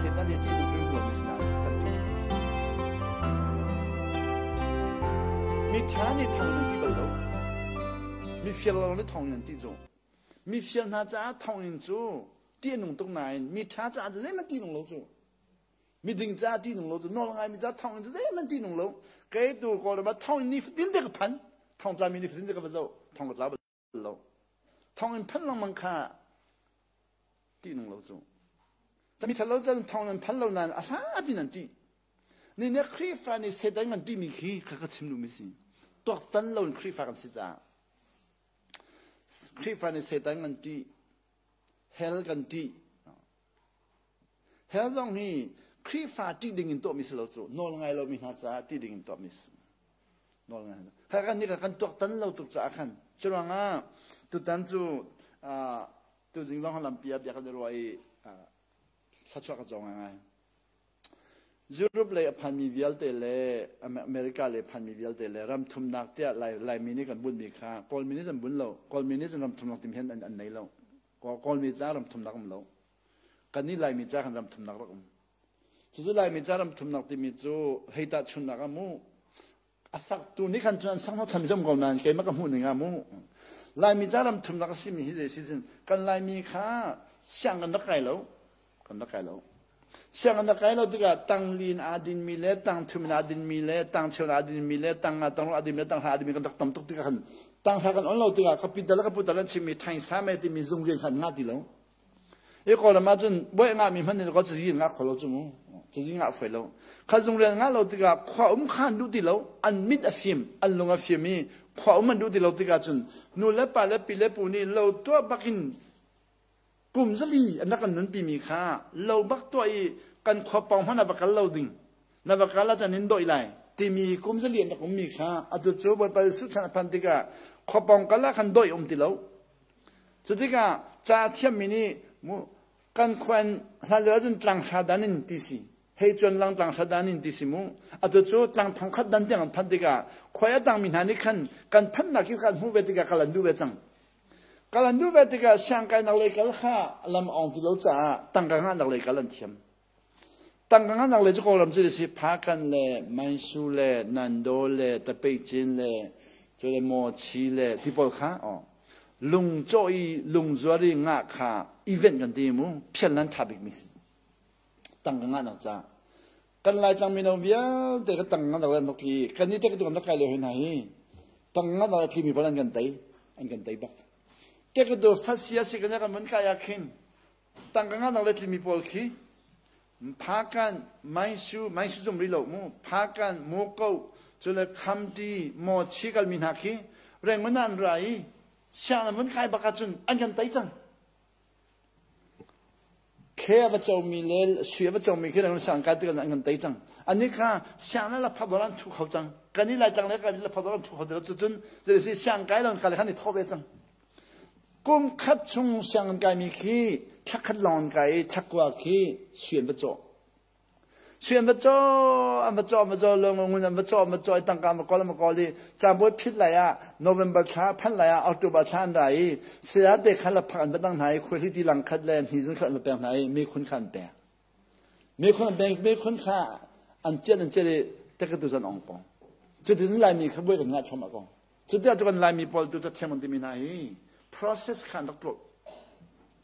Satan hi ṭih nung hrimhrim lomi si nain kan ṭih tuk. Mi ṭha nih thong nan ti bal lo. Mi fir lo nih thong nan ti cu. Mi fir hna caah thonginn cu ṭih a nung tuk nain mi ṭha caah cu zeihmanh ṭih nung lo cu. Miding caah ṭih nung lo cu nawl ngaimi caah thonginn cu zeihmanh ṭih nung lo. Kei tu Kawlram ah thonginn ni fatin te ka phan. Thong tlami ni fatin te ka va zoh. Thong ka tla bal lo. Thonginn phanh lengmang kha ṭih nung lo cu. Mi ṭhalo cun thong nan phan lo nain a hla pi nan ṭih. Ni ne Khrihfa nih Satan kan ṭihmi khi kha ka chim duhmi si. Tuaktan lo in Khrihfa kan si caah. Khrihfa nih Satan kan ṭih. Hell kan ṭih. Hell zong hi Khrihfa ṭih ding in tuahmi si lo cu. Nawl ngai lomi hna caah ṭih ding in tuahmi si. Nawl ngai. Kha kan nih kan tuaktan lo tuk caah khan. Curuangah tutan cu tuzing zong lampi ah bia kan i ruah i thluachuah ka cawng ngai. Europe lei a phanmi vialte le America lei phanmi vialte le ram thumnak tiah Laimi nih kan bunmi kha Kawlmi nih an bun lo. Kawlmi nih cun ram thumnak timi hin an nei lo. Kawlmi ca ram thumnak um lo. Kannih Laimi ca kan ram thumnak rak um. Cucu Laimi ca ram thumnak timi cu hei tahchunnak ah mu a saktu nih khan cun an sak hnawhchan zom ko nain keimah ka hmuh ning ah mu Laimi ca ram thumnak a simi hi zei si cun kan Laimi kha siang kan rak kai lo kan rak kai lo siang kan rak kai lo tikah tangli in aa dinmi le tang thum in aa dinmi le tang cheu in aa dinmi le tang nga tang ro aa dinmi le tang hra aa dinmi kan rak tam tuk tikah khan tang hra kan on lo tikah ka pital ka putal an chimmi thaisa me timi zung rian kha an ngah ti lo I Kawlram ahcun buai ngahmi hmanh nih ka cazi ngah kho lo cu mu. Cazi ngah fai lo. Kha zung rian ngah lo tikah khua um kha an duh ti lo. An mit a fim, an lung a fim i khua um an duh ti lo tikah cun nu le pa le pi le pu nih lo tuah bakin kum zali an rak kan nunpi mi kha lo bak tuah i kan khua pawng hmanh ah va kal lo ding na va kal ahcun in dawih lai timi kum zali an rak ummi kha atu cu Bawipa Jesuh chan a phan tikah khua pawng kal ah khan dawih um ti lo. Cutikah ca thiammi nih kan khua in hlan cun tlanghra dan in ti si hei cuan lang tlanghra dan in ti si mu atu cu tlang thongkhat dan tiang an phanh tikah khuai a tangmi hna nih khan kan phanhnak khi kan hmuh ve tikah kal an duh ve cang kal an duh ve tikah siangkainak lei kal kha lam ong ti lo caah tangka ngahnak lei kal an thiam Tangka ngannak le cu Kawlram cu si Phakan le Mansu le Nando le Tapeicin le cu le Mochi le ti pawl kha lung cawh i lung zuar i ngah kha event kan ti mu phian lan tha bik mi si tangka ngahnak ca kan Laitlang mino vialte ka tang ngahnak le nok i kan ni te ka tu kan kai le hoi hna hi tang ngahnak le thlimi pawl an kan tei an kan tei bak te ka tu fasia si kan kan mun kai ah khin Tangka ngahnak le tlimi pawl khi Phakan, Maisu, Maisu zum rih lo mu, Phakan, Muko, cule Khamti, Mochi kalmi hna khi Rangoon ah an ra i siang an vun kai bak ahcun an kan tei cang. Khe a va comi le sui a va comi khi Rangoon siang kai tikah an kan tei cang. Annih kha siang le phak dawr an thu kho cang. Kan i Laitlang le kan i phak dawr an thu kho ti lo. Cucun siang kai lo kha le khan i thawh ve cang. Kum khat chung sianginn kaimi khi thla khat lawng an kai i thla kua khi sui an va cawh. Sui an va cawh, an va cawh, an va cawh, lungun an va cawh, an va cawh i tangka an va kawl, an va kawl i caanbawi phit lai ah November thla phanh lai ah October thla an ra i saya te kha laphak an va dang hna i khuahliti lang khat le hnizun khat an va pek hna i mekhun kha an pek. Mekhun an pek, mekhun kha an cian an cian i tekatu zan ong pong. Cutin Laimi kha buai kan ngah thluahmah ko. Cutiah cu kan Laimi pawl tu cathiam an timi hna hi process kha an rak tlawh.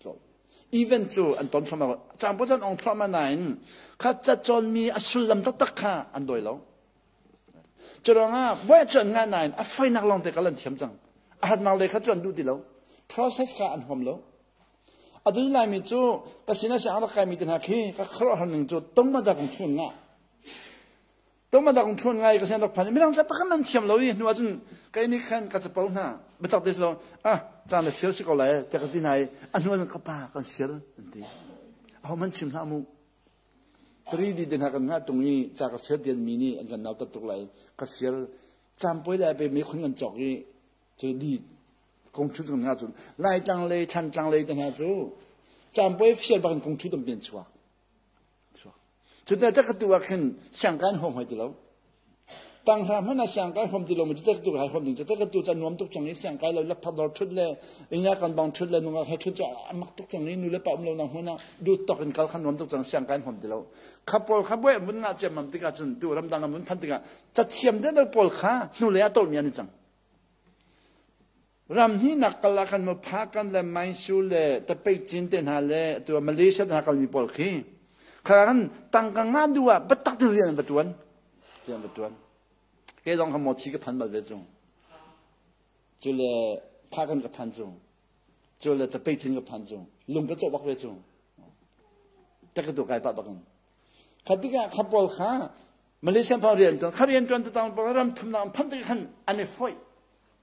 Tlawh. Event cu an ton thluahmah. Caan pawl an ong thluahmah nain kha cacawnmi a sullam taktak kha an dawi lo. Cu ruangah buai cu an ngah nain a fawinak lawng te kal an thiam cang. A harnak lei kha cu an duh ti lo. Process kha an huam lo. Atu Laimi cu ka sinah siang rak kaimi te hna khi ka khuaruahhar ning cu tongma da kong thun ngah. Toma dak ṭhuan ngai ka sian rak phan midang pakhat nan thiam lo i hnu ahcun kei nih khan ka capo hna biatak te lo ah caan le fir si ko lai te ka ti hna i a hnu ahcun ka pa kan fir an ti aho man chim hlah mu 3D den ha kan ngah tung i ca ka fir dian mi nih an kan nau tat tuk lai ka fir campoi lai pe mi khun kan cok i cu di kong thu kan ngah cun laitlang lei thlantlang lei te hna cu campoi fir bak in kong thu tam pian chuak Cuti ka tu ah khin siangkai an huam hoi ti lo. Tanghra hmanh ah siangkai huam ti lomi cu tu kai huam ding cu tu ca nuam tuk cang i siangkai lo lapthak dor thut le inya kan bang thut le nungak he thut cu a mak tuk cang i nu le pa um lo nak hmun ah duh tok in kal kha nuam tuk cang, siangkai huam ti lo. Kha pawl kha buai mun nga ciammam tikah cun tu ramdang an mun phan tikah cathiam deuh pawl kha hnulei ah tolmi an i cang. Ram hnihnak kal ah khan mu Phakan le Maisu le Tapeicin te hna le tu Malaysia te hna kalmi pawl khi kha kan tangka nga du ah biatak te rian an va tuan, rian va tuan. Ke zong kha mochi ka phan bal ve cu. Cu le Phakan ka phan cu. Cu le Tapeicin ka phan cu. Lung ka cawh bak ve cu. Takatu kai pah bakin. Kha tikah kha pawl kha Malaysia pa rian tuan kha rian tuan tatang pawl ram thumnak an phan tik khan an i foih,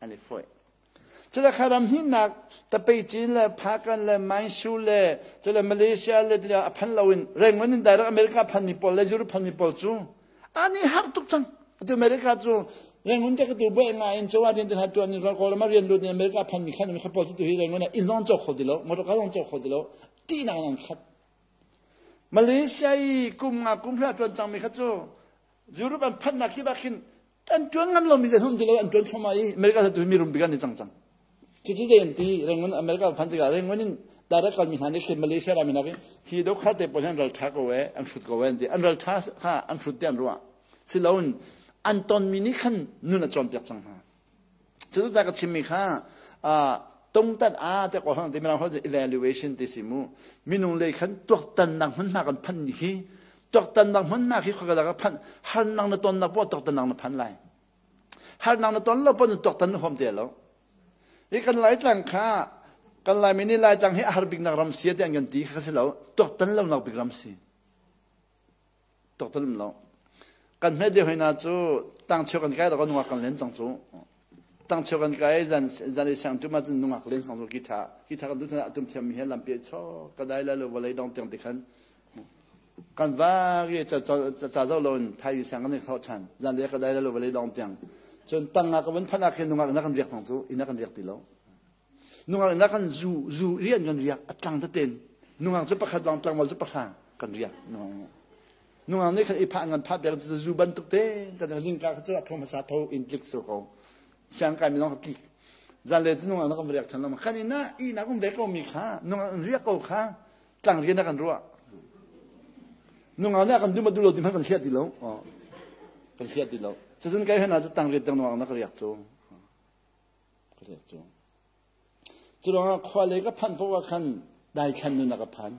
an i foih. Cule kha ram hinnak Tapeicin le Phakan le Mainsu le cule Malaysia le a phan loin Rangoon in direct America phan mi pawl le Europe phan mi pawl cu ani har tuk cang. Atu America cu Rangoon te ka tu buai nga in chawa rian te hna tuan in Kawlram ah rian lut in America phan mi khan mi kha pawl tu hi Rangoon ah inn zong cawk kho ti lo, motor car zong cawk kho ti lo, tihnak in an khat. Malaysia i kum nga kum hra tuan cangmi kha cu Europe an phannak hi bak khin an tuan ngam lomi zei hum ti lo, an tuan thluahmah i America tu mi rum bik an ni cang cang. Cucu zei an ti? Rangoon America phan tikah Rangoon in direct kalmi hna nih khin Malaysia rami hna hi do kha te pawl an ral tha ko e, an hrut ko e an ti. An ral tha kha an hrut ti an ruah siloin an tonmi nih khan nun a cawnpiak cang hna. Cucu ta ka chimmi kha tungtan a te ko hang ti mirang holh evaluation ti si mu. Minung lei khan tuaktannak hmunhma kan phan ni hi, tuaktannak hmunhma khi khua ka phan harnak na tonnak po tuaktannak na phan lai. Harnak na ton lo po na tuaktan na huam te lo. Hi kan lai tlang kha kan lai mi nih lai tlang hi a har bik nak ram si ti an kan ti kha si lo, tuaktan lo nak bik ram si. Tuaktan um lo. Kan hmet deuh hna cu tangcheu kan kai rak nungak kan len cang cu. Tangcheu kan kai zan zan i sang tu ma cun nungak len cang cu ki tha ki tha kan du thana atum thiam mi he lampi cho ka dai la lo vawlei dong tiang ti khan kan va ri cha cha cha zo lo in thai sang kan kho chan zan le ka dai la lo vawlei dong tiang cun tangah ka vun phana khin nungak na kan riak cang cu ina kan riak ti lo. Nungak inn ah kan zu zu rian kan riak a tlang teten. Nungak cu pakhat lawng, tlangval cu pahra kan riak nungak. Nungak nih khan i phah ngan phah piak cu zu bantuk te kan zingka kha cu a tho hmasa tho in tlik su ko. Siang kai mi zong tlik. Zan le cu nungak na kan riak than lo. Kan inn ah i na kan ve ko mi kha nungak riak ko kha tlang rian kan ruah. Nungak nih kan dum du lo ti hmanh kan hliah ti lo. Kan hliah ti lo. Cucun kai hna cu tang riat tang nungak na ka riak cu. Ka riak cu. Cu ruangah khua lei ka phanh paoh ah khan daithlan nun a ka phan.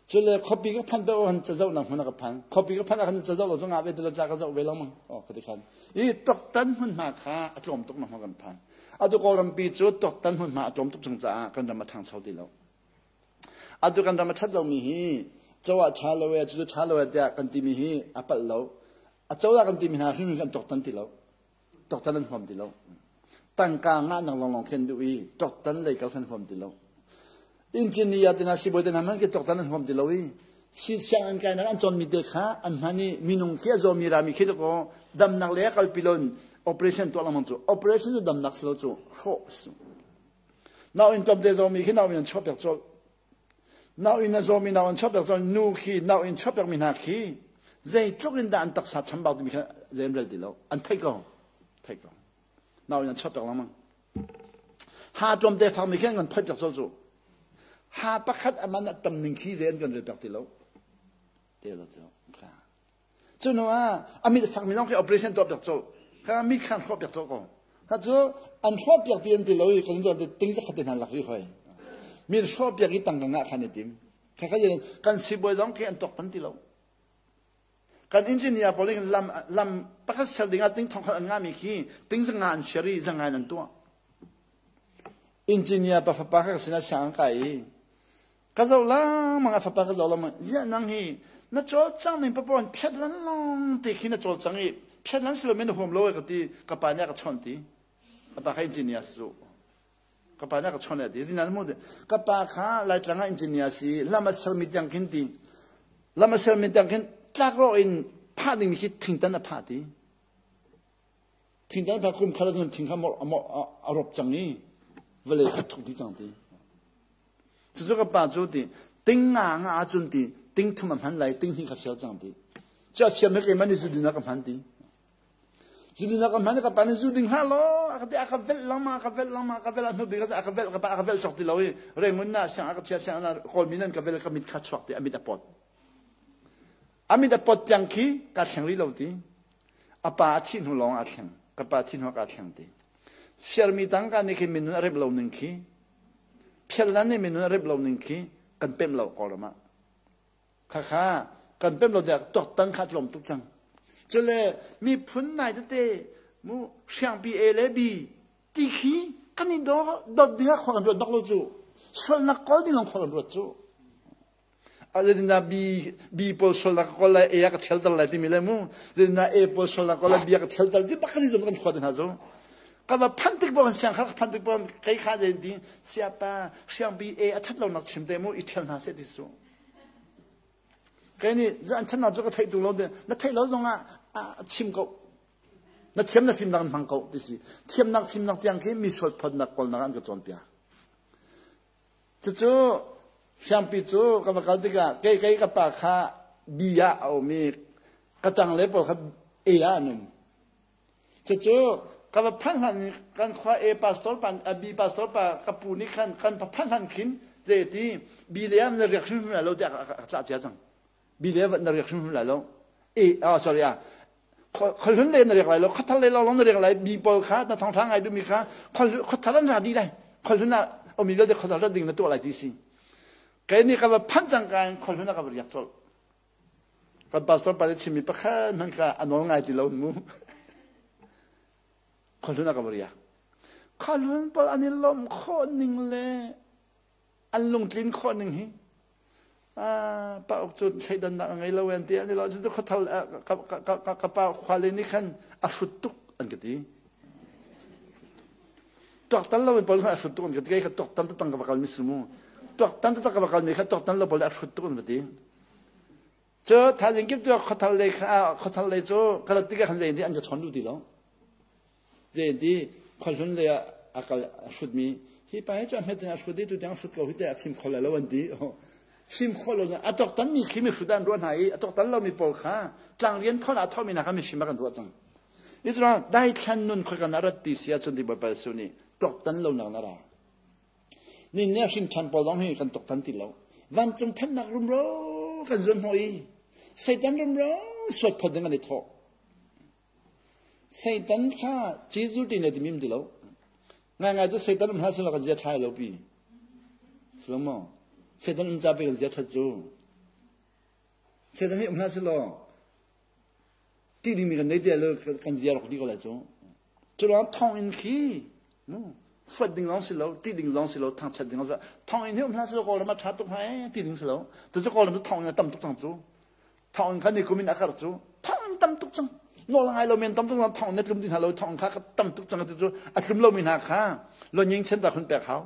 Cu le khuapi ka phanh paoh ah khan cazohnak hmun a ka phan. Khuapi ka phanh ah khan cazoh lo cu ngah ve ti lo ca ka zoh ve lengmang. Oh, ka ti khan. I tuaktan hmunhma kha a tlawm tuk nak hmun kan phan. Atu Kawlrampi cu tuaktan hmunhma a tlawm tuk chung caah kan ram a ṭhangcho ti lo. Atu kan ram a ṭhat lomi hi cozah ṭha lo e, cucu ṭha lo e tiah kan timi hi a palh lo. A cozah kan timi hna hrimhrim kan tuaktan ti lo. Tuaktan an huam ti lo. Tangka ngahnak lawnglawng khi an duh i tuaktan lei kal khan huam ti lo. Engineer te hna, sibawi te hna hmanh khi tuaktan an huam ti lo i si sianginn kainak an cawnmi te kha an hman i minung khi a zawmi rami khi dakaw damnak lei ah kalpi loin operation tuah lengmang cu operation cu damnak si lo cu hrawh si. Nau inn tlawmte zawmi khi nau inn an chuahpiak colh. Nau inn a zawmi nau an chuahpiak colh. Nu khi nau inn chuahpiakmi hna khi zeitluk in dah an taksa chambau timi kha zei an rel ti lo. An theih ko. Theih ko. Nau inn an chuahpiak lengmang. Ha tlawmte fakmi khi an kan phoihpiak colh cu. Ha pakhat a man a tam ning khi zei an kan relpiak ti lo. Te lo cu. Cu hnu ah a mit fakmi zong khi operation tuah piak colh. Kha mit khan hrawh piak colh ko. Kha cu an hrawh piak ti an ti lo i kan tuan ting zakhat te hna lak rih hoi. Mi hrawh piak i tangka ngah khan i tim. Kha kha kan sibawi zong khi an tuaktan ti lo. Kan engineer pawl nih lam lam pakhat ser ding ah ting thong khat an ngahmi khi ting zanga an share i zanga in an tuah. Engineer pa fapa kha ka sinah siang an kai i Ka zoh lengmang, a fapa ka zoh lengmang. Ziah nang hi na cawlcang ning papaw in phiat lan long te khi na cawlcang i phiat lan si lo men na huam lo e ka ti. Ka pa nih a ka chawnh ti. Ka pa kha engineer si cu. Ka pa nih a ka chawnh ti. Ti nan mu ti. Ka pa kha Laitlang ah engineer si lam a sermi tiang khin ti. Lam a sermi tiang khin tlakrawh in phah ding khi thingtan a phah ti. Thingtan a phah kum khat ahcun thing kha a rop cang i vawlei kha thuk dih cang ti. Cucu ka pa cu ti ting nga nga ahcun ti ting thum a hman lai, ting hnih kha fial cang ti. Cu a fiam he keimah nih zu din ah ka hman ti. Zu ding ka hman ka pa nih zu ding hlah law a ka ti a ka velh lengmang a ka velh lengmang a ka velh a hnu bik a ka velh ka pa a ka velh cawk ti lo i Rangoon na siang a ka chia siang na Kawlmi nan ka vel ka mit kha chuak ti a mit a pot. A mit a pot tiang khi ka thleng rih lo ti. A pa a thih hnu lawng a thleng. Ka pa thih hnu ka thleng ti. Fiarmi tangka nih khi minun a rep lo ning khi phiallan nih minun a rep lo ning khi kan pemh lo Kawlram ah. Khakha kan pemh lo tiah tuaktan kha tlawm tuk cang. Cule miphun nai tete mu hriangpi A le B ti khi kan i dawt ding ah khua kan ruat bak lo cu. Sualnak kawl ding lawng khua kan ruat cu. Zeitindah B, B pawl sualnak ka kawl lai, A ah ka ṭhialter lai timi le mu. Zeitindah A pawl sualnak kawl lai, B ah ka ṭhialter ti bak kan i zum kan khua te hna cu. Ka va phanh tik pawh siang kha ka phanh tik pawh kei kha zei ti siapa hriang B A a ṭhat lonak chim te mu i ṭhial hna seh ti su. Kei nih an ṭhatnak cu ka theih tung lo na theih lo zong ah chim ko. Na thiam na fimnak in hmang ko ti si. Thiamnak fimnak tiang khi mi sual photnak kawlnak an ka cawnpiak. Cucu hriangpi cu ka va kal tikah kei kei ka pa kha B ah a um i ka ṭang le pawl kha A ah an um. Cucu ka va phanh hlan in kan khua A pastor pa B pastor pa ka pu nih khan kan va phanh hlan khin zei ti B le ah na riak hrimhrim lai lo tiah a cah cia cang. B le na riak hrimhrim lai lo. A oh sorry ah khuahlun le na riak lai lo khuathar le lawng na riak lai bi pawl kha na thawngtha ngai duhmi kha khuathar an ra dih lai khuahlun ah omi vialte khuathar rat ding na tuah lai ti si kei nih ka va phanh cang ka in khuahlun ah ka va riak colh kan pastor pa nih chimmi pakhat hmanh kha a nawl ngai ti lo mu khuahlun ah ka va riak khuahlun pawl an i lawmh khawh ning le an lungtlin khawh ning hi pa uk cu thleidannak a ngei lo an ti an i lo cu khuathal ka pa khuale nih khan a hrut tuk an ka ti tuaktan lo in pawl khan a hrut tuk an ka ti kei kha tuaktan tatang ka va kal mi si mu tuaktan tatang ka va kal mi kha tuaktan lo pawl a hrut tuk an ka ti cu thaizing kip tu khuathal lei khuathal lei cu ka rat tikah khan zei an ka chawn duh ti lo Zeiti khuahlun lei ah a kal a hrutmi hi pa hi cu a hmet in a hrut i tutiang a hrut ko hi teh a fim kho lai lo an ti. Fim kho lo a tuaktan mi khi mi hrut an ruah hna i a tuaktan lomi pawl kha tlangrian thawn ah thawmi hna kha mifim ah kan ruah cang. Hi cu daithlan nun khoi kan rat ti si ahcun ti Bawipa Jesuh nih tuaktan lo nak na ra. Nin ne hrim ṭhan pawl zong hi kan tuaktan ti lo. Vancung phennak rumro kan zuan hnawh i Satan rumro suat phot ding an i thawh. Satan kha Jesuh ti na ti mim ti lo. Ngaingai cu Satan um hlah selaw kan zia ṭha lo pi. Silo maw? Satan um ca pe kan zia ṭhat cu. Satan hi um hlah selaw ṭih dingmi kan nei ti lo kan zia rok dih ko lai cu. Cu ruang thonginn khi mu fuat ding zong si lo, ṭih ding zong si lo, thangchiat ding zong si lo. Thonginn hi um hlah selaw Kawlram ah ṭha tuk hnga ee ti ding si lo. Tucu Kawlram cu thonginn a tam tuk cang cu. Thawng kha ni kum in a karh cu thawng tam tuk cang. Nawl ngai lo men tam tuk cang thawng na tlum ti hna lo thawng kha ka tam tuk cang ti cu a tlum lomi hna kha lonying chen ta khun pek hau.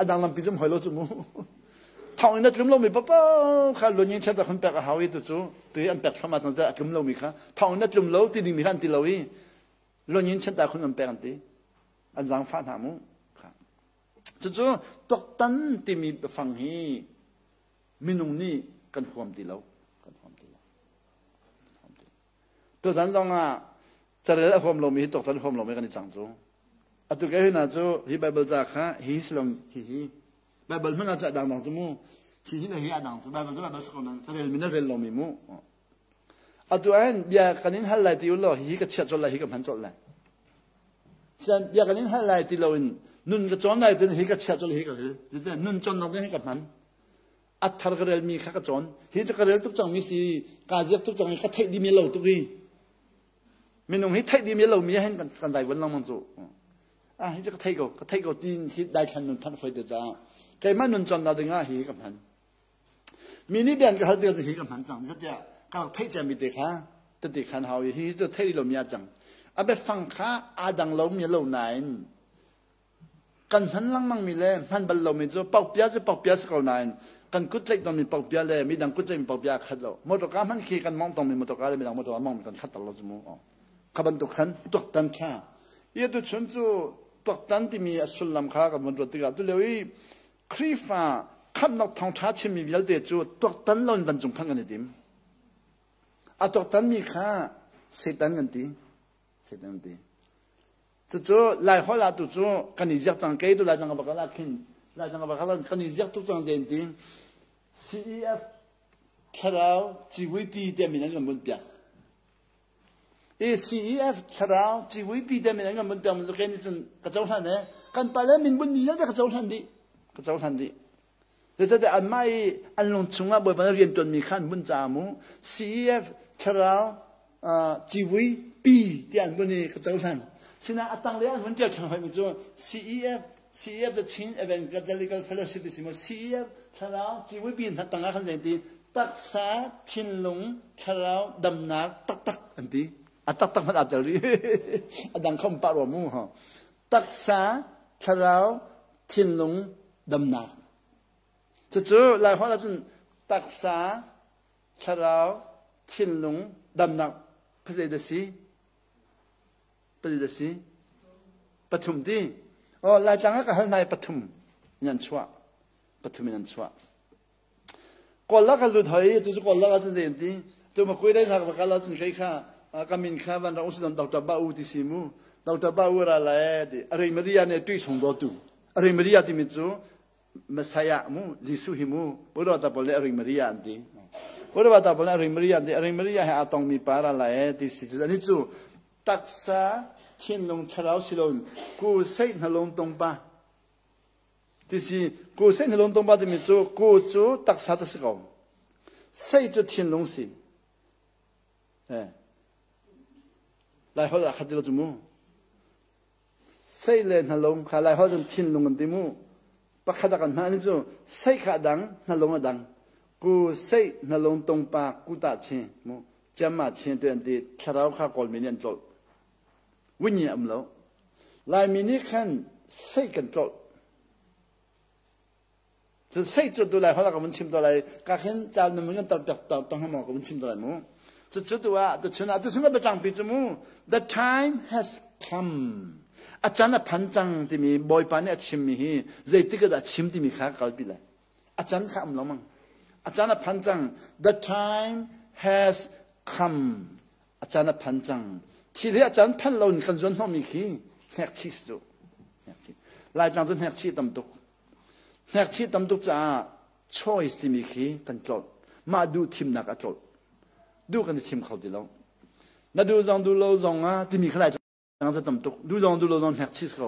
A dang lampi zum hoi lo cu mu. Thawng in na tlum lomi papa kha lonying chen ta khun pek a hau i tu cu tu an pek thlam ah cang a tlum lomi kha thawng in na tlum lo ti dingmi kha an ti lo i lonying chen ta khun an pek an ti. An zaangfah hna mu. Cucu tuaktan timi biafang hi minung nih kan huam ti lo kan huam ti lo tutan zong ah carel a huam lomi hi tuaktan huam lomi kan i cang cu atu ke hina cu hi bible ca kha hi silong hi hi bible hmanh ah cu a dangdang cu mu hi hi le hi a dang cu bible cu bible si ko nan ka rel mi na rel lomi mu atu ahhin bia kan in hal lai ti u law hi ka chiat colh lai hi ka hman colh lai Sian bia kan in hal lai ti loin nun ka cawn lai tin hi ka chiat colh hi ka rel nun cawnnak ding hi ka hman a thar ka relmi kha ka cawn hi cu ka rel tuk cangmi si kaa ziak tuk cang i ka theih dimi lo tuk i minung hi theih dimi lomi hin kan kan vaivuan lengmang cu ah hi cu ka thei ko ka thei ko tin hi daithlan nun phanh foi te caah keimah nun cawnnak dingah hi ka hman mi nih bian ka hal tikah hi ka hman cang zatiah ka rak theih ciami te kha tete khan hau i hi cu theih lomi ah cang a biafang kha aa dang lomi lo nain Kan hman lengmangmi le hman bal lomi cu paukpia cu paukpia si ko nain kan kut tlaih tawnmi paukpia le midang kut tlaihmi paukpia a khat lo. Motorka hmanh khi kan mawngh tongmi motorka le midang motorka mawngmi kan khat lo cu mu. Kha bantuk khan tuaktan kha. I atu chun cu tuaktan timi a sullam kha kan vun ruat tikah tulio i Khrihfa khamhnak thawngṭha chimmi vialte cu tuaktan lo in vancung phanh kan i tim. A tuaktanmi kha Satan kan ti. Satan kan ti. Cucu Laiholh ah tu cu kan i ziak cang kei tu Laitlang ka va kal ah khin Laitlang ka va kal ah kan i ziak tuk cang zen ti CEF thlarau civuipi tiah min an kan bunh piak. I CEF thlarau civuipi tiah min an kan bunh piak cu kei nih cun ka cohlan e kan pale min bunh mi vialte ka cohlan dih ka cohlan dih. Zeicahtiah anmah i an lung chungah Bawipa nih rian ṭuanmi kha an bunh caah mu CEF thlarau civui pi tiah an bunh i ka cohlan. Sinain a tanglei an vun ṭial ṭhan hoimi cu CEF CEF the Chin Evangelical Fellowship ti si mu CEF thlarau civui pi hna tangah khan zei ti taksa thinlung thlarau damnak taktak an ti. A taktak hmanh aa tel rih. A dang kha um pah rua mu. Taksa thlarau thinlung damnak. Cucu Laiholh ahcun taksa, thlarau, thinlung damnak phazei da si? Pazei da si? Pathum ti. Oh, Laitlang ah ka hal hna i pathum in an chuah. Pathum in an chuah. Kawl la ka lut hoi, tu cu kawl la ahcun zei an ti? Tu ma kui dai hna ka kal ahcun kei kha ka min kha van ra usi Dr. Ba U ti si mu. Dr. Ba U ra lai ti. Arei Maria ne tui sung do tu. Arei Maria timi cu Messiah mu, Jesuh hi mu. Buddha ta pawl nih Arei Maria an ti. Buddha ta pawl nih Arei Maria an ti. Arei Maria he aa tongmi pa ra lai ti si cu. Ani cu taksa thinlung thlarau siloin ku seih hnalung tong pa ti si ku seih hnalung tong pa timi cu ku cu taksa cu si ko seih cu thinlung si eh lai holh ah khat ti lo cu mu Sei le hnalung kha Laiholh cun thinlung an ti mu. Pakhat a kan hman cu sei kha a dang, hnalung a dang. Ku sei hnalung tungpa ku ta che mu. Chiam ma che tu an ti thlarau kha Kawlmi nih an tlolh. Wunyi am lo. Laimi nih khan sei kan tlolh. Cun sei cu tu lai holh ka vun chim to lai ka khin ca na mun kan tar piak tong hamo ka vun chim to lai mu. Cu cu tu ah tu chun ah tu chung biatlang pi cu mu the time has come a can a phan cang timi bawipa nih a chimmi hi zeitik ah dah chim timi kha ka kalpi lai a can kha um lo mang a can a phan cang the time has come a can a phan cang thil hi a can phan lo in kan zuan hnawhmi khi hnek chih si cu laitlang cu hnek chih tam tuk Hnekchih tam tuk caah choice timi khi kan tlolh. Mah duh thimnak a tlolh. Duh kan i thim kho ti lo. Na duh zong duh lo zong ah timi kha laitlang za tam tuk. Duh zong duh lo zong hnekchih si ko.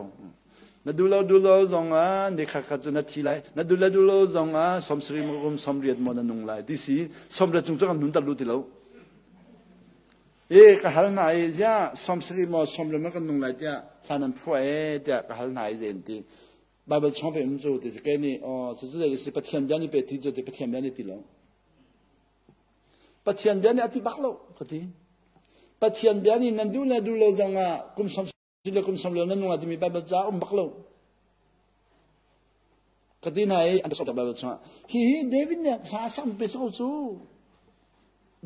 Na duh lo duh lo zong ah ni khat khat cu na thi lai. Na duh le duh lo zong ah 70 kum 80 maw na nung lai ti si. 80 cung cu kan nun tak lu ti lo. E ka hal hna i ziah 70 maw 80 maw kan nung lai tiah hlan an phuah e tiah ka hal hna i zen ti. Bible chung pe um cu ti si ke nih aw cu cu zei si Pathian bia nih pe ti cu ti Pathian bia nih ti lo Pathian bia nih a ti bak lo ka ti Pathian bia nih nan duh le duh lo zong ah kum som le kum som lo nan nung timi Bible ca um bak lo ka ti hna i an sok Bible chungah hi hi David nih hla sam pe so cu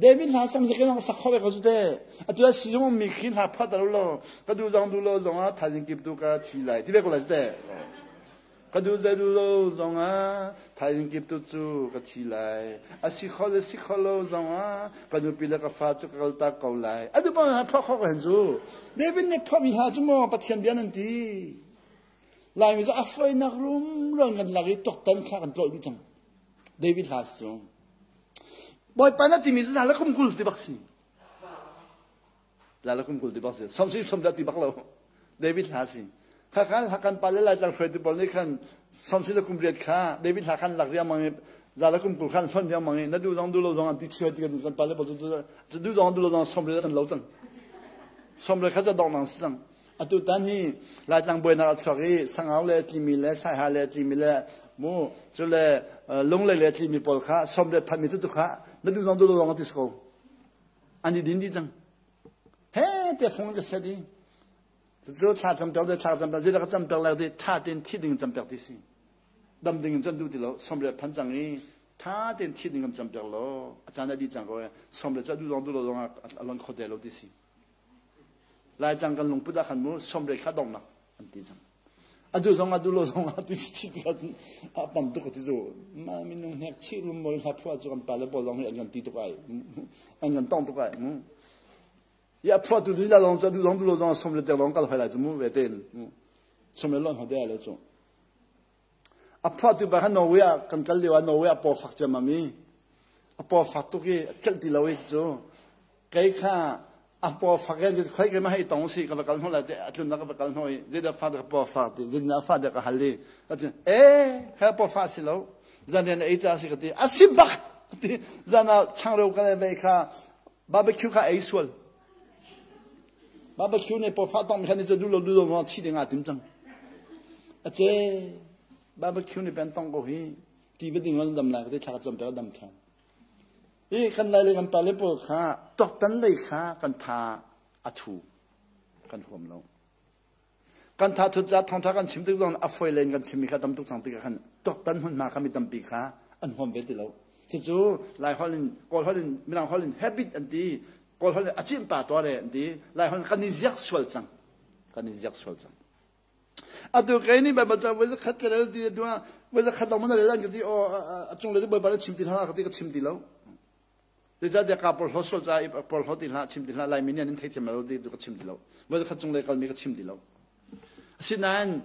David hla sang zakin ang sak kho ve ko cu te. Atu ah sizung mi khi hla phuah ta lo. Ka du zong du lo zong ah thaizing kip tu ka thi lai. Ti ve ko lai cu te. Ka du le du lo zong ah thaizing kip tu cu ka thi lai. A si kho le si kho lo zong ah ka nupi le ka fa cu ka kal tak ko lai. Atu pa hna phuah kho ko hen cu. David nih phuah mi hla cu maw Pathian bia nan ti. Laimi cu a foinak rumro kan lak i tuaktan kha kan tlolh dih cang. David hla cu. Bawipa na timi cu la kum 20 ti bak si. La kum 20 ti bak si. Som si som dah ti bak lo. David hla si. Kha khan hakan pa le lai tlang hruai tu pawl nih khan som si le kum riat kha David hla khan lak riang mang i za le kum 20 khan hlon riang mang i na du zong du lo zong an ti chiwa ti kan kan pa le pawl cu du zong du lo zong som riat kan lo cang. Som riat kha cu dong nang si cang. Atu tan hi Laitlang buainak a chuak i Sangau le tlimi le Saiha le tlimi le mu cu le Lunglei le tlimi pawl kha som le phanmi cu tu kha na duh zong duh lo zong a ti ko. An i din dih cang. He te fung ka set i cu thla cam pek de thla cam pek zeidah ka cam pek lai ti tha tein thi ding cam pek ti si. Dam ding in can duh ti lo som le phan cang i tha tein thi ding kan cam pek lo a caan a dih cang ko som le ca duh zong duh lo zong a lon kho te lo ti si. Laitlang kan lungput ah khan mu somre kha donghnak an ti cang. A du zong a du lo zong a ti chi ti a tam tuk ti cu ma minung hnek chi rum mol hla phua cu kan pa le pawl zong hi an kan ti tuk ai an kan tong tuk ai mu. I a phuahtu lila lawng cu duh lawng duh lo zong som le tek lawng kal hoi lai cu mu ve tein. Som le lawng hoi lo cu. A phuahtu pa kha Norway ah kan kal lio ah Norway ah paw fak ciammam i a paw fak tuk i a celh ti lo i cu kei kha a paw fak in khoi ke ma hei tong si ka va kal hnu lai te a tlun ka va kal hnu i zeidah fa ka paw fak ti zeidah fa ka hal i a ti e kha paw fa si lo zan rian ei ca si ka ti a si bak ti zan ah changreu ka le vei kha barbecue kha ei sual Barbecue nih pawfa tong mi khan ni cu duh lo duh lo thi ding ah tim cang. A ce barbecue nih pen tong ko hi ti va ding dam lai ka ti thla ka cam pe dam than. I kan lai le kan pa le pawl kha tuaktan lei kha kan tha a thu kan huam lo. Kan tha thut ca thawngtha kan chim tik zong a foi len kan chimmi kha tam tuk cang tikah khan tuaktan hmunhma kha mi tampi kha an huam ve ti lo. Cucu Lai holh in Kawl holh in Mirang holh in habit an ti. Kawl holh in a cimh pa tuah re an ti. Lai holh in kan i ziak sual cang. Kan i ziak sual cang. Atu kei nih Baibal ca voi zakhat ka rel ti duah voi zakhat lawng man rel an ka ti o a cung le Baibal na chim ti hlah ka ti ka chim ti lo. Zeicahtiah kaa porhlaw sual caah i porhlaw ti hlah, chim ti hlah, Laimi nih an in theithiam lo ti ka chim ti lo. Voi khat cung le kalmi ka chim ti lo. Asinain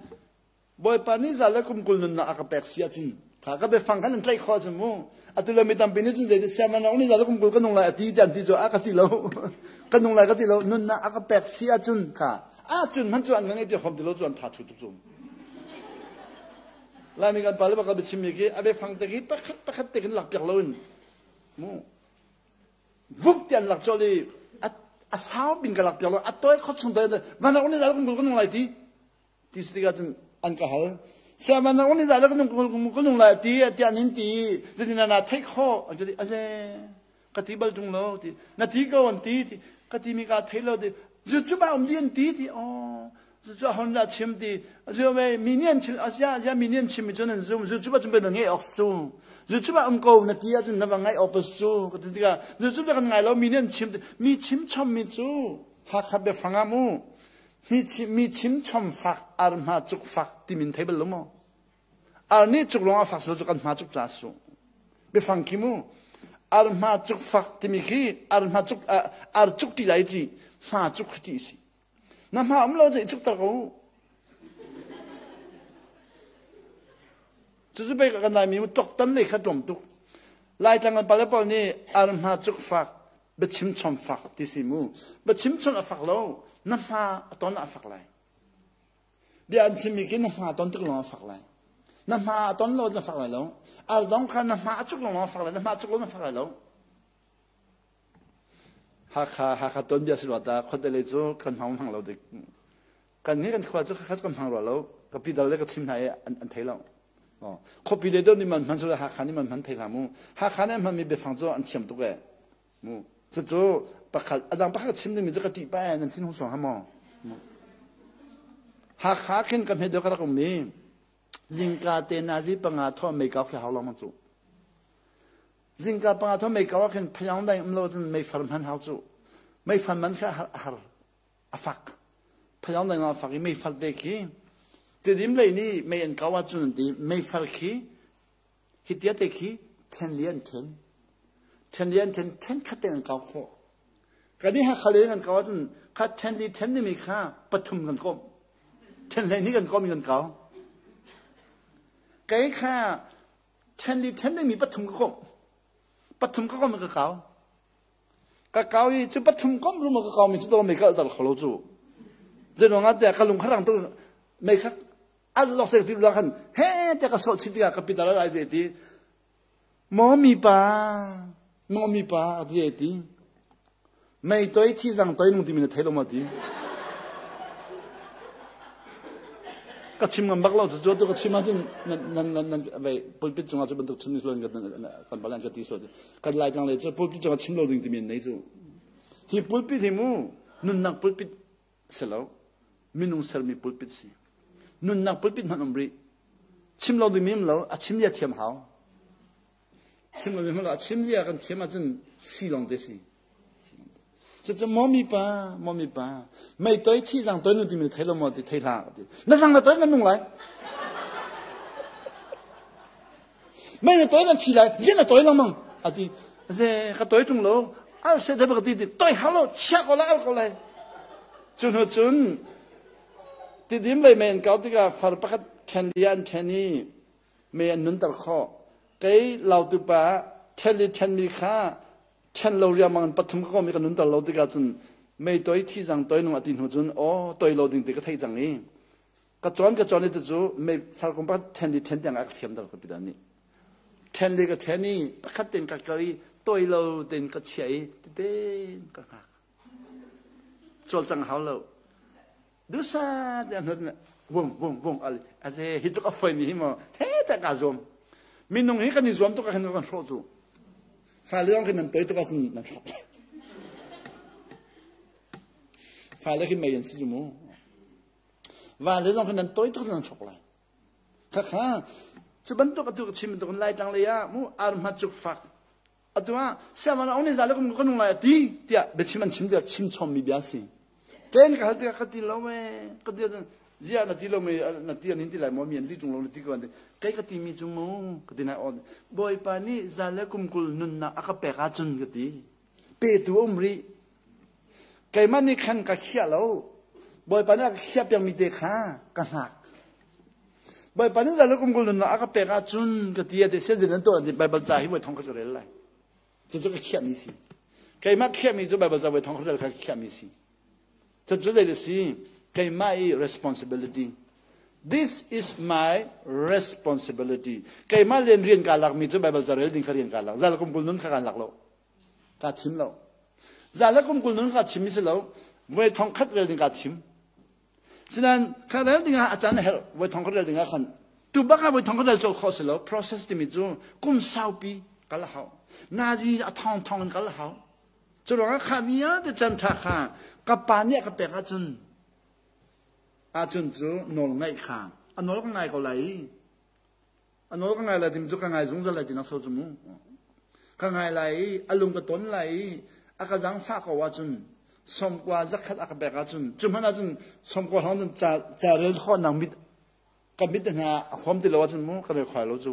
Bawipa nih za le kum 20 nunnak a ka pek si ahcun kha ka biafang khan an tlaih khawh ahcun mu atu le mi tampi nih cun zei siaman nih za le kum 20 ka nung lai a ti ti an ti cu a ka ti lo ka nung lai ka ti lo nunnak a ka pek si ahcun kha ahcun hman cu an ka ngeih piak hom ti lo cu an tha thu tuk cu Laimi kan pa le bak ka biachimmi khi a biafang te khi pakhat pakhat te khin lak piak lo in mu vuk ti an lak colh i a sau bin ka lak piak lo a toi khot chung toi van rak ni zal ka nung lai ti ti si tikah cun an ka hal sia van rak ni zal ka nung ka nung lai ti tiah nin ti zetin na theih khawh an ka ti aze ka ti bal tung lo ti na ti ko an ti ti ka ti mi ka thei lo ti zu cu ba um di an ti ti oh Cucu hon dah chim ti zu me mi nih an chim asia ya mi nih an chim mi cun an zum zu cu ba cun na ngeih awk cu zu cu ba um ko na ti ahcun na va ngaih awk su ka ti tikah zu cu kan ngai lo mi nih an chim mi chim chom mi cu Hakha biafang ah mu mi chim mi chim chom fak ar hma cuk fak ti min thei bal lo maw ar nih cuk lawng a fak silo cu kan hma cuk ca su biafang khi mu ar hma cuk fak timi khi ar hma cuk ar cuk ti lai ci hma cuk ti si Na hma um lo cu i cukter ko u. Cucu pei kan Laimi mu tuaktan lei kha tlawm tuk. Laitlang kan pale pawl nih ar hma cuk fak, biachim chom fak ti si mu. Biachim chom a fak lo, na hma a ton a fak lai. Bia an chimmi khi na hma ton tuk lawng a fak lai. Na hma a ton lo na fak lai lo. Ar zong kha na hma a cuk lawng a fak lai, na hma a cuk lo na fak lai lo. Hakha Hakha tuanbia si rua ta khuate lei cu kan hmang hmang lo dik. Kan nih kan khua cu kha kan hmang rua lo. Ka pi dal le ka chim hna i an thei lo. Khuapi le deuh nih man hman su le Hakha nih man hman thei hlah mu. Hakha nih hmanmi biafang cu an thiam tuk e. Mu. Cucu pakhat a dang pakhat chim dingmi cu ka ṭih pa e nan thin hung suang ha maw. Hakha khin ka hme deuh ka rak um i zingka te nazi panga thawh mei kau khi hau lengmang cu. Zingka panga thawh mei kau ah khin phayang dai um lo cun meifar hman hau cu. Meifar man kha a har a fak. Phayang dai a fak i meifar te khi Tidim lei nih mei an kau ahcun an ti meifar khi hi tia te khi then li an then. Then li an then then khat te an kau khawh. Kan i Hakha lei kan kau ahcun kha then li then timi kha pathum kan komh. Then hlei ni kan komh i kan kau. Kei kha Ṭhen li ṭhen dingmi pathum ka komh. Pathum ka komh i ka kau. Ka kau i cu pathum komh rum ka kau mi cu mei ka alter kho lo cu. Zeiruang ah tiah ka lung kha rang tuk mei kha al lok sek ti khan he tiah ka sawh chih tikah ka pitar lai zei ti maw mi pa maw mi pa ti ti Mei toi thi zang toi nung timi na thei lo maw ti? Ka chim ngam bak lo cu tu ka chim ahcun nan nan nan nan vei pulpit cungah cu bantuk chim ni sual kan kan balan ka ti sual kan lai tlang lei cu pulpit cungah chim lo ding timi an nei cu hi pulpit hi mu nunnak pulpit si lo minung sermi pulpit si nunnak pulpit hmanh um rih chim lo ding mi um lo a chim zia thiam hau chim lo mi hmanh lo a chim zia kan thiam ahcun si lawng te si Cucu mawmi pa, mawmi pa, mei toi thi zang toi nu timi thei lo maw ti thei hlah ti. Na zang na toi na nung lai. Mei na toi na thi lai, zia na toi lengmang. Ati, ze ka toi tung lo. Al se te bak ti ti toi halo chia ko lai al ko lai. Cu hnu cun tidim lei mei an kau tikah far pakhat ṭhen li an ṭhen i mei an nunter khawh. Kei lautu pa ṭhen li ṭhenmi kha ṭhen lo riangmang in pathum ka kom i ka nunter lo tikah cun mei toi thi cang toi nung a ti hnu cun aw toi lo ding ti ka theih cang i ka cawn ka cawn i tu cu mei far kum pakhat ṭhen li ṭhen tiang a ka thiam ter ka pidan nih ṭhen li ka ṭhen i pakhat ten ka kal i toi lo ten ka chiah i tete ka hngak cawlcang hau lo dusa te hnu vung vung vung al aze hi tuk a foi mi hi mo he ta ka zuam minung hi kan i zuam tuk ah khan kan hrawh cu fale zong khi nan toi tuk ahcun nan hrawk fale khi mei an si mu vale zong khi nan toi tuk nan hrawk lai khakha cu bantuk atu ka chim bantuk lai tlang lei ah mu ar hma cuk fak Atu ah siangman ong nih zale kum ka nung lai a ti tiah biachim an chim tiah chim chommi bia si. Ken ka hal tikah ka ti lo me ka ti ahcun ziah na ti lo me na ti an hin ti lai maw mi an li ṭung lo na ti ko an ti. Kei ka timi cu mu ka ti nai aw Bawipa nih zale kum 20 nunnak a ka pek ahcun ka ti. Petu a um rih. Keimah nih khan ka khiah lo. Bawipa nih a ka khiah piakmi te kha ka hngak. Bawipa nih zale kum 20 nunnak a ka pek ahcun ka ti ati siazin an tuah ti Baibal ca hi voi thong ka rel lai. Cucu ka khiahmi si. Keimah khiahmi cu Baibal ca voi thong ka rel kha ka khiahmi si. Cucu zei si? Keimah i responsibility. This is my responsibility. Keimah len rian kaa lakmi cu Baibal ca rel ding kha rian kaa lak. Zal kum 20 nun kha kaan lak lo. Kaa thim lo. Zal kum 20 nun kaa thim mi si lo. Voi thong khat rel ding kaa thim. Sinain kha rel dingah a caan a herh. Voi thong ka rel dingah khan tu bak ah voi thong ka rel colh khawh si lo. Process timi cu kum saupi kal a hau. Nazi a thong thong in kal a hau. Cu ruangah kha vialte caan ṭha kha ka pa nih a ka pek ahcun ahcun cu nawl ngaih kha a nawl ka ngai ko lai i A nawl ka ngai lai timi cu ka ngai zungzal lai tinak so cu mu. Ka ngai lai i a lung ka ton lai i a ka zaangfah ko ahcun 90 zakhat a ka pek ahcun cu hmanh ahcun 90 hrawng cun ca ca rel khawhnak mit ka mit hna a huam ti lo ahcun mu ka rel kho lai lo cu.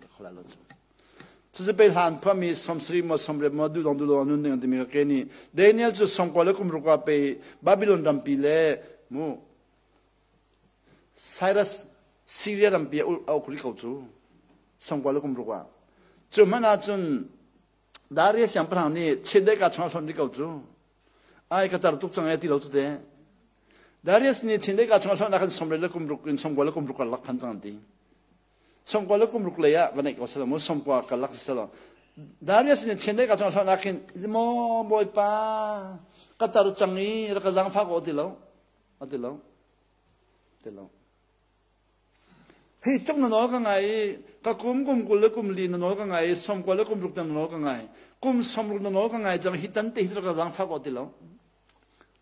Rel kho lai lo cu. Cucu pei hlan phuahmi 70 maw 80 maw duhdong duhdong nun ding an timi ka ke nih Daniel cu 90 le kum ruk ah pei Babylon rampi le mu Cyrus Syria rampi a uk rih ko cu 90 le kum ruk ah. Cu hmanh ahcun Darius siangpahrang nih chiatdeih kaa chung a hlonh rih ko cu. Ai ka tar tuk cang e ti lo cu te. Darius nih chiatdeih kaa chung a hlonh ah khan 80 le kum ruk in 90 le kum ruk karlak phan cang an ti. 90 le kum ruk lei ah va neih ko selaw mu 90 karlak si selaw. Darius nih chiatdeih kaa chung a hlonh ah khin maw bawipa ka tar cang i rak ka zaangfah ko ti lo. A ti lo. Ti lo. Hi tluk na nawl ka ngai i ka kum kum 20 le kum li na nawl ka ngai i 90 le kum ruk na nawl ka ngai. Kum 60 na nawl ka ngai cang hi tan te hi ka zaangfah ko ti lo.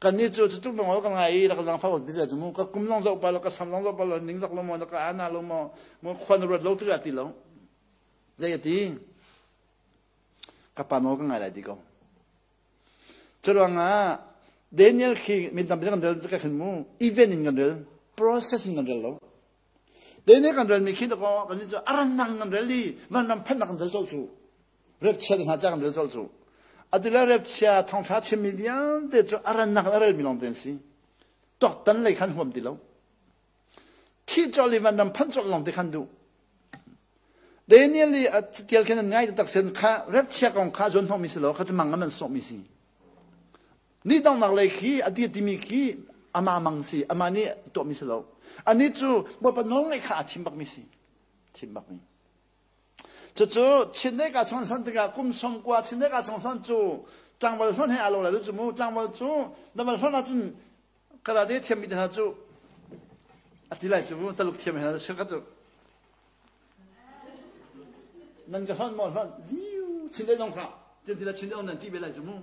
Kan nih cu tluk na nawl ka ngai i ka zaangfah ko ti lo cu mu ka kum zong zoh pa lo ka sam zong zoh pa lo ning zak lo maw na ka ana lo maw mu khua na ruat lo ti ti lo. Zei a ti? Ka pa nawl ka ngai lai ti ko. Curuangah Daniel khi mi tampi kan rel ka khin mu event in kan rel process in kan rel lo. Daniel kan rel mi khi dakaw kan cu arannak kan rel i vanram phannak kan rel col cu rep chia hna ca kan rel col cu atule rep chia thongtha chimmi vialte cu arannak a rel mi lawng te an si tuaktan lei khan huam ti lo Thi cawlh i vanram phanh cawlh lawng te khan duh. Daniel i a tial khin an ngai tak sen kha repchia kong kha zuan hnawhmi si lo kha cu mang an sawhmi si. Ni dongnak lei khi a ti timi khi ama mang si ama nih tuahmi si lo. Ani cu Bawipa nawl ngaih kha a thim bakmi si. Thim bakmi. Cucu Chindeih ka chung hlonh tikah kum 90 Chindeih ka chung hlonh cu tlangval hlonh he aa lo lai cu mu tlangval cu naval hlonh ahcun karate thiammi te hna cu a ti lai cu mu taluk thiam hna cu ka cu nan ka hlonh maw hlonh liu Chindeih zong kha tian ti la Chindeih nan ti ve lai cu mu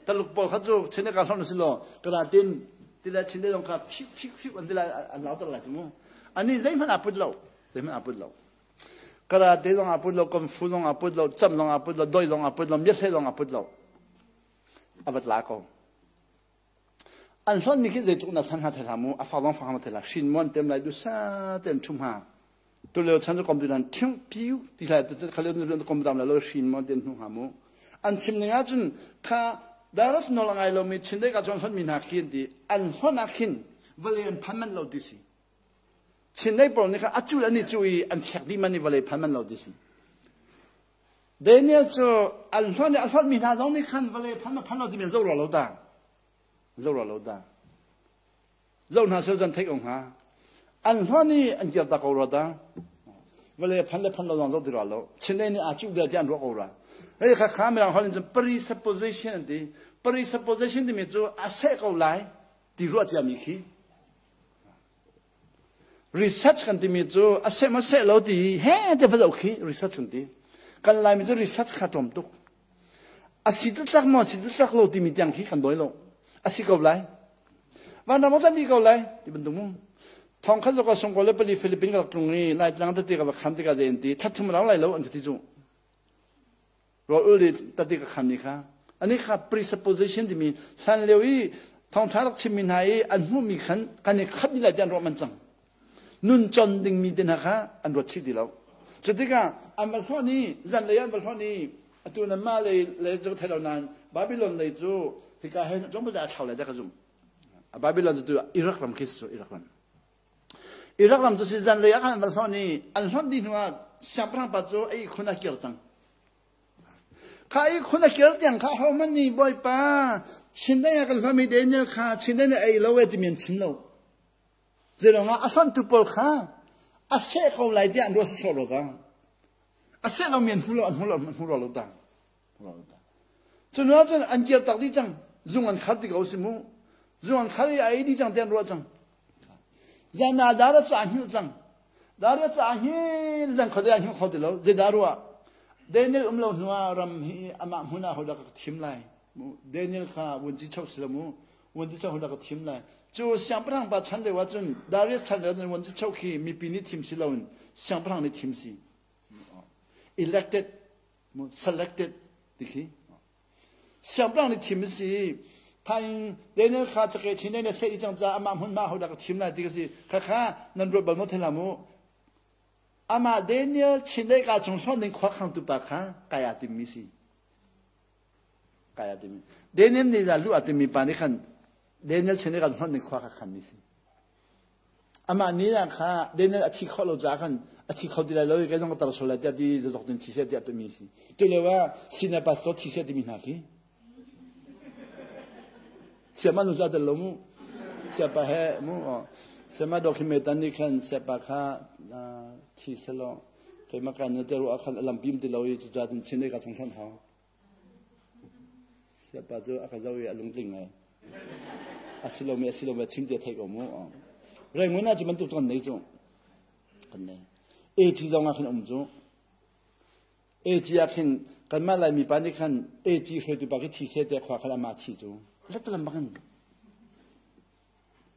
taluk pawl kha cu Chindeih ka hlonh si law karate ti la Chindeih zong kha fik fik fik an ti lai an lau lai cu mu ani zeihmanh aa put lo zeihmanh aa put lo Karate zong aa put lo, kung fu zong aa put lo, cam zong aa put lo, doi zong aa put lo, miahle zong aa put lo. A va tla ko. An hlonh mi khi zeitluk na san hna thei hlah mu, a fak zong fak hna thei hlah. Hrin muan tem lai du sa ten ṭhum ha. Tulio chan cu computer an ṭhiu piu ti lai tu khalio nu computer la lo hrin muan ten hnu ha mu. An chim ning ahcun kha Darius nawl a ngai lomi Chindeih ka chuan hlonhmi hna khi an ti. An hlonh ah khin vawlei an phan manh lo ti si. Chindeih pawl nih kha a cu an i cu i an thlek dih man i vawlei phan manh lo ti si. Daniel cu an hlonh i a hlonhmi hna zong nih khan vawlei phan ma phan lo timi an zoh rua lo ta. Zoh rua lo ta. Zoh hna sel zan theih ko hnga. An hlonh i an kir ta ko rua ta. Vawlei phan le phan lo zong zoh ti rua lo. Chindeih nih aa cuh bia tiah an ruah ko rua. Hei kha kha mirang holh in cun presupposition an ti. Presupposition timi cu a seh ko lai ti ruah ciami khi. Research kan timi cu a seh maw seh lo ti he te va zoh khi research kan ti. Kan Laimi cu research kha tlawm tuk. A si taktak maw si taktak lo timi tiang khi kan dawi lo. A si ko lai. Vanram ah kan dih ko lai ti bantuk mu. Thong khat zok song ko le pali Philippine ka rak tlung i Laitlang tete ka va khan tikah zei an ti thathum rau lai lo an ka ti cu. Rawl ul di tati ka khan mi kha. Ani kha presupposition timi hlan lio i thawngtha rak chimmi hna i an hmuhmi khan kan i khat dih lai ti an ruah man cang. Nun con dingmi te hna kha an ruat chih ti lo. Cu tikah an va hlawh ni zanlei an va hlawh ni atu nan mah lei lei cu thei lo nain Babylon lei cu hika he zong a thlau lai dah ka zumh. Babylon cu tu Iraq ram khi cu Iraq ram. Iraq ram cu si zanlei ah khan an va hlawh ni an hlawnh dih hnu ah siangpahrang pa cu a ihkhun a kir cang. Kha ihkhun a kir tiang kha hohmanh nih Bawipa Chindeih ah kan hlawhmi Daniel kha Chindeih nih a ei lo e timi an chim lo. Zeiruang ah a hlonhtu pawl kha a seh ko lai tiah an ruah sawsawh lo dah. A seh lomi an hmu lo an hmu lo an hmu lo dah. Cu hnu ahcun an kir tak dih cang. Zung an khar ti ko si mu. Zung an khar i a ei dih cang tiah an ruah cang. Zan ah Dara cu aa hngilh cang. Dara cu aa hngil zan khuadei aa hngilh kho ti lo. Zeidah ruah? Daniel um lo hnu ah ram hi amah hmun ah hodah ka thim lai. Daniel kha vunci cho si lo mu. Vunci cho hodah ka thim lai. Cu siangpahrang pa chan lio ahcun Darius chan lio ahcun vunci cho khi mipi nih thim si loin siangpahrang nih thim si. Elected selected ti khi siangpahrang nih thim a si thaing Daniel kha cake chin na seh i cang ca amah hmun ma hodah ka thim lai ti ka si kha kha nan ruat bal maw thela mu amah Daniel chin dei ka chung hlon ding khua khang tu pa kha kaya tim mi si kaya tim Daniel nih lu a tim mi pa nih khan Daniel chin dei ka hlon ding khua kha khan mi si Amah nih ah kha Daniel a thi khawh lo caah khan a thi kho ti lai lo i kei zong ka tar sual lai tiah ti zadok din thi seh tiah timi a si. Tu lio ah senior pastor thi seh timi hna khi. Siama nu cu a tel lo mu. Siapa he mu siama dok hi metan nih khan siapa kha thi selaw keimah kan te ruah khan a lampi ti lo i cucaah cun chin ka chung hlan hau. Siapa cu a ka zoh i a lungtling ngai. A si lomi a si lomi a chim ti a theih ko mu. Rangoon ah cu bantuk cu kan nei cu. Kan nei. AG zong ah khin um cu. AG ah khin kanmah Laimi pa nih khan AG hruaitu pa khi thi seh tiah khua khan amah thi cu. Latalam bak in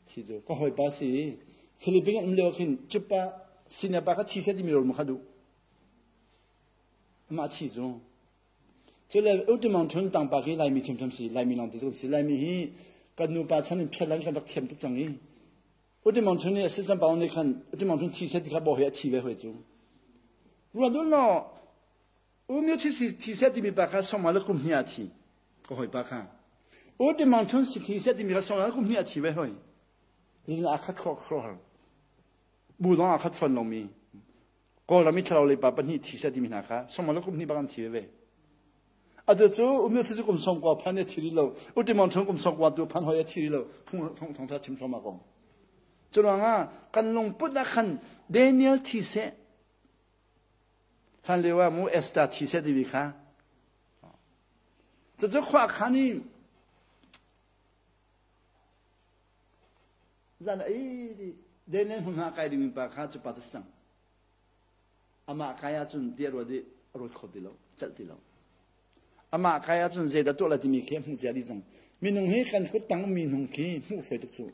thi cu. Ka hawipa si. Philippines um lio khin cupa senior pa kha thi seh timi rawl mu kha duh. Amah thi cu. Cule Utimong thun tangpa khi Laimi ṭhiamṭhiam si, Laimi lawng ti cu kan si. Laimi hi kan nupa chan in phiat kan rak thiam tuk cang i Utimong thun nih assistant pa nih khan Utimong thun thi seh ti kha baw he a thi ve hoi cu. Ruat dul law Umyo thi si thi seh timi pa kha songma le kum hnih ah thi. Ka hoi pa kha. Utimong thun si thi seh timi kha songma le kum hnih ah thi ve hoi. Zin a khat khawh khawh. Bu dong a khat fon lomi. Kawlram i thlarau leipa pahnih thi seh timi hna kha sawmmal le kum hnih bak an thi veve. Atu cu umil thi cu kum sawm kua phan i thi rih lo, utimong chung kum sawm kua tu phan hoi a thi rih lo, phung thong thong tha chim thluahmah ko. Cu ruangah kan lungput ah khan Daniel thi seh, hlan lio ah mu Esther thi seh timi kha. Cucu khua khan i Zan ei di Daniel hmun hna kai ding pa kha cu pa cu sang. Amah kai ahcun ti a ruat i a ruat kho ti lo, celh ti lo. Amah kai ahcun zeidah tuah lai timi khi a hmuh cia dih cang. Minung hi kan kut tang ummi hnung khi hmuh fawi tuk cu.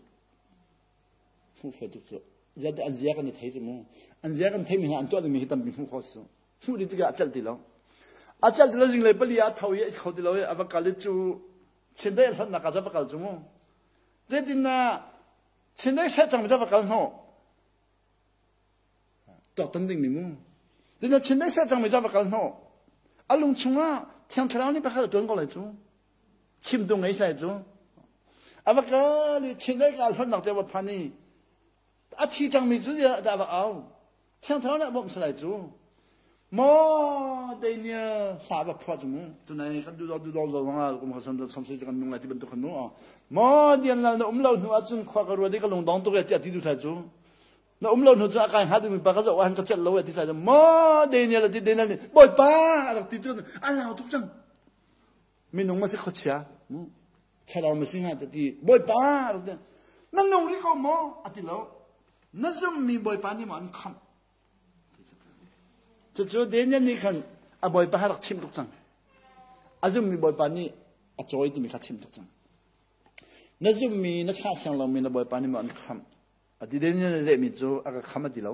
Hmuh fawi tuk cu. Zeidah an zia kan i thei cu mu. An zia kan theimi hna an tuah dingmi hi tampi hmuh kho su. Hmuh dih tikah a celh ti lo. A celh ti lo zinglei pali ah tho i a kho ti lo i a va kal i cu chindeih a hlonhnak ah va kal cu mu. Zeitindah Chindeih seh cang va kal hnawh? Tuaktan ding mi mu. Zeitindah Chindeih seh cang mi va kal hnawh? A lung chungah Thiang Thlarau nih pakhat a ṭuan ko lai cu. Chim tu ngei sai cu. A va kal i chin dai ka hlonnak te va phan i a thi cangmi cu dah va au. Thiang Thlarau nih a bawmh salai cu. Maw Daniel hla va phuah cu mu. Tunai kan du du do do nga kum kha sam sam si kan nung lai ti bantuk khan nu. Maw Daniel na um lo hnu ahcun khua ka ruat i ka lungdong tuk e tiah ti du sai cu. Na um lo hnu cu a kai hnga dingmi pa ka zoh ah ka celh lo e ti sai cu. Maw Daniel ti Daniel nih Bawipa a rak ti cu a lau tuk cang. Minung ma si khuachia. Thlarau ma si hnga ti Bawipa a rak ti. Na nung rih ko maw? A ti lo. Na zummi Bawipa nih maw an khamh? Cucu Daniel nih khan a bawipa kha rak chimh tuk cang. A zummi bawipa nih a cawi timi kha chimh tuk cang. Na zummi na thlah siang lomi na bawipa nih maw an khamh? A ti Daniel nih lehmi cu a ka kham a ti lo.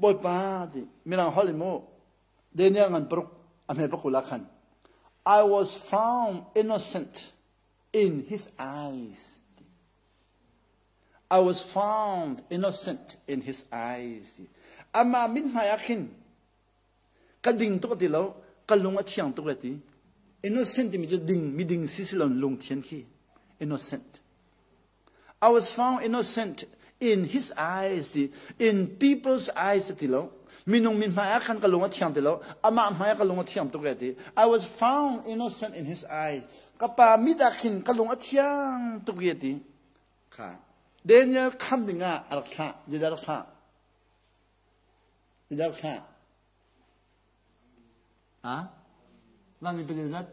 Bawipa ti mirang holh in mu Daniel ngan paruk a hme pakul ah khan I was found innocent in his eyes. I was found innocent in his eyes. Amah mithmai ah khin ka ding tuk ti lo, ka lung a thiang tuk ti. Innocent timi cu ding, miding si si lo lungthian khi. Innocent. I was found innocent in his eyes ti. In people's eyes ti lo. Minung mithmai ah khan ka lung a thiang ti lo, amah hmai ah ka lung a thiang tuk ti. I was found innocent in his eyes. Ka pa mit ah khin ka lung a thiang tuk ti. Kha Daniel kham dingah a rak thlah. Zeidah rak thlah? Zeidah rak thlah? Ha? Vanmi pazin zat?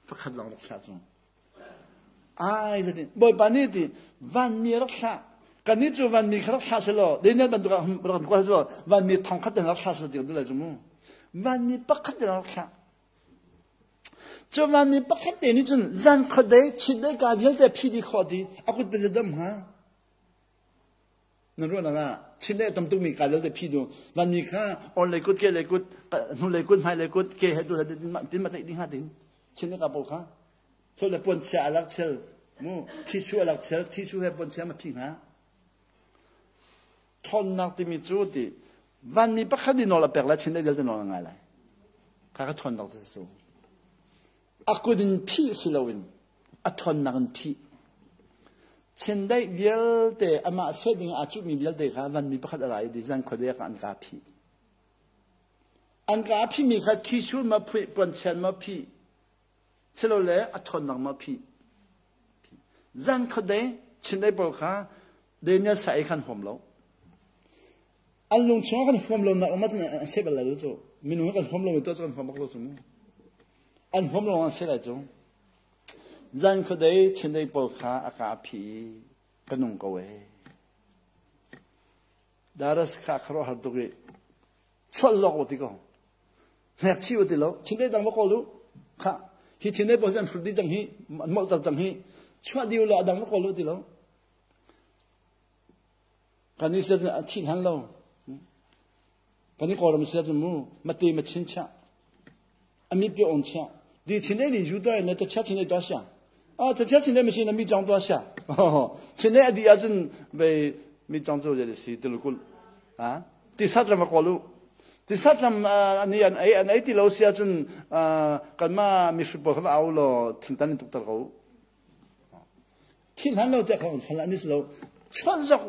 Pakhat lawng rak thlah cu. Ai zatin Bawipa nih ti vanmi rak thlah. Kannih cu vanmi kha rak thlah selaw Daniel bantuk ah rak kuat selaw vanmi thong khat in rak thlah selaw ti kan duh lai cu mu. Vanmi pakhat in rak thlah. Cu vanmi pakhat te nih cun zan khuadei chiatdei ka vialte phi dih khawh ti a kut pe dam hnga. Na ruahnak ah chiatdei a tam tukmi ka vialte phi du vanmi kha or lei kut ke lei kut hnu lei kut hmai lei kut ke he tu tin ma tlaih ding hnga tin chiatdei ka pawl kha thol le puan chia alak chel mu thisu alak chel thisu he puan chia ma phi hnga Ṭhawnnak timi cu ti vanmi pakhat i nawl a pek lai chin dei vialte nawl a ngai lai. Kha ka ṭhawnnak ti si. A kut in phih si loin a ṭhawnnak in phih. Chindeih vialte amah seh ding aa cuhmi vialte kha vanmi pakhat a ra i zan khuadei ah an ka phih. An ka phihmi kha ṭhisu ma phuih puanchian ma phih silole a ṭhawnnak ma phih. Zan khuadei chindeih pawl kha Daniel sa ei khan huam lo. An lung chungah kan huam lo nak um ahcun an seh bal lai cu. Minung kan huam lo mi tuah cu kan huam bak lo cu mu. An huam lo an seh lai cu. Zan khuadei chindeih pawl kha a ka phi i ka nung ko e. Daras kha kharuah har tuk i chuah lok u ti ko. Hnek chi u ti lo. Chindeih dang va kawl u. Kha hi chindeih pawl hi an hrut dih cang hi an molh ter cang hi chuah dih u law a dang va kawl u ti lo. Kan i siat a thi hlan lo. Kan i Kawlram siat mu mate ma chin chia. Ami pi on chia. Di chin ei ni ju to ne ta chia chin ei to sia. A ta chia chin ei ma sin mi chong to sia. Chin ei adi ahcun bei mi chong cu je si tilukul. Ha? Ti sat lam kawl u. Ti sat lam ani an ei an ei ti lo sia cun kan ma mi hru pawl kha au lo thingtan in tuk tar ko. Thil hlan lo tiah kha khan an is lo chuah zok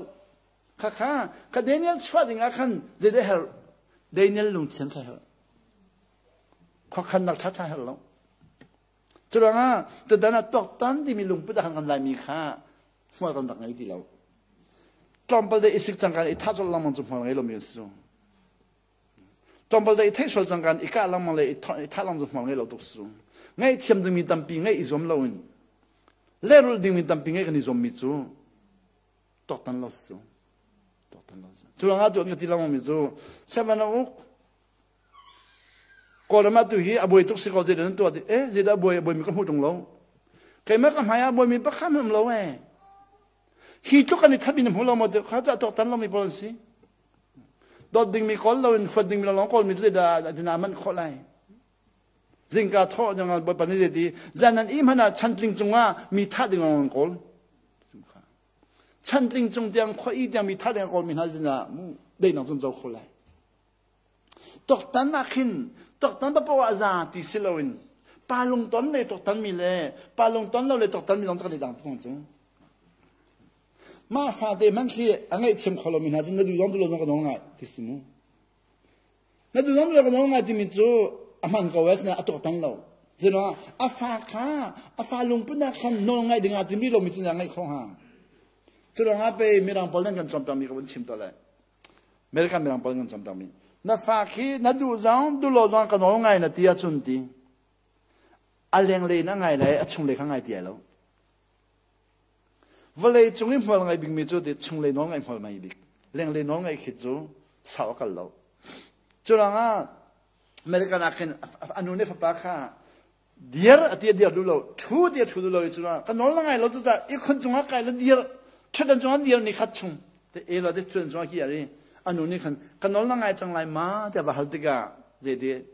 kha kha ka Daniel chuah ding ah khan zeidah her Daniel lungthian kha her khuakhannak tha tha her lo curuangah tutan ah tuaktan timi lungput ah khan kan laimi kha hmual kan rak ngei ti lo tlawmpal de isik cangkan i thah colh lengmang cu hmual ngei lomi an si cu Tlawmpal dei theih sual cang kan i kah lengmang le i thah lengmang hmual ngei lo tuk si ngaih thiam dingmi tampi ngaih i zuam loin lehrulh dingmi tampi ngaih kan i zuammi cu tuaktan lo si cu tuaktan lo si cu ruangah tu an ka ti lengmang mi cu seven uk Kawlram ah tu hi a buai tuk si ko zeidah nan tuah ti eh zeidah a buai a buaimi ka hmuh tung lo keimah ka hmai ah buaimi pakhat hmanh um lo eh hi tluk kan i thatmi na hmu lo maw kha cu a tuaktan lomi pawl an si Dawt dingmi kawl loin huat dingmi lawng kawlmi cu zeidah dina manh khawh lai? Zingka thawh ding Bawipa nih zeiti zan nan i hmanh ah chantling cungah mi thah ding lawng kawl. Chantling cung tiang khua i tiang mi thah ding kawl mi hna dina mu deinak cun zo kho lai. Tuaktan ah khin tuaktan papoh ah za ti si loin pa lungton le tuaktan mi le pa lungton lo le tuaktan mi lawng cu kan i dang tuk cu. Mah fate hmanh khi a ngaihthiam kho lomi hna cu na duh zong duh lo zong ka nawl ngai ti si mu. Na duh zong duh lo ka nawl ngai timi cu a hman ko eh a tuaktan lo. Zeruangah a fa kha a fa lungput ah khan nawl ngaih ding ah timi lomi cu na ngaih kho hnga. Cu ruangah pei mirang pawl nan kan cawnpiakmi ka vun chim tuah lai. American mirang pawl kan cawnpiakmi. Na fa khi na duh zong duh lo zong ka nawl ngai na ti ahcun ti. A lenglei in a ngai lai a chunglei kha ngai ti ai lo. Vawlei cung i hmual ngai bikmi cu ti chunglei nawl ngaih hmual ngai bik. Lenglei nawl ngaih khi cu sau a kal lo. Cu ruangah American ah khin a nu nih fapa kha dir a ti a dir duh lo ṭhu ti a ṭhu duh lo i cu ka nawl na ngai lo tu tah ihkhun cungah kai la dir ṭhutdan cungah dir ni khat chung te e lo te ṭhutdan cungah ki ari a nu nih khan ka nawl na ngai cang lai ma tiah va hal tikah zei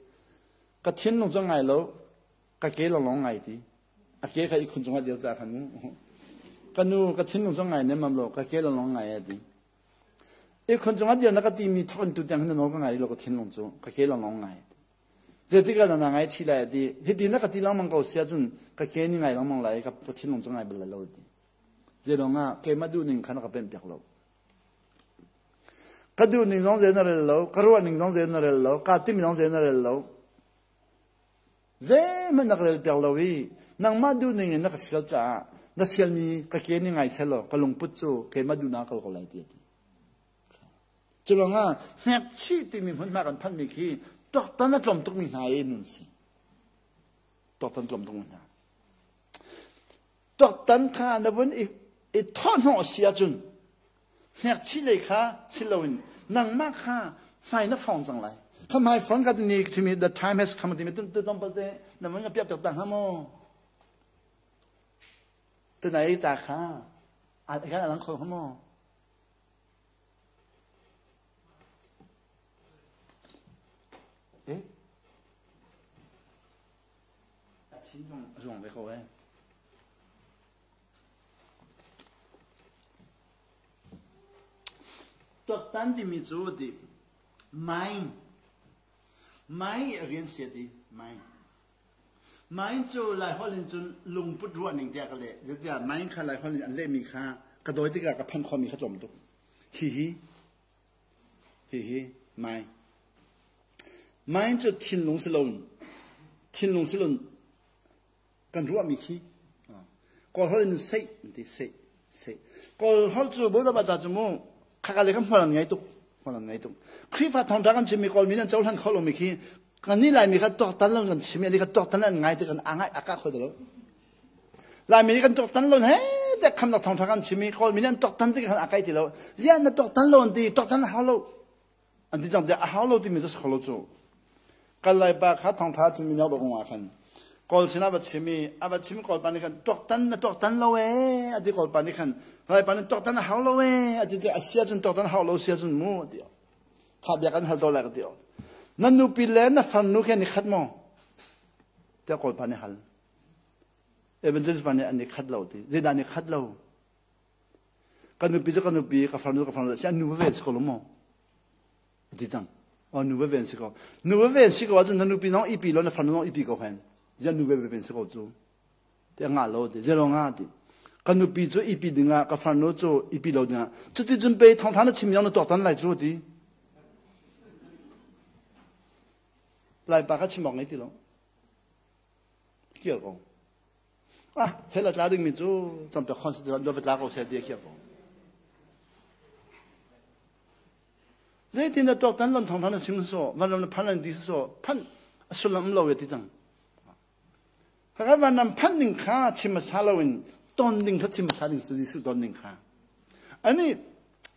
ka thinlung cu ngai lo ka ke lawng ngai ti a ke kha ihkhun cungah dir ca khan mu ka nu ka thinlung cu ngai nem lo ka ke lawng ngai a ti ihkhun cungah dir na ka timi thok in tu tiang hin na nawl ka ngai lo ka thinlung cu ka ke lawng ngai Zeitik ah na ngaihchih lai a ti. Hiti na ka ti lengmang ko si ahcun ka ke ni ngai lengmang lai ka thinlung cu ngai bal lai lo a ti. Zeilawng ah keimah duh ning kha na ka pemh piak lo. Ka duh ning zong zei na rel lo, ka ruah ning zong zei na rel lo, kaa timh zong zei na rel lo. Zeihmanh na ka rel piak lo i nangmah duh ning in na ka fial caah na fialmi ka ke ni ngai seh law ka lungput cu keimah duhnak kal ko lai ti a ti. Culangah hnekchih timi hmunhma kan phanhmi khi tuaktan a tlawm tukmi hna i nun si. Tuaktan tlawm tukmi hna. Tuaktan kha na vun i, i thawhhnawh si ahcun hnekchih lei kha si loin nangmah kha hmai na fong cang lai. Kha hmai fong ka ni chimi the time has come timi tu tu tlawmpal te na vun ka piak piak ta hnga maw? Tunai ca kha a kan alang kho hnga maw? Eh? A chin zong a zuang ve ko eh. Tuaktan timi cu ti mind mind rian sia ti mind Mind cu Laiholh in cun lungput ruah ning tiah ka leh. Zeitiah mind kha Laiholh in an lehmi kha ka dawi tikah ka phan khomi kha tlawm tuk. Hihi hihi mind. Mind cu thinlung si loin thinlung si loin kan ruahmi khi Kawlholh in seih an ti seih seih. Kawlholh cu Bawipa ta cu mu khaka le kha hmual an ngei tuk hmual an ngei tuk. Khrihfa thawngṭha kan chimmi Kawl mi nih an cohlan kho lomi khi kan nih Laimi kha tuaktan lo kan chim i kan tuaktan an ngai ti kan angai aka kho lo. Laimi nih kan tuaktan lo he te khamnak thawngṭha kan chim i Kawl mi nih an tuaktan ti khan akai ti lo. Ziah na tuaktan lo an ti tuaktan hau lo. An ti cang tiah a hau lo timi cu si kho lo cu. Kal lai pa kha thawngṭha chimmi nak dawh ah khan Kawl sin a va chim i a va chim Kawl pa nih khan tuaktan na tuaktan lo ee a ti Kawl pa nih khan Lai pa nih tuaktan a hau lo ee a ti ti a sia cun tuaktan hau lo sia cun mu a ti kha bia kan hal to lai ka ti na nupi le na farnu khi an i khat maw tiah Kawl pa nih hal evangelist pa nih an i khat lo ti zeidah an i khat lo Ka nupi cu ka nupi, ka farnu ka farnu si an nu veve si ko lo maw? A ti cang. Oh, nu veve si ko. Nu veve si ko ahcun na nupi zong ipi lo, na farnu zong ipi ko hen. Zian nu veve si ko cu. Ti a ngah lo ti. Zero nga ti. Ka nupi cu ipi dingah, ka farnu cu ipi lo dingah. Cuti cun pe thawngtha na chim yong na tuaktan lai cu ti. Laipa ka chim awk ngei ti lo. Kir ko. Ah, hell a tla dingmi cu campiak khon si lo va tla ko seh ti a khiah ko. Zeitin dah tuaktan lam thong na chim so, van ram na phan an ti so, phan a sullam lo ti cang. Haka van ram phan ding kha chim hmasa lo in ton ding kha chim hmasa ding Jesuh ton ding kha. Ani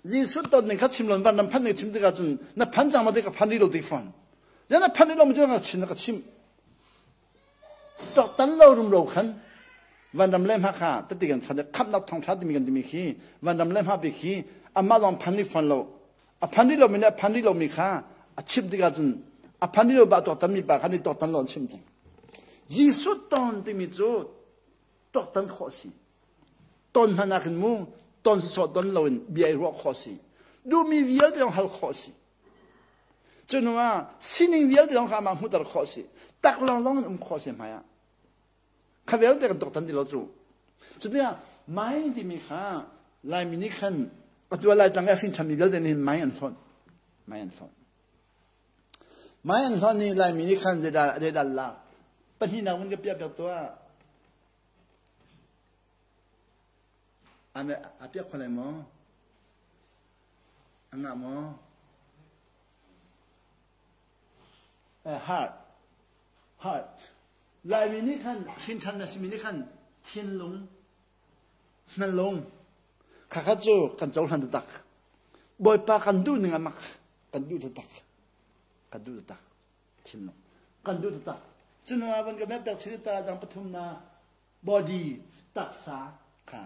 Jesuh ton ding kha chim lo van ram phan ding chim tikah cun na phan cang ma ti ka phan rih lo ti fon. Ya na phan rih lo ma cu ka chim na ka chim. Tuaktan lo rumro khan vanram le hma kha tati kan khan khamnak thawngtha timi kan timi khi vanram le hma bik khi amah lawng phan rih fawn lo a phan rih lomi nih a phan rih lomi kha a chimh tikah cun a phan rih lo ba tuaktan mi pa kha nih tuaktan lo an chim cang Jesuh ton timi cu tuaktan khawh si ton hmanh ah khin mu ton sawsawh ton loin bia i ruah khawh si duhmi vialte zong hal khawh si. Cu hnu ah sining vialte zong kha amah hmuhter khawh a si. Tak lawnglawng in um khawh a si hmai ah. Kha vialte kan tuaktan ti lo cu. Cutikah mai timi kha Laimi nih khan atu ah Laitlang i a hrin ṭhanmi vialte nih hin mai an hlawnh. Mai an hlawnh. Mai an hlawnh i Laimi nih khan zeidah zeidah lak. Pahnihnak vun ka piah piak tuah. A piak kho lai maw? A ngah maw? Heart. Heart. Laimi nih khan hrinṭhan na simi nih khan thinlung, hnalung, khakha cu kan cohlan taktak. Bawipa kan duh ning a mak, kan duh taktak. Kan duh taktak. Thinlung. Kan duh taktak. Cunu ah van ka map pek chin ta dang pathum na body taksa kha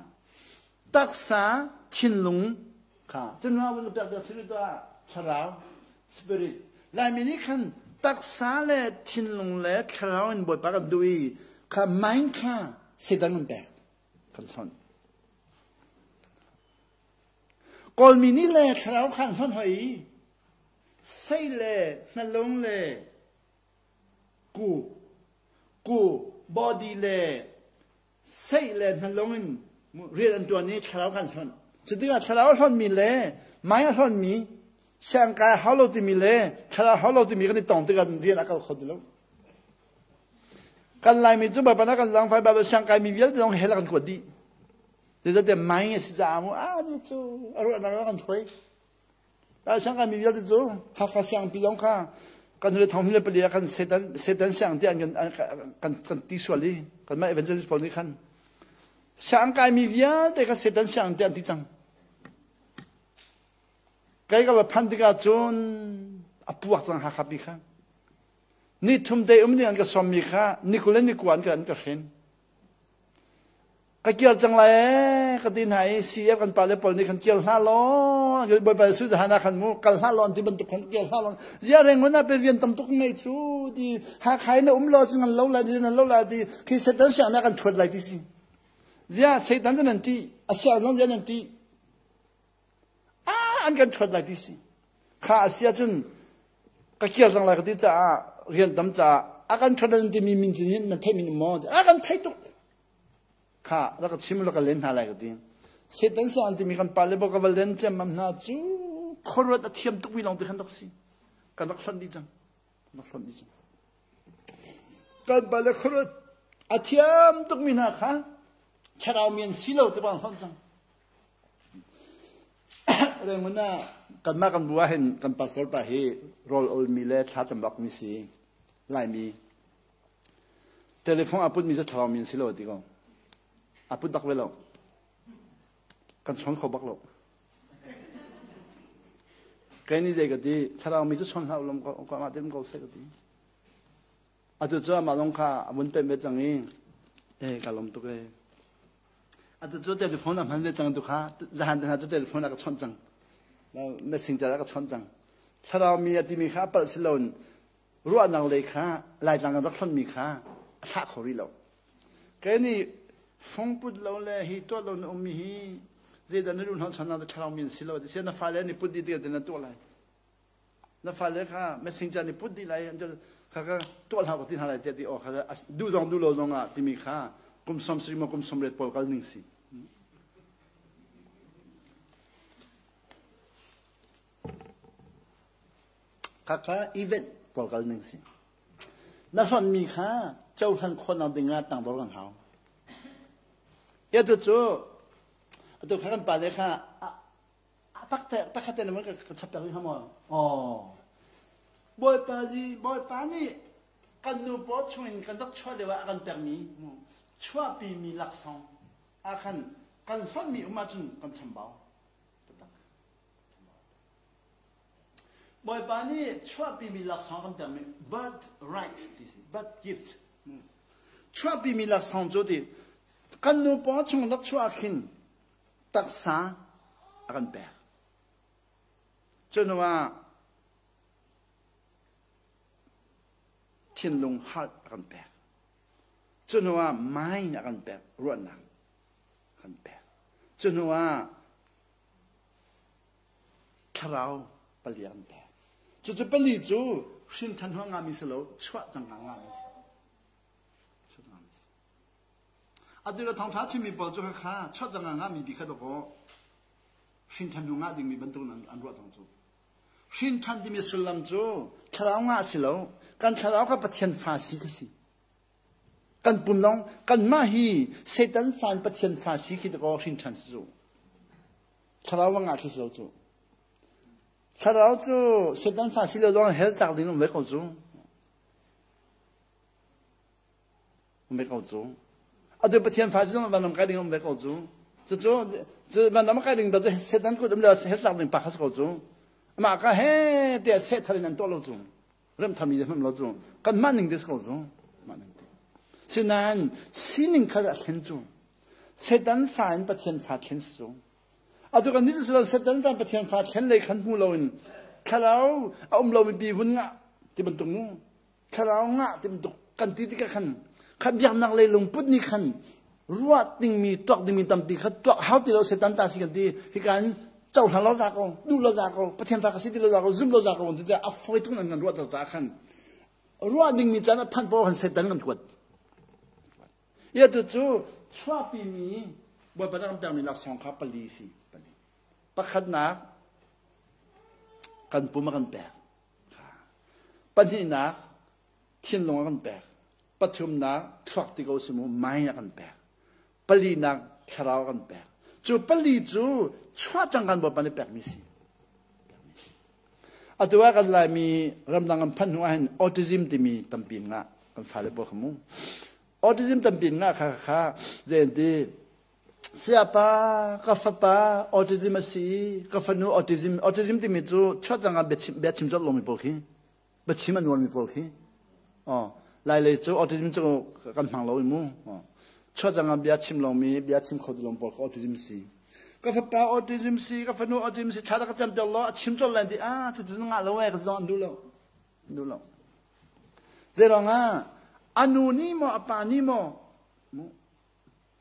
taksa thinlung kha cun van pek pek chin ta thlarau spirit Laimi nih khan taksa le thinlung le thlarau in Bawipa kan duh i kha mind kha Satan kan pek kan hlonh Kawlmi nih le thlarau khan hlonh hoi i sei le hnalung le ku ku body le seih le hnalung in rian an tuan i thlarau kan hlonh. Cu tikah thlarau a hlonhmi le mai a hlonhmi siangkai hau lo timi le thlarau hau lo timi kan i tong tikah rian a kal kho ti lo. Kan Laimi cu Bawipa na kan zaangfai Baibal siangkai mi vialte zong hell ah kan kuat dih. Zeicahtiah mai a si caah mu a ni cu a ruahnak kan hruai. Siangkai mi vialte cu Hakha siangpi zong kha kan le thong le pali ah kan Satan Satan siang ti an kan kan ti sual i kanmah evangelist pawl nih khan siangkai mi vialte kha Satan siang ti an ti cang. Kai ka va phan tikah cun a puak cang Hakha pi kha. Ni thum te um ding an ka sawm mi kha ni kul le ni kua an ka an ka hren. Ka kir cang lai ee ka ti hna i CF kan pale pawl nih khan kir hlah law Bawipa Jesuh zahan ah khan mu kal hlah law an ti bantuk khan kir hlah law zia reng na pe rian tam tuk ngei cu ti Hakha in na um law cu nan lo lai ti nan lo lai ti khi Satan siang na kan thuat lai ti si zia Satan cu nan ti a siang zong zia nan ti ah an kan thuat lai ti si kha a si ahcun ka kir cang lai ka ti caah rian tam caah a kan thuat an timi min cin hin nan theih min maw a kan thei tuk kha rak ka chim rak ka len hna lai ka ti Satan sa an timi kan pale bo ka va len ciammam hna cu khuaruat a thiam tuk mi lawng te khan rak si kan rak hlonh dih cang rak hlonh dih cang kan pale khuaruat a thiam tuk mi hna kha thlarau mi an si lo te bang hlonh cang Rangoon ah kanmah kan bu ahhin kan pastor pa hi rawl olmi le thlacam bakmi si. Laimi. Telephone a putmi cu thlarau mi an si lo a ti ko. A put bak ve lo. Kan chawn kho bak lo. Kei nih zei ka ti, thlarau mi cu chawn hlah u lam ko, mah te ko seh ka ti. Atu cu amah zong kha a vun pemh ve cang i, eh ka lawm tuk ee. Atu cu telephone a hman ve cang tu kha zahan te hna cu telephone a ka chawnh cang. Messenger a ka chawnh cang. Thlarau mi a timi kha a palh si loin ruahnak lei kha Laitlang kan rak hlonhmi kha a thlah kho rih lo. Kei nih fungput lo le hi tuah lo na ummi hi zeidah na duh hnawhchannak thlarau mi an si lo. Ti na fale an i put dih tikah na tuah lai. Na fale kha messenger nih put dih lai kha ka tuah hlah ka ti hna lai tiah ti aw kha duh zong duh lo zong ah timi kha kum som sri maw kum som ret pawl kal ning si. Kha kha event pawl kal ning si. Na hlonh mi kha cohlan khawhnak ding ah tangdor kan hau. Ya tu cu atu kha kan pale kha pakhat te na ka chap piak rih maw? Aw. Bawipa nih Bawipa nih kan nu paw chungin kan rak chuah lio ah a kan pekmi chuahpimi laksawng ah khan kan hlonhmi um ahcun kan chambau. Taktak. Bawipa nih chuahpimi laksawng kan pekmi birth right ti si birth gift. Chuahpimi laksawng cu ti kan nu paw chung rak chuah khin taksa a kan pek. Cu hnu ah thinlung heart a kan pek. Cu hnu ah mind a kan pek, ruahnak a kan pek. Cu hnu ah thlarau pali a kan pek. Cucu pali cu hrin ṭhan hnu a ngahmi si lo, chuah cang a ngahmi si. Atu le thawngṭha chimmi pawl cu kha chuah cang a ngahmi bi kha dawkaw hrin ṭhan hnu ngah dingmi bantuk an ruah cang cu. Hrin ṭhan timi sullam cu thlarau ngah si lo, kan thlarau kha Pathian fa si kha si. Kan pum lawng kanmah hi Satan fa in Pathian fa si khi dawkaw hrin ṭhan si cu. Thlarau va ngah khi si lo cu. Thlarau cu Satan fa si lo zong hell tlak ding um ve ko cu. Um ve ko cu. Atu Pathian fa si zong vanram kai ding um ve ko cu. Cucu cu vanram kai ding cu Satan kut um le hell tlak ding pa kha si ko cu. Amah ka he tiah seh thar in an tuah lo cu. Rem thami hmam lo cu. Kan mah ning te si ko cu. Mah ning te. Sinain sining kha a thlen cu. Satan fa in Pathian fa thlen si cu. Atu kan nih cu Satan fa Pathian fa thlen lei khan hmu loin thlarau a um lomi pi vun ngah ti bantuk mu thlarau ngah ti bantuk kan ti tikah khan kha biaknak lei lungput nih khan ruah dingmi tuak dingmi tampi kha tuak hau ti lo Satan ta si kan ti hika in cohlang lo za ko duh lo za ko Pathian fa ka si ti lo za ko zum lo za ko ti tiah a fawi tung an kan ruah ter caah khan ruah dingmi caan a phanh paoh khan Satan kan kuat Atu cu chuahpimi Bawipa nih a kan pekmi laksawng kha pali si. Pali. Pakhatnak, kan pum a kan pek. Pahnihnak, thinlung a kan pek. Pathumnak, thluak ti ko si mu, mind a kan pek. Palinak, thlarau a kan pek. Cu pali cu chuah cang kan Bawipa nih pekmi si. Atu ah kan Laimi ramdang an phanh hnu ahhin autism timi tampi in ngah kan fale pawl kha mu. Autism tampi in ngah kha kha zei an ti sayapa ka fapa autism a si ka fanu autism autism timi cu chuat zang ah biachim biachim colh lomi pawl khi biachim a nuarmi pawl khi oh lailei cu autism cu kan hmang lo i mu chuah cang ah bia chim lomi bia chim kho ti lo pawl kha autism si ka fapa autism si ka fanu autism si thla ka cam piak lo a chim colh lai ti ah cu cu ngah lo eh ka zong an duh lo duh lo zei ah anu nih maw a pa nih maw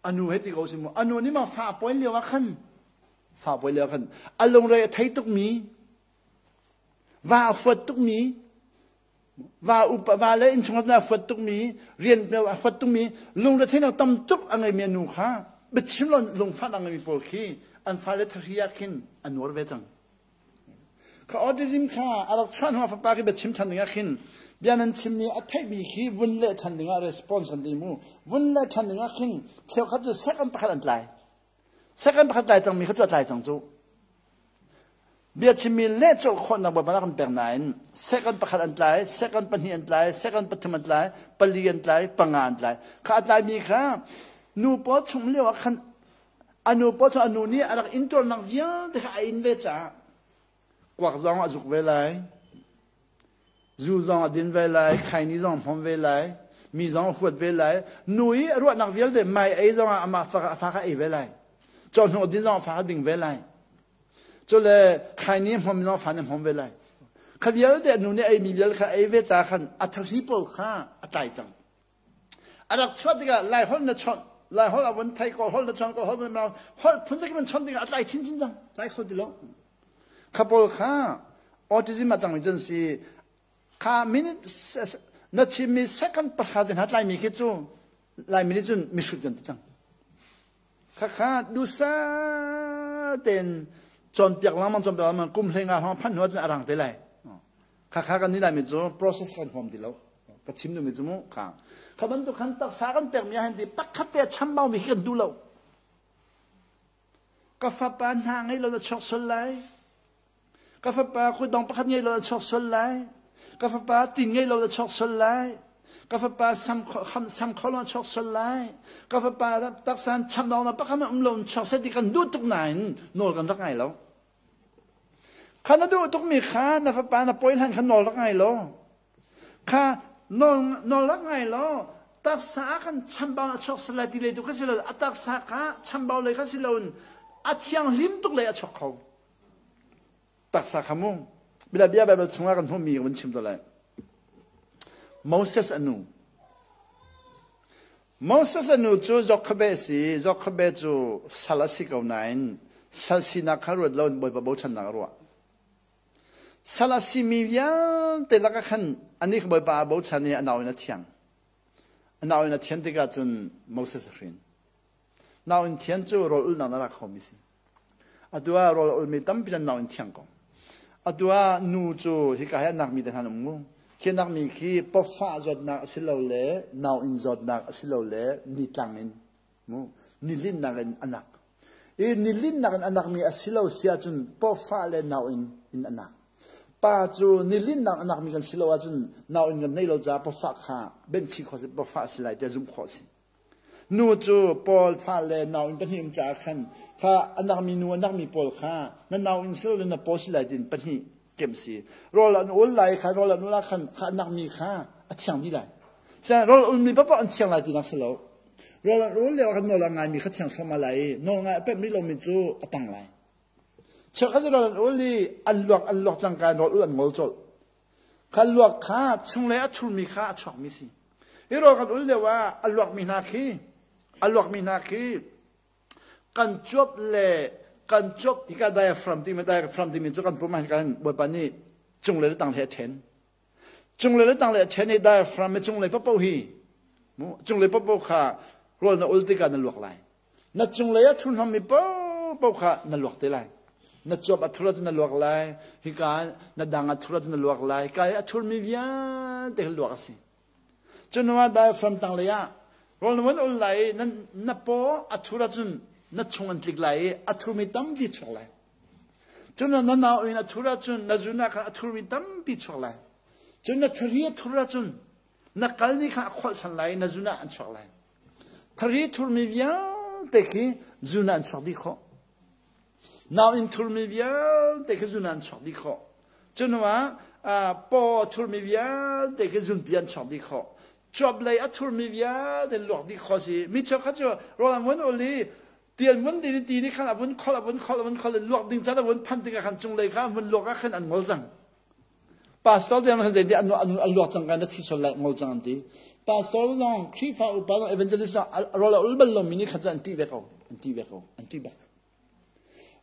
anu he ti ko si mu anu nih maw fa poi lio ah khan fa poi lio ah khan a lungre a thei tuk mi Va a huat tukmi, va upa va le innchungkhar a huat tukmi, rian a huat tukmi, lungretheihnak tam tuk a ngeimi a nu kha biachim lo lungfah a ngeimi pawl khi an fale thahri ah khin a nuar ve cang. Kha autism kha a rak chuah hnu ah fapa khi biachim ṭhan ding ah khin bia nan chimmi a theihmi khi vun leh ṭhan ding ah response kan ti mu. Vun leh ṭhan ding ah khin cheukhat cu second pakhat an tlai. Second pakhat tlai cangmi kha cu a tlai cang cu. Biachimmi leh colh khawhnak Bawipa nih a kan pek nain second pakhat an tlai, second pahnih an tlai, second pathum an tlai, pali an tlai, panga an tlai. Kha a tlaimi kha nu paw chung lio ah khan a nu paw chung a nu nih a rak intuarnak vialte kha a in ve caah kuak zong a zuk ve lai, zu zong a din ve lai, khaini zong a hmawm ve lai, mi zong a huat ve lai, nu i a ruahnak vialte mai ei zong ah amah fa kha ei ve lai, cawhnuk a din zong a fa kha ding ve lai. Cule khaini a hmawm zong fa nih a hmawm ve lai. Kha vialte a nu nih ei mi vialte kha ei ve ca khan a thahri pawl kha a tlai cang. A rak chuah tikah Lai holh na chawnh, Lai holh a vun thei, Kawl holh na chawnh, Kawl holh na holh phun zakip in chawnh tikah a tlai chinchin cang, tlai kho ti lo. Kha pawl kha autism a cangmi cun si kha minute na chimmi second pahra te hna tlaimi khi cu Laimi nih cun mihrut kan ti cang. Khakha dusa tein cawnpiak lengmang cawnpiak lengmang kum hleinga hrawng phanh hnu ahcun a rang te lai. Khakha kan nih Laimi cu process kan huam ti lo. Ka chim duhmi cu mu kha. Kha bantuk khan taksa kan pekmi ah hin ti pakhat te a chambau mi khi kan duh lo. Ka fapa hna ngei lo na chuak sual lai. Ka fapa khuidong pakhat ngei lo na chuak sual lai. Ka fapa tin ngei lo na chuak sual lai. Ka fapa sam sam kho lo na chuak sual lai. Ka fapa taksan chamdong na pakhat um lo chuak seh ti kan duh tuk nain nawl kan rak ngai lo. Kha na duh tukmi kha na fapa na pawi hlan kha nawl rak ngai lo. Kha nawl nawl rak ngai lo. Taksa ah khan chambau a chuak sal lai ti lei tu kha si lo. A taksa kha chambau lei kha si loin a thianghlim tuk lei a chuak kho. Taksa kha mu. Bila bia Bible chungah kan hmuhmi ka vun chim to lai. Moses a nu. Moses a nu cu Jochebed a si. Jochebed cu sal a si ko nain sal sinak kha ruat loin Bawipa bochannak a ruah. Sal a simi vialte lakah khan anih kha Bawipa aa bochan i a nau in a thiang. A nau in a thian tikah cun Moses a hrin. Nau in thian cu rawl ulhnak na rak khomi si. Atu ah rawl a ulmi tampi an nau in thiang ko. Atu ah nu cu hika hi a nakmi te hna an um mu. Khi nakmi khi pawfah zawtnak a si lo le nau in zawtnak a si lo le nitlang in mu nilinnak in a nak. I nilinnak in a nakmi a si lo si ahcun pawfah le nau in in a nak. Pa cu nilinnak a nakmi kan si lo ahcun nau in kan nei lo caah pawfah kha benhchih khawh si pawfah a si lai tiah zumh khawh a si. Nu cu Paul fale nauinn pahnih um caah khan kha a nakmi nu a nakmi pawl kha na nauinn si loin na paw si lai tiin pahnih kemh si. Rawl an ul lai kha rawl an ul ah khan kha a nakmi kha a thiang dih lai. Sian rawl ulmi paohpaoh an thiang lai tinak si lo. Rawl an ul lio ah khan nawl a ngaimi kha thiang thluahmah lai i nawl ngai a pemh rih lomi cu a tang lai. Cheukhat cu rawl an ul i an luak an luak cangka in rawl ul an ngol colh. Kha luak kha chunglei a thurmi kha a chuakmi si. Hi rawl kan ul lio ah a luakmi hna khi a luakmi hna khi kan cuap le kan cuap hika diaphragm timi diaphragm timi cu kan pum ah kan Bawipa nih cunglei le tanglei a ṭhen. Cunglei le tanglei a ṭhen i diaphragm i cunglei paohpaoh hi cunglei paohpaoh kha rawl na ul tikah na luak lai. Na cunglei a thurhnawmmi paohpaoh kha na luak te lai. Na cuap a thur ahcun na luak lai, hika na dang a thur ahcun na luak lai, ka i a thurmi vialte kha luak a si. Cu hnu ah diaphragm tanglei ah rawl na von ul lai i na paw a thur ahcun na chung an tlik lai i a thurmi tampi chuak lai. Cun na nau in a thur ahcun na zun ah khan a thurmi tampi chuak lai. Cun na thari a thur ahcun na kal ni kha a kholh ṭhan lai i na zun ah an chuak lai. Thari thurmi vialte khi zun ah an chuak dih khawh. Nau in thurmi vialte khi zun ah an chuak dih khawh. Cu hnu ah paw a thurmi vialte khi zunpi an chuak dih khawh. Cuap lei a thurmi vialte luak dih khawh si. Mi cheukhat cu rawl an vun ul i ti an vun din i ti nih khan a vun kholh a vun kholh a vun kholh i luak ding caan a vun phanh tikah khan cunglei kha an vun luak ah khan an ngol cang. Pastor tiang khan zeiti an an luak cang kan na thi sual lai ngol cang an ti. Pastor zong Khrihfa upa zong evangelist zong rawl a ul bal lo mi nih khan cu an ti ve ko an ti ve ko an ti bak.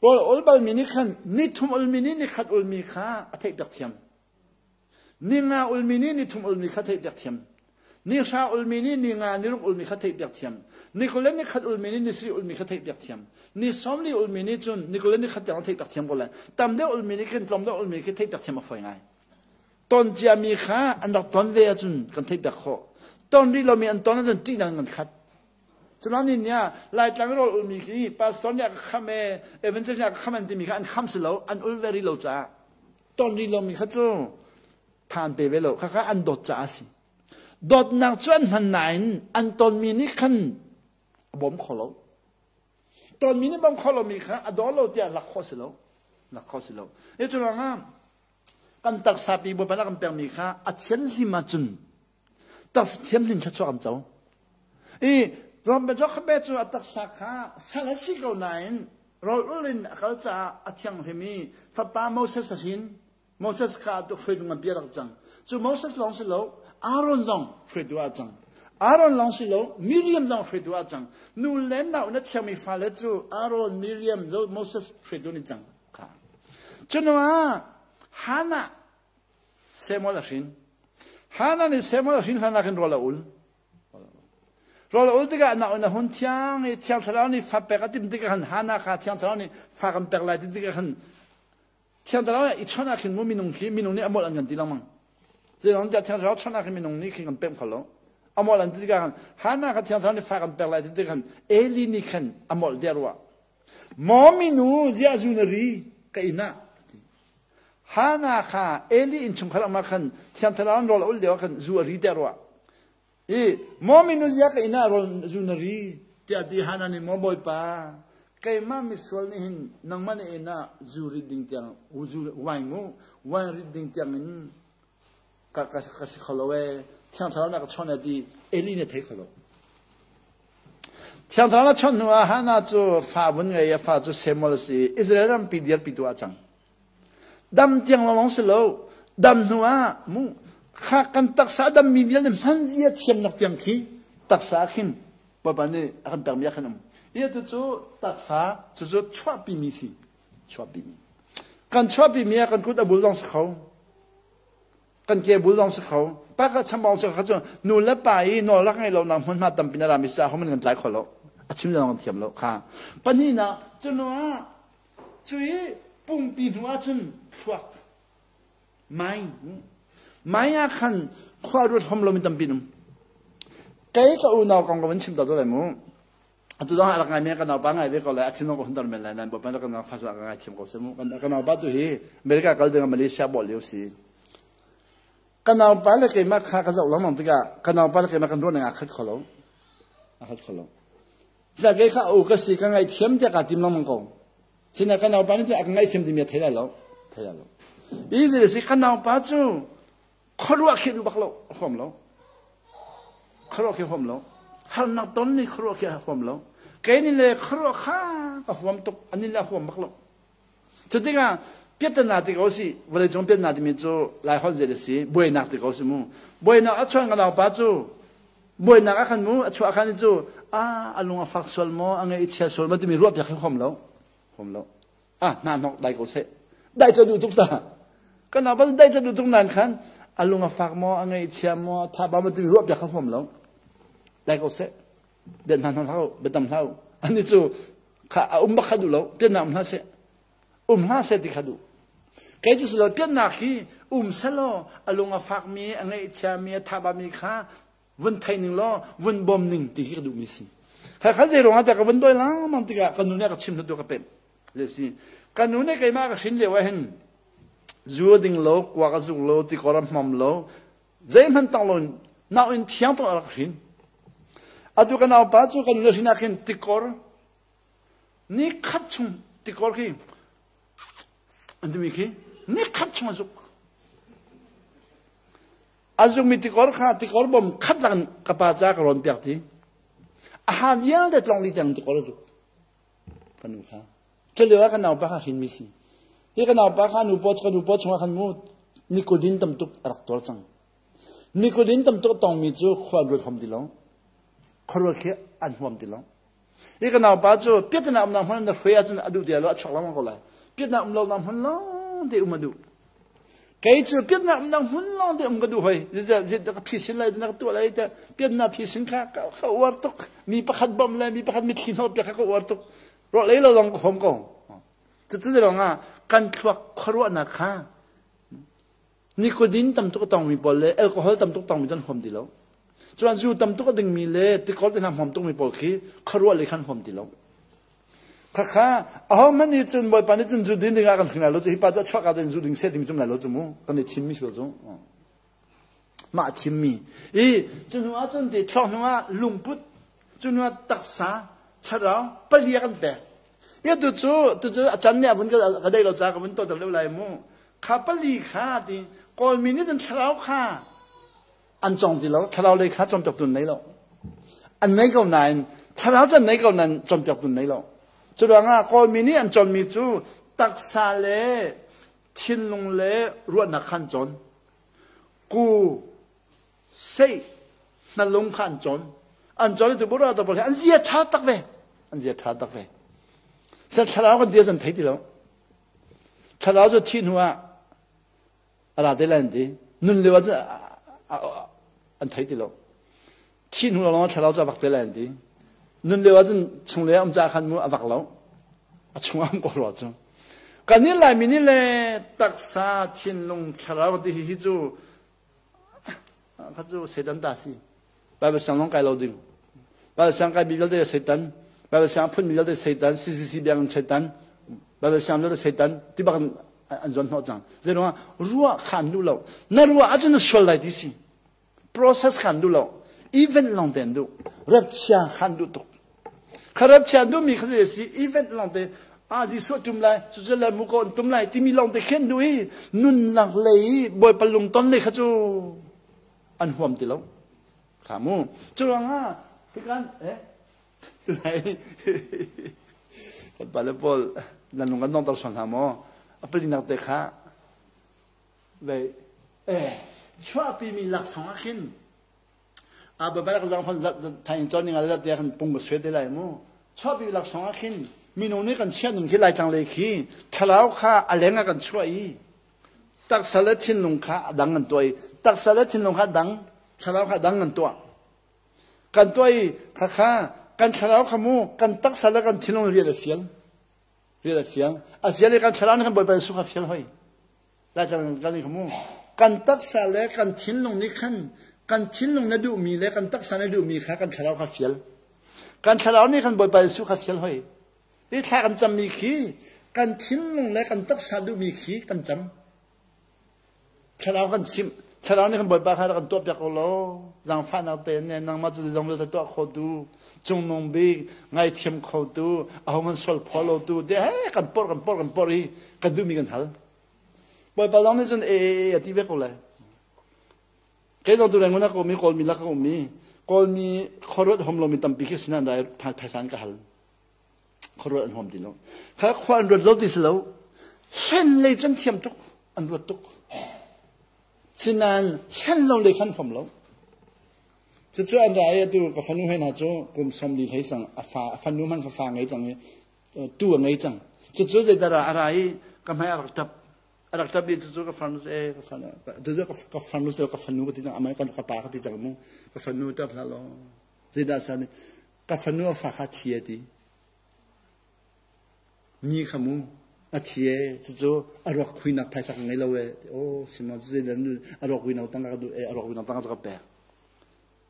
Rawl a ul bal mi nih khan ni thum ul mi nih ni khat ul mi kha a theih piak thiam. Ni nga ulmi nih ni thum ulmi kha theihpiak thiam. Ni hra ulmi nih ni nga ni ruk ulmi kha theihpiak thiam. Ni 21 ulmi nih ni sarih ulmi kha theihpiak thiam. Ni 40 ulmi nih cun ni 21 tiang theihpiak thiam ko lai. Tam deuh ulmi nih khin tlawm deuh ulmi khi theihpiak thiam a fawi ngai. Ton ciami kha an rak ton ve ahcun kan theihpiak khawh. Ton rih lomi an ton ahcun ṭihnak in kan khat. Culang ni nih Laitlang rawl ulmi khi pastor nih a ka kham e, evangelist nih a ka kham an timi kha an kham si lo, an ul ve rih lo caah ton rih lomi kha cu tha an pe ve lo. Khakha an dawt caah a si. Dawtnak cu an hman nain an tonmi nih khan a bawm kho lo. Tonmi nih bawm kho lomi kha a daw lo tiah lak khawh si lo. Lak khawh si lo. Hi cu ruangah kan taksa pi Bawipa nih a kan pekmi kha a thianhlim ahcun taksa thianhlim thluachuah kan co. I Rom Jokhabed cu a taksa kha sal a si ko nain rawl ul in a kal caah a thianghlim i fapa Moses a hrin. Moses kha atu hruaitu nganpi a rak cang. Cu Moses lawng si lo, Aaron zong hruaitu ah a cang. Aaron lawng si lo, Miriam zong hruaitu ah a cang. Nu le nau na thiangmi fale cu Aaron, Miriam, Moses hruaitu an i cang. Kha. Cu hnu ah Hannah Samuel a hrin. Hannah nih Samuel a hrin hlan ah khin rawl a ul. Rawl a ul tikah na na hun thiang i Thiang Thlarau nih fa pek a timh tikah khan Hannah kha Thiang Thlarau nih fa kan pek lai ti tikah khan Thiang Thlarau i chawnh ah khin mu minung khi minung nih a molh an kan ti lengmang. Zeiruang tiah Thiang Thlarau chawnh ah khin minung nih khin kan pemh kho lo. A molh an ti tikah khan Hannah kha Thiang Thlarau nih fa kan pek lai ti tikah khan Eli nih khan a molh tiah ruah. Maw minu ziah zu na ri ka inn ah Hannah kha Eli innchungkhar ah khan Thiang Thlarau in rawl a ul lio ah khan zu a ri tiah ruah. I maw minu ziah ka inn ah rawl zu na ri tiah ti Hannah nih maw Bawipa keimah misual nih hin nangmah na inn ah zu rit ding tiang zu wine mu wine rit ding tiang in ka ka ka si kho lo ee Thiang Thlarau nih a ka chawnh e ti Eli nih a thei kho lo. Thiang Thlarau a chawnh hnu ah Hannah cu fa vun ngei i a fa cu Samuel a si i Israel rampi dirpitu ah a cang. Dam tiang lawng si lo, dam hnu ah mu kha kan taksa a dammi vialte hmanzia thiamnak tiang khi taksa ah khin Bawipa nih a kan pekmi ah khan um. Hi tu cu taksa cucu chuahpimi si, chuahpimi. Kan chuahpi mi ah kan kut a bul zong si kho. Kan ke bul zong si kho. Pa ka chambau si kha cu nu le pa i nawl rak ngei lo nak hmunhma tampi na rami sa homan kan tlai kho lo. A chim zong kan thiam lo kha. Pahnihnak cu nu ah cu i pumpi hnu ah cun thluak mai mai ah khan khua ruat hom lomi tampi um. Kei ka unau kong ka van chim ta lai mu. Atu zong a rak ngai men ka naupa ngai ve ko lai a thinlung ka hunter men lai nain bawipa ka nau fasa ka ngai thiam ko seh mu ka naupa tu hi America kal ding ah Malaysia bawh lio si ka naupa le keimah kha ka zoh lengmang tikah ka naupa le keimah kan ruah ning aa khat kho lo aa khat kho lo Sina kei kha u ka si ka ngaih thiam tiah kaa tim lengmang ko sina ka naupa nih cun a ka ngaih thiam timi a thei lai lo thei lai lo i si ka naupa cu khuaruah khi duh bak lo a huam lo khuaruah khi huam lo harnak ton ni khuaruah khi a huam lo kei ni le khuaruah kha ka huam tuk ani le a huam bak lo cu tikah piatana ti ko si vawlei cung piatana timi cu lai holh zel si buainak ti ko si mu buainak a chuan ka naupa cu buainak a khan mu a chuah khan cu a a lung a fak sual maw a ngaih chia sual maw timi ruah piak hi huam lo huam lo ah hna hnok dai ko seh dai ca duh tuk ta kan apa dai ca duh tuk nan khan a lung a fak maw a ngaihchia maw tha ba maw timi ruah piak kha huam lo dai ko seh bian hna hnok hlau biatam hlau ani cu kha a um bak kha duh lo pian na um hlah seh um hlah seh ti kha duh kei cu silo piannak hi um selaw a lung a fak mi a ngaihchia mi a tha ba mi kha vun thei ning law vun bawm ning ti hi ka duhmi si kha kha zei ruangah dah ka vun dawi lengmang tikah ka nu nih a ka chim hnu ka pemh le si ka nu nih keimah ka hrin lio ah hin zu a ding lo kuak a zuk lo tikor a hmam lo zeihmanh tong lo nau in thiang tuk a rak hrin atu ka naupa cu ka nu le hrin ah khin tikor ni khat chung tikor khi an timi khi ni khat chung a zuk A zungmi tikor kha tikor bom khat lak in ka pa ca ka rawn piak ti. A ha vialte tlong li tiang tikor a zuk. Ka nu kha. Culio ah ka naupa kha hrinmi si. Hi ka naupa kha nu paw ka nu paw chungah khan mu nicodin tam tuk a rak tuar cang. Nicodin tam tuk tongmi cu khua ruat hom ti lo. Khuaruat khi an huam ti lo. Hi ka naupa cu piatana umnak hmun na hruai ahcun a duh ti lo a chuak lengmang ko lai. Piatnak um lo nak hmun lawng te um a duh. Kei cu piatnak umnak hmun lawng te um ka duh hoi. Ka phisin lai na ka tuah lai te piatnak phisin kha ka uar tuk. Mi pakhat bawmh le mi pakhat mitthli hnawh piak kha ka uar tuk. Ruah lei lo lawng ka huam ko. Cucu lawng ah kan thluak khuaruahnak kha Nicotine tam tuk a tongmi pawl le alcohol tam tuk tongmi cu an huam ti lo. Cuan zu tam tuk a dingmi le tikor te hna huam tukmi pawl khi khuaruah lei khan huam ti lo. Khakha ahohmanh nih cun Bawipa nih cun zu din ding ah kan hring lai lo cu hi pa cu a chuak ah zu ding seh ding cum lai lo cu mu kan i thimmi si lo cu. Mah thimmi. I cu hnu ah cun ti thluak hnu ah lungput cu hnu ah taksa thlarau palia kan pek. Ia tu cu tu cu a can nih a vun ka dei lo ca ka vun to deuh lai mu. Kha pali kha ti Kawlmi nih cun thlarau kha an cawng ti lo thlarau lei kha cawnpiaktu an nei lo an nei ko nain thlarau cu an nei ko nain cawnpiaktu an nei lo cu ruangah Kawlmi nih an cawnmi cu taksa le thinlung le ruahnak kha an cawn ku sei hnalung kha an cawn an cawn tu bura ta an zia ṭha tak ve an zia ṭha tak ve set thlarau kan dia zan thei ti lo Thlarau cu thih hnu ah a ra te lai an ti. Nun lio ah cun an thei ti lo. Thih hnu lawng ah thlarau cu a vak te lai an ti. Nun lio ah cun chunglei ah um caah khan mu a vak lo. A chung ah um ko rua cu. Kan nih Laimi nih le taksa, thinlung, thlarau ti hi cu kha cu Satan ta si. Bible siang lawng kai lo ding. Bible siang kai mi vialte Satan. Bible siang phun mi vialte Satan. CCC biakinn Satan. Bible siang vialte Satan. Ti bak an zuan hnawh cang. Zeiruangah ruah khan duh lo. Na ruah ahcun na sual lai ti si. Process khan duh lo. Event lawng te an duh. Rapchia khan duh tuk. Kha rapchia duh mi kha zei si event lawng te a Jesuh tum lai cucu le mu ko an tum lai timi lawng te khen duh i nunnak lei Bawipa lungton lei kha cu an huam ti lo kha mu cu ruangah hikan eh tunai kan pale pawl nan lung kan dongter sual hna maw a palinak te kha vei eh chuahpi mi laksawng ah khin a babal ka zang fon thain chon ning ala te khan pung ba swe te lai mu chuahpi laksawng ah khin. Minung nih kan chiah ning khi Laitlang lei khi thlarau kha a leng ah kan chuah i taksa le thinlung kha a dang kan tuah i taksa le thinlung kha a dang, thlarau kha a dang kan tuah. Kan tuah i khakha kan thlarau kha mu kan taksa le kan thinlung rian a fial. Rian a fial. A fial i kan thlarau nih kan Bawipa Jesuh kha fial hoi. Laitlang kan kha mu. Kan taksa le kan thinlung nih khan kan thinlung na duhmi le kan taksa na duhmi kha kan thlarau kha fial. Kan thlarau nih kan Bawipa Jesuh kha fial hoi. Hi thla kan cammi khi kan thinlung le kan taksa duhmi khi kan cam. Thlarau kan chimh. Thlarau nih kan Bawipa kha rak kan tuahpiak ko law zaangfahnak te ne nangmah cu zeizong vialte tuah khotu cungnung bik ngaithiam khotu ahohmanh sual phaw lotu te he kan porh kan porh kan porh i kan duhmi kan hal. Bawipa zong nih cun e e a ti ve ko lai. Kei zong tu Rangoon ah ka um i Kawlmi lak ka um i Kawlmi khuaruat hom lomi tampi khi sinan rai phaisa an ka hal. Khuaruat an huam ti lo. Kha khua an ruat lo ti si lo. Hlen lei cun thiam tuk an ruat tuk. Sinain hlen lo lei khan huam lo. Cucu an ra i atu ka fanu he hna cu kum 40 hlei sang a fa a fanu hmanh kha fa ngei cang i tu a ngei cang. Cucu zeidah a ra i ka hmai a rak ṭap. A rak ṭap i cucu ka farnu e ka farnu cucu ka farnu ka fanu ka ti cang amai ka pa ka ti cang mu ka fanu ṭap hlah law zeidah sa nih ka fanu a fa kha thi a ti. Ni kha mu a thi e cucu a ruak khuinak phaisa ka ngei lo e oh simon cu zeidah a ruak huinak tangka ka duh e a ruak huinak tangka ka pek.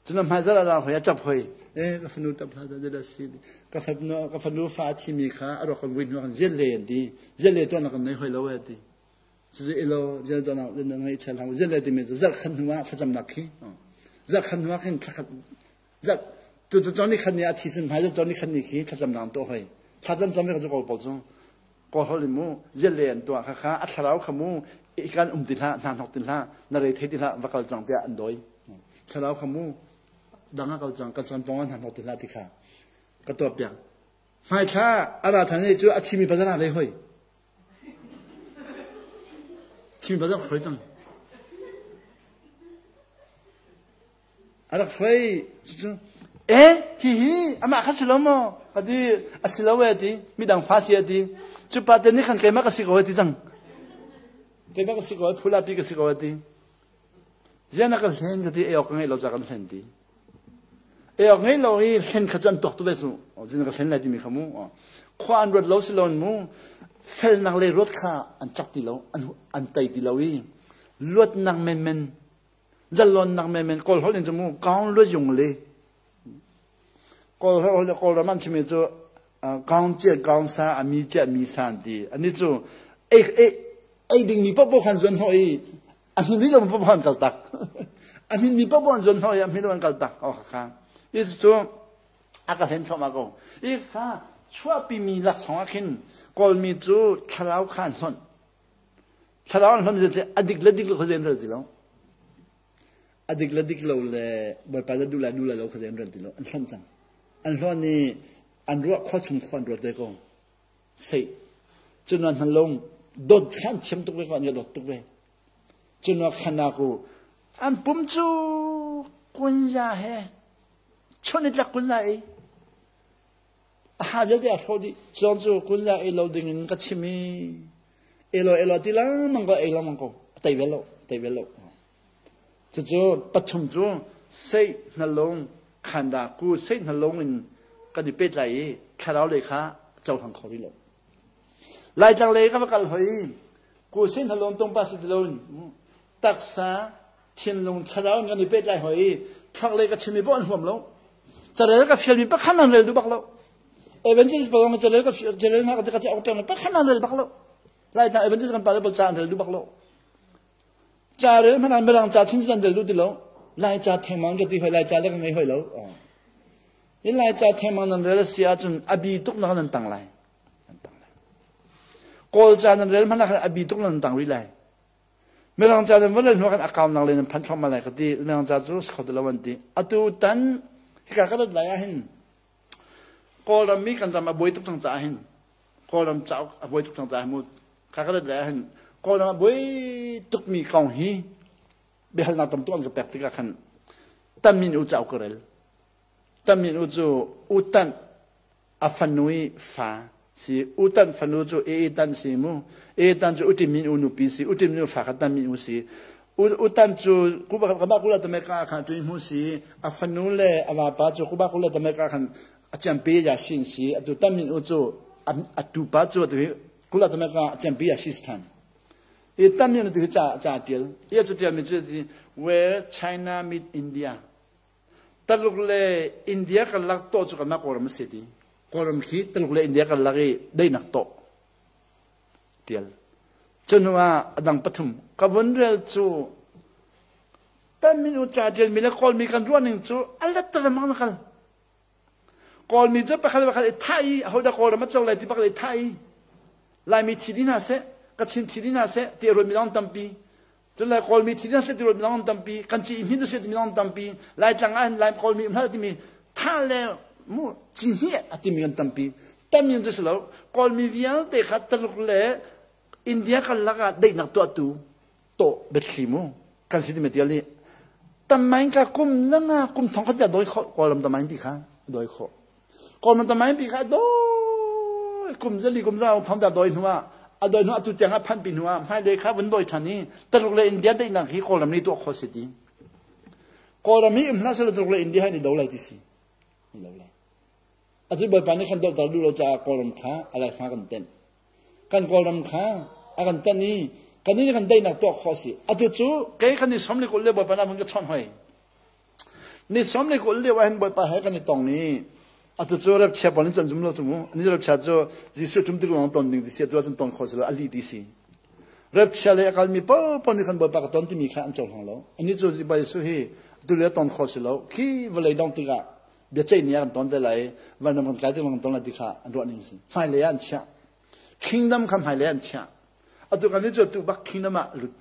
Cun a hmaizarh ah hoi a ṭap hoi. Eh, ka fanu ṭap hlah zeidah si. Ka fanu ka fanu fa a thimi kha a ruak kan vui hnu ah kan zial le an ti. Zial le tuahnak kan nei hoi lo eh ti. Cucu ilo zial tuahnak na ngei chel hlang zial le timi cu zarh khat hnu ah thlacamnak khi. Zarh khat hnu ah khin thlakhat zarh tu cu chon ni khat ni a thi sin hmai chon ni khat ni khi thlacamnak an tuah hoi. Thlacam cam cu kawl pawl cu kawl holh in mu zial le an tuah kha kha a thlarau kha mu ikan um ti hlah hna hnok ti hlah na rei thei ti hlah va kal cang tiah an dawi. Thlarau kha mu dang a kal cang kan chan pong hna hnok ti hlah ti kha ka tuah piak. Hmaithla a ra than i cu a thimi bazar lei hoi. Thimi bazar hoi cang. A rak hruai cu e hihi amah kha si lo maw ka ti a si lo e ti midang fa si a ti cu pa te nih khan keimah ka si ko e ti cang keimah ka si ko e phula pi ka si ko e ti zian a ka hlen ka ti ei awk ka ngeih lo ca kan hlen ti ei awk ngeih lo i hlen kha cu an tuak tu ve su zin ka hlen lai timi kha mu khua an ruat lo si lo mu felnak le ruat kha an cak ti lo an tei ti lo i luatnak menmen zalonnak menmen kawl holh in cu mu kaung lu yung le kawl holh kawlram an chimi cu kaung cia kaung sa a mi cia mi sa an ti ani cu ei ei ei ding mi popo khan zuan hnawh i a hmin rih lo mi popo an kal tak a hmin mi popo an zuan hnawh i a hmin lo an kal tak o kha i cu a ka hlen thluahmah ko i kha chuahpi mi laksawng ah khin kawlmi cu thlarau kha an hlonh Thlarau an hlam zet le a dik le dik lo kha zein rel ti lo. A dik le dik lo le Bawipa le duh lai duh lai lo kha zein rel ti lo. An hlonh cang. An hlonh i an ruah khua chung khua an ruat ve ko. Sei. Cun an lung dawt kha an thiam tuk ve ko an dawt tuk ve. Cun khanaku an pum cu kunja he chun itlak kunja ei A ha vialte a hrawh dih. Cun cu kunza ei lo ding in ka chim i elo elo ti lengmang ko ei lengmang ko a tei bel lo tei bel lo. Cucu pathum cu sei hnalung khanda ku sei hnalung in kan i pet lai i thlarau lei kha cohlang kho rih lo. Laitlang lei ka va kal hoi ku sei hnalung tungpa si ti loin taksa thinlung thlarau in kan i pehtlai hoi i thluak lei ka chim i pawh an huam lo carel ka fialmi pakhat an rel duh bak lo evangelist pa zong carel ka carel hna ka ka peng pakhat an rel bak lo lai hna evangelist kan pa le ca an rel duh bak lo ca rel hmanh an mirang ca chin an rel duh ti lo lai ca thengmang ka ti hoi lai ca le ka ngei hoi lo in lai ca thengmang nan rel si ahcun a bi tuk nak nan tang lai nan tang lai kawl ca nan rel hmanh ah a bi tuk nan tang rih lai Mirang ca cun vawlei hnu kan a kau nak le nan phan thluahmah lai ka ti. Mirang ca cu si kho ti lo an ti. Atu tan hika ka rat lai ah hin Kawlram mi kan ram a buai tuk cang caah hin Kawlram cauk a buai tuk cang caah mu ka ka rat lai ah hin Kawlram a buai tuk mi kong hi biahalnak tam tuk an ka pek tikah khan tamin u cauk ka rel. Tamin u cu u tanh a fanu i fa. Si U Tan fanu cu E Tan si mu. E Tan cu U Tin Min U nupi si. U Tin Min U fa kha Tan Min U si. U Tan cu Kuba Kula Tameka khan tu hmu si. A fanu le a vapa cu Kuba Kula Tameka khan a ciampi ya sin si. Atu Tan Min U cu a tupa cu atu hi Kula Tameka a ciampi ya si than. I Tan Min U tu hi ca ca tial. I ca tial mi cu where China meet India. Taluk le India karlak tawh cu kanmah Kawlram a si ti. Kawlram khi Taluk le India karlak i daihnak tawh tial. Cu hnu ah a dang pathum ka vun rel cu tan min u ca tialmi le Kawlmi kan ruah ning cu a let talamang na kal. Kawlmi cu pakhat le pakhat i thah i ahodah Kawlram a co lai ti pakhat i thah i Laimi thi dih hna seh, Kachin thi dih hna seh ti a ruatmi zong tampi. Cun Lai Kawlmi thi dih hna seh ti ruatmi zong tampi. Kan ci hmin seh timi zong tampi. Laitlang ah hin Lai Kawlmi um hlah timi tha le mu ci hnih a timi kan tampi. Tam in cu si lo. Kawlmi vialte kha Taluk le India karlak ah daihnak tuahtu tawh biathli mu kan si timi tial nih tamain ka kum langa kum thong khat doi kho Kawlram tamain pi kha doi kho Kawlram tamain pi kha doi kum zali kum za thong da doi hnu ah a doi hnu atu tiang a phan pi hnu ah hmailei kha vun doi than i Taluk le India daihnak hi Kawlram nih tuah kho si ti Kawlram hi um hlah seh Taluk le India hi ni do lai ti si ni do lai atu Bawipa nih kan dohter duh lo caah Kawlram kha a laifa kan tenh Kan Kawlram kha a kan tanh i kan nih kan daihnak tuah khawh a si. Atu cu kei kan ni 24 le Bawipa nih a ka chawnh hoi. Ni 24 lio ah hin Bawipa he kan i tong i atu cu repchia pawl nih cun zum lo cu mu. Ni repchia cu Jesuh ṭum tik lawng ton ding ti si atu ahcun ton khawh si lo a lih ti si. Repchia le a kalmi paohpaoh nih khan Bawipa ka ton timi kha an cohlang lo. Ani cu Jesuh hi atu le ton khawh si lo. Khi vawlei dong tikah biaceih ni ah kan ton te lai vanram kan kai te kan ton lai ti kha an ruah ning si hmailei ah an chiah kingdom kha hmailei an chiah atu kan cu tu bak kingdom ah lut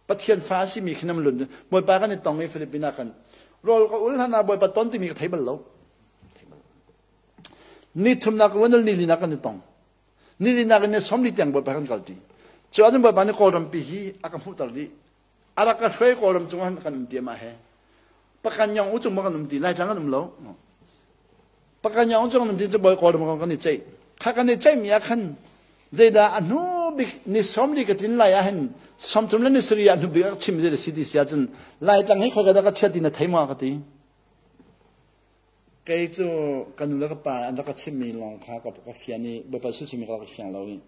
pathian fa a simi kingdom lut bawipa kan i tong i Philippines ah kan rawl ka ul hlan ah bawipa ton timi ka thei bal lo ni thumnak wanal ni linak kan i tong ni linak in somli tiang bawipa kan kal ti cu ahcun bawipa nih kawlram pi hi a ka hmuhter dih a rak ka hruai kawlram cung ah kan um ti mah he pakan yong u cung ma kan um ti laitlang kan um lo pakan yong cung um ti cu bawi kawlram kan i ceih kha kan i ceih mi ah khan zeidah a hnu bik ni 40 ka tlin lai ah hin 30 le ni sari ah hnu bik a chim zei si ti si ahcun laitlang hi khoi ka dah ka chiat ti na thei ma ka ti kei cu ka nu le ka pa an rak ka chimmi lawng kha ka fian i bawipa su chimmi ka rak fiang lo i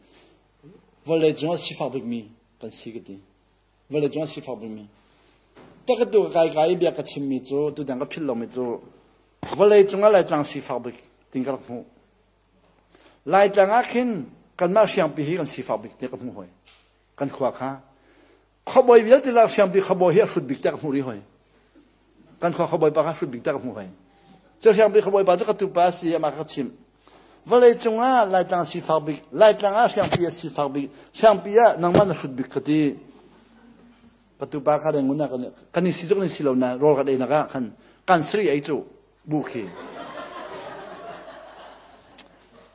vawlei cung ah sifak bikmi kan si ka ti Vawleicung a sifak bikmi. Takatu ka kai kai i bia ka chimmi cu tudang ka philh lomi cu vawleicung ah Laitlang sifak bik tin ka rak hmuh. Laitlang ah khin kanmah hriangpi hi kan sifak bik tiah ka hmuh hoi. Kan khua kha. Khuabawi vialte lak hriangpi khuabawi hi a hrut bik tiah ka hmuh rih hoi. Kan khua khuabawi pa kha hrut bik tiah ka hmuh hoi. Cu hriangpi khuabawi pa cu ka tupa a si amah ka chimh. Vawleicung ah Laitlang sifak bik, Laitlang ah Hriangpi ah sifak bik, Hriangpi ah nangmah na hrut bik ka ti. Ka tupa kha reng una kan i si zuk ni si lo na rawl kan ei nak ah khan kan sri ei cu bu khi.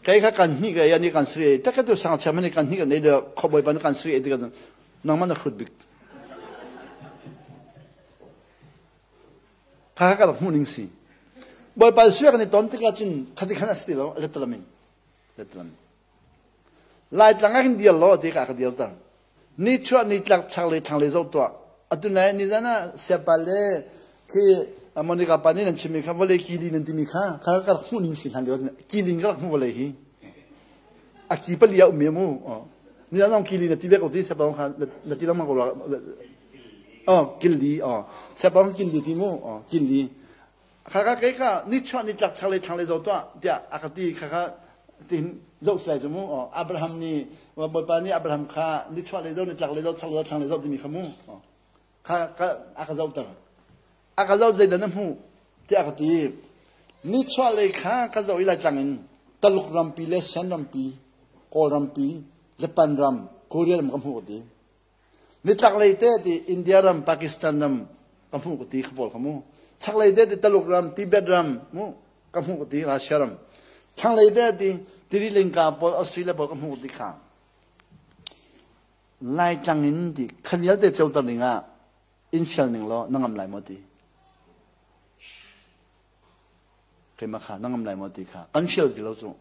Kei kha kan hni ka ei ani kan sri ei tak tu sang cham ani kan hni kan ei de khoboi pan kan sri ei ti kan nangmah na hrut bik. Kha ka rak hmuh ning si. Bawipa Jesuh kan i ton tikah cun khati khan a si ti lo, letlam in. Letlam. Laitlang ah hin dial law ti ka ka dial ter. Ni chuah ni tlak chak le thlang le zoh tuah. Atu nai ni zan ah siapa le khi Monica pa nih nan chimmi kha vawlei kili nan timi kha kha ka rak hmuh ning si hlan lio kilin ka rak hmuh vawlei hi. A ki pali a um mu. Ni zan zong kili na ti ve ko ti siapa kha na ti lengmang ko Oh, killi, oh. Siapang killi ti mu, oh, killi. Kha kha kei kha ni chuah ni tlak chaklei thlanglei zo tuah tiah a ka ti kha kha tin zoh silai cu mu. Oh, Abraham nih Bawipa nih Abraham kha ni chuah lei zo ni tlak lei zo chaklei zo thlanglei zo timi kha mu. Oh. Kha ka a ka zohter. A ka zoh zeidah na hmuh tiah a ka ti. Ni chuah lei kha ka zoh i Laitlang in Taluk rampi le Shan rampi, Kawl rampi, Japan ram, Korea ram ka hmuh ka ti. Nitlaklei te ti India ram, Pakistan ram ka hmuh ka ti kha pawl kha mu. Chaklei te ti Taluk ram, Tibet ram mu ka hmuh ka ti Russia ram. Thlanglei te ti Tiri-Lingka pawl, Australia pawl ka hmuh ka ti kha. Laitlang in ti kha vialte coter ding ah in fial ning law na ngam lai maw ti. Keimah kha na ngam lai maw ti kha kan fial ti lo cu.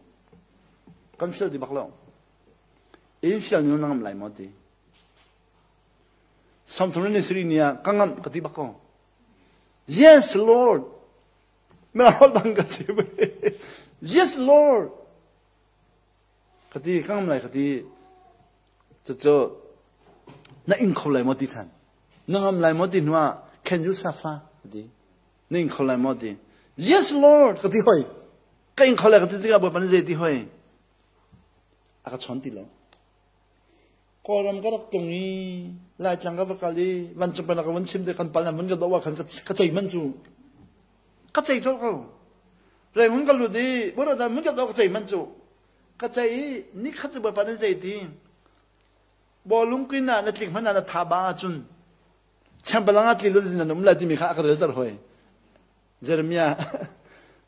Kan fial ti bak lo. In fial ning na ngam lai maw ti. Samthum ni sri ni ah ka ngam ka ti bak ko. Yes, Lord. Na hol bang ka chim. Yes, Lord. Ka ti ka ngam lai ka ti. Cucu na ing kho lai maw ti than. Na ngam lai maw ti hnu ah can you suffer? Ka ti. Na ing kho lai maw ti. Yes, Lord. Ka ti hoi. Ka ing kho lai ka ti tikah Bawipa nih zei ti hoi. A ka chawn ti lo. Kawlram ka rak tlung i Laitlang ka va kal i vancung pennak ka vun chim te kan pal vun ka doh ah khan ka cei man cu ka cei colh ko. Rangoon ka lut i Bawipa vun ka doh ka cei man cu ka cei i nikhat cu Bawipa nih zei ti bawlung kin ah na tlik hmanh ah na tha ba ahcun chembalang ah tli lo in nan um lai timi kha a ka relter hoi. Jeremiah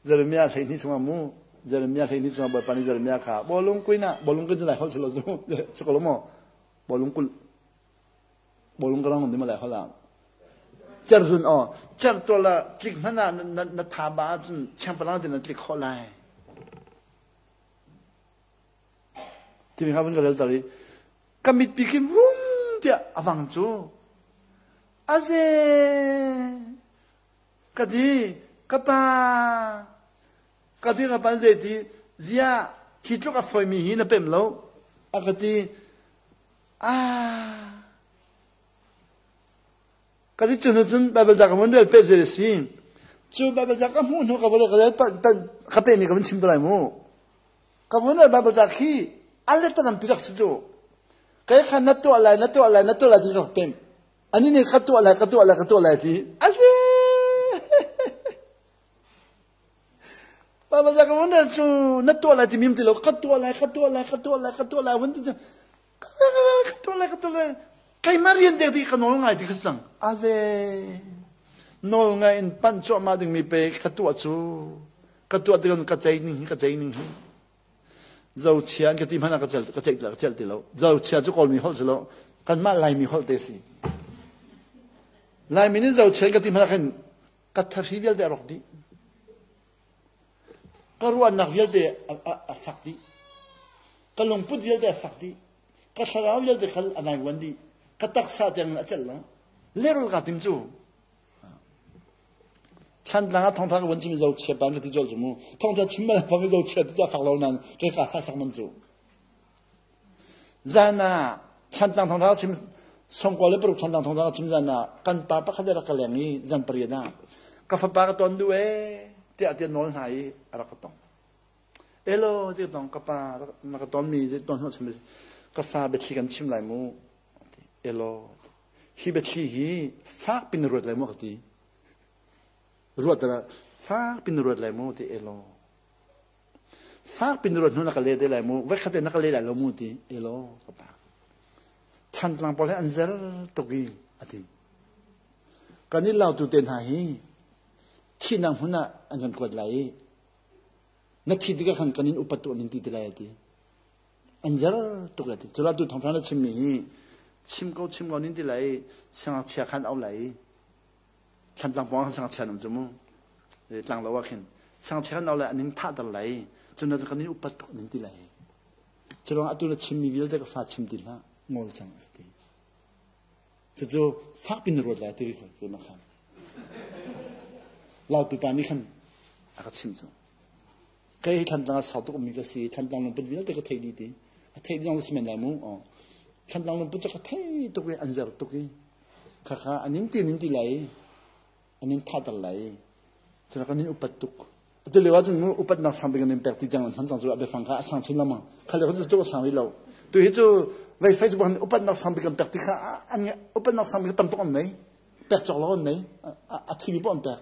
Jeremiah 12 chungah mu Jeremiah 12 chungah Bawipa nih Jeremiah kha bawlung kuin ah bawlung kuin cu lai holh si lo cu si ko lo maw bawlung kul bawlung ka rang dim lai holh ah cerhun aw cerh tual ah tlik hmanh ah na na tha ba ahcun chengpalang tin na tlik khawh lai timi kha vun ka rel tar i ka mitpi khin vum tiah avang cu aze Ka ti, ka pa, ka ti ka pan zei ti, ziah khi tluk a foimi hi na pem lo? A ka ti, ah, ka ti cu hnu cun Bible ca ka vun rel peh zei a si. Cu Bible ca ka hmuh hnu ka vun ka rel ka peh ni ka vun chim te lai mu. Ka vun rel Bible ca khi a let tampi rak si cu. Kai kha na tuah lai, na tuah lai, na tuah lai ti ka pem. Ani nih ka tuah lai, ka tuah lai, ka tuah lai ti a si. Baba za ka vun cu na tuah lai ti mim ti lo ka tuah lai, ka tuah lai, ka tuah lai, ka tuah lai vun ti cu ka tuah lai, ka tuah lai. Keimah rian dek ti ka nawl ngai ti ka sang. Aze nawl ngai in pan cuahmah ding mi pe ka tuah cu ka tuah tikah ka cei ning hi ka cei ning hi Zochia an ka ti hmanh ah ka cel ka ceih ka celh ti lo. Zochia cu Kawlmi holh si lo. Kanmah Laimi holh te si. Laimi nih zochia an ka ti hmanh ah khin ka thahri vialte a rawk dih. Ka ruahnak vialte a fak dih. Ka lungput vialte a fak dih. Ka thlarau vialte khal a naivuan dih. Ka taksa tiang a celh lo. Lerul ka tim cu. Thlantlang ah thawngtha ka vun chim i zohchia ban ka ti colh cu mu. Thawngtha chim bal fang i zohchia ti cu a fak lo nain kei ka fa sak man cu. Zan ah Thlantlang thawngtha ka chim 96 Thlantlang thawngtha ka chim zan ah kan pa pakhat rak ka leng i zan pariat ah ka fapa ka ton duh ee tiah tiah nawl hna i a rak ka tong. Elo ti ka tong ka pa na ka ton mi ton hnawh chim ka fa biathli kan chim lai mu. Elo hi biathli hi fak pin ruat lai mu ka ti. Ruat dara fak pin ruat lai mu ti elo. Fak pin ruat hnu na ka le te lai mu, voi khat na ka le lai lo mu ti elo ka pa. Thantlang pawl hi an zer tuk i ati. Kan i lautu te hna hi thihnak hmun ah an kan kuat lai i na thi tikah khan kan in upat tu an in ti te lai ati. An zer tuk lai ti. Cula tu thawngṭha na chimmi hi chim ko chim ko nin ti lai i siangngakchia khan au lai i Thlantlang pawng ah khan siangngakchia an um cu mu. Tlanglo ah khin siangngakchia khan au lai an in thahter lai cun na kan in upat tuk nin ti lai. Cu atu na chimmi vialte ka fa chim ti hlah ngol cang a ti. Cucu fakpi na ruat lai ti ko na khan. Lautu pa nih khan a ka chim cu. Kei hi Thlantlang ah sau tuk ummi ka si. Thlantlang lungput vialte ka theih dih ti. A theih dih zong si men lai mu. Thlantlang lungput cu ka thei tuk i an zer tuk i khakha an in ti an in ti lai i an in thahter lai i cun kan in upat tuk. Atu lio ahcun mu upatnak sang bik an in pek ti tiang an hman cang cu a biafang kha a sang chin lengmang. Kha lio cu a sang rih lo. Tu hi cu vei Facebook an upatnak sang bik an pek ti kha an upatnak sang bik tam tuk an nei. Pek cawk lo an nei. A thimi poh an pek.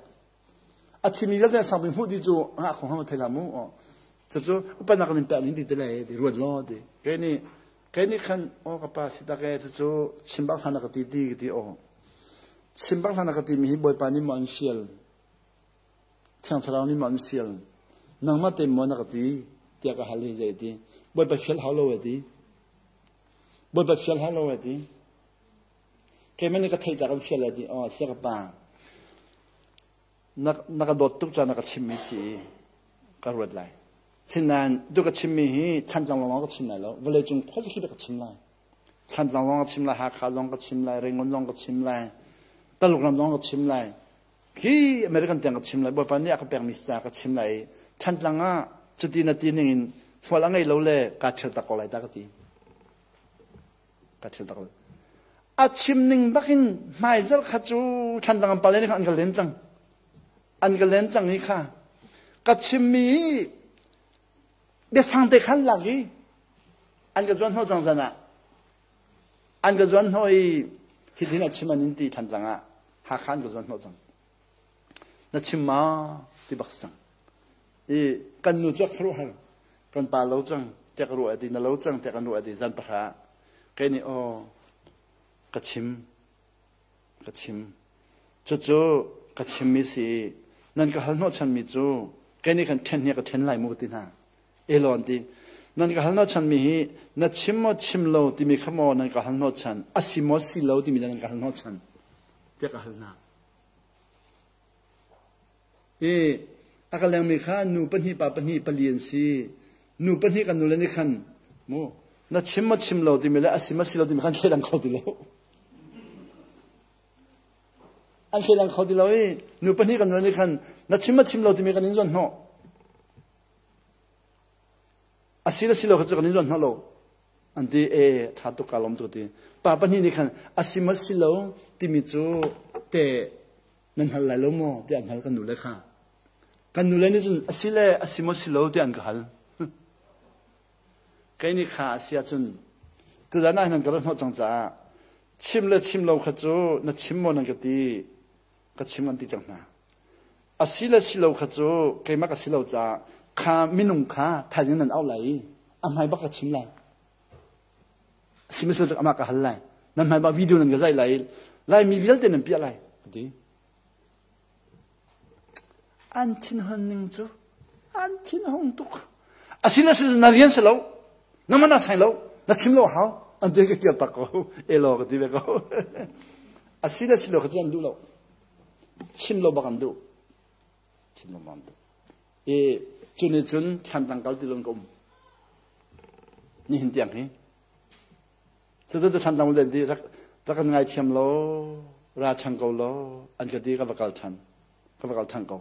A thimi vialte sang bik hmuh ti cu ngah khong hama thei la mu. Cucu upatnak an in pek ning ti te lai ti ruat law ti. Kei nih kei nih khan aw ka pa si tak e cucu chim bak hlan a ka ti ti ka ti aw. Chim bak hlan a ka ti mi hi Bawipa nih maw an fial. Thiang Thlarau nih maw an fial. Nangmah te maw na ka ti tiah ka hal hi zei ti. Bawipa fial hau lo e ti. Bawipa fial hau lo e ti. Keimah nih ka theih ca kan fial lai ti aw sia ka pa. Na, na ka dawt tuk ca na ka chimmi si i ka ruat lai. Sinain tu ka chimmi hi Thantlang lawng ka chim lai lo. Vawleicung khuazakip ka chim lai. Thantlang zong ka chim lai, Hakha zong ka chim lai, Rangoon zong ka chim lai, Taluk ram zong ka chim lai. Khi American tiang ka chim lai, Bawipa nih a ka pekmi ca ka chim lai i Thantlang ah cuti na ti ning in hmual a ngei lo le kaa ṭhial tak ko lai ta ka ti. Ka ṭhial tak ko. A chim ning bak in hmaizarh kha cu Thantlang an pale nih khan an ka len cang. An ka len cang i kha ka chimmi biafang te khan lak i an ka zuan hnawh cang zan ah an ka zuan hnawh i hitin a chim an in ti Thantlang ah Hakha an ka zuan hnawh cang. Na chim ma ti bak sang. I kan nu cu khuaruahhar kan pa lo cang tiah ka ruah ti na lo cang tiah kan ruah ti zan pahra kei nih aw ka chim ka chim cucu ka chimmi si nan ka hal hnawhchanmi cu kei nih khan ṭhen hi ka ṭhen lai mu ka ti hna elon ti nan ka hal hnawhchanmi hi na chim maw chim lo timi kha maw nan ka hal hnawhchan a si maw si lo timi nan ka hal hnawhchan tiah ka hal hna I a ka lengmi kha nu pahnih pa pahnih pali an si. Nu pahnih kan nule nih khan mu na chim maw chim lo timi le a si maw si lo timi khan thleidan kho ti lo. An thleidan kho ti lo i nu pahnih kan nule nih khan na chim maw chim lo timi kan in zuan hnawh. A si le si lo kha cu kan in zuan hnawh lo. An ti e ṭha tuk ka lawm tuk ti. Pa pahnih nih khan a si maw si lo timi cu te nan hal lai lo maw tiah an hal kan nule kha. Kan nule nih cun a si le a si maw si lo tiah an ka hal. Kei nih kha a si ahcun tuzan ah nan ka rat hnawh cang caah chim le chim lo kha cu na chim maw nan ka ti ka chim an ti cang hna. A si le si lo kha cu keimah ka si lo caah kha minung kha thaizing nan auh lai i a hmai bak ka chim lai. Sihmanhsehlaw amah ka hal lai. Nan hmai bak video nan ka zaih lai i Laimi vialte nan piah lai a ti. An thinhun ning cu an thinhung tuk. Asina sin na rian si lo. Na man a sai lo. Na chim lo hau. An ti ka kir tak ko. Elo ka ti ve ko. Asina si lo kha cu an duh lo. Chim lo bak an duh. Chim lo bak an duh. I cu nih cun Thlantlang kal ti lo in ka um. Nihin tiang hi. Cucu cu Thlantlang len ti rak rak kan ngaithiam law ra ṭhan ko law an ka ti ka va kal ṭhan. Ka va kal ṭhan ko.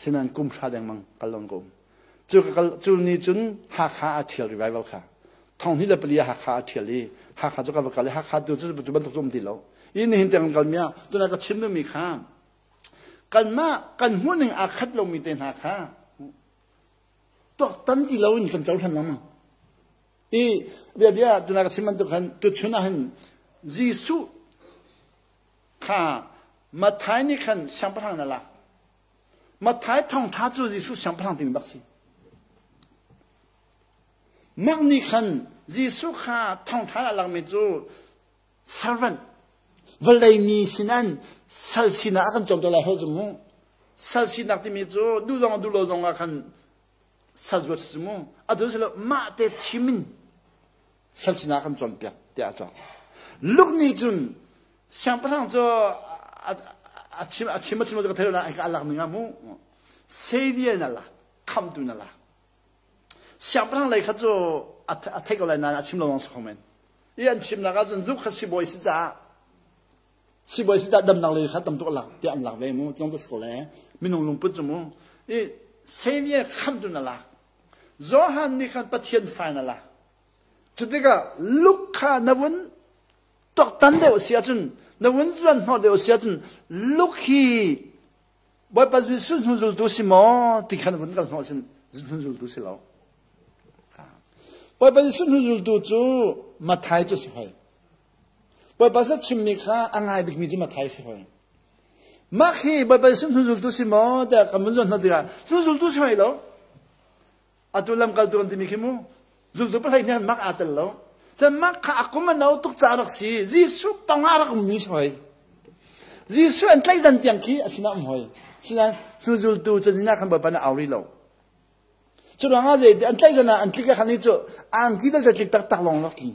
Sinain kum hra dengmang kal lo in ka um. Cu ka kal cu ni cun Hakha a ṭhial revival kha. Thong hnih le pali ah Hakha a ṭhial i Hakha cu ka va kal i Hakha tu cu cu bantuk cu um ti lo. I nihin tiang kan kal mi ah tuna ka chim duhmi kha kanmah kan hmuhning aa khat lomi te hna kha tuaktan ti loin kan cohlan lengmang. I bia bia tuna ka chim bantuk khan tuchun ah hin Jesuh kha Matthai nih khan siangpahrang na lak. Matthai thawngtha cu Jesuh siangpahrang timi bak si. Mark nih khan Jesuh kha thawngtha a lakmi cu servant vawlei mi sinan sal sinak a kan cawmter lai hoi cu mu sal sinak timi cu duh zong duh lo zong ah khan sal zuat si mu atu si lo mah te thim in sal sinak kan cawnpiak tiah a cawk Luke nih cun siangpahrang cu a chim a chim a chim ka thei lo na ka alak ning ah mu savior na lak khamtu na lak Siangpahrang lei kha cu a theih ko lai nain a chim lo lawng si kho men. I an chimnak ahcun Luke kha sibawi si caah sibawi si caah damnak lei kha tam tuk a lak tiah an lak ve mu cong ta si ko le minung lungput cu mu i Savior khamtu na lak Johan nih khan Pathian fa na lak cu tikah Luke kha na vun tuaktan deuh si ahcun na vun zuan hnawh deuh si ahcun Luke hi Bawipa Jesuh hnuzultu si maw ti khan vun kal hnawh sin hnuzultu si lo. Bawipa Jesuh hnuzultu cu Matthai cu si hoi. Bawipa sa chimmi kha a ngai bikmi cu Matthai si hoi. Mah khi Bawipa Jesuh hnuzultu si maw tiah kan vun zuan hnawh tikah hnuzultu si hoi lo. Atu lamkaltu an timi khi mu zultu pahlei nih mak aa tel lo. Cun mak kha a kum a no tuk caah rak si. Jesuh pangah rak ummi si hoi. Jesuh an tlaih zan tiang khi a sinah um hoi. Sinain hnuzultu cu sinah khan Bawipa nih au rih lo. Cu ruangah zei an tlaih zan ah an tlik ah khan ni cu angki belte tlik taktak lawng rak tli.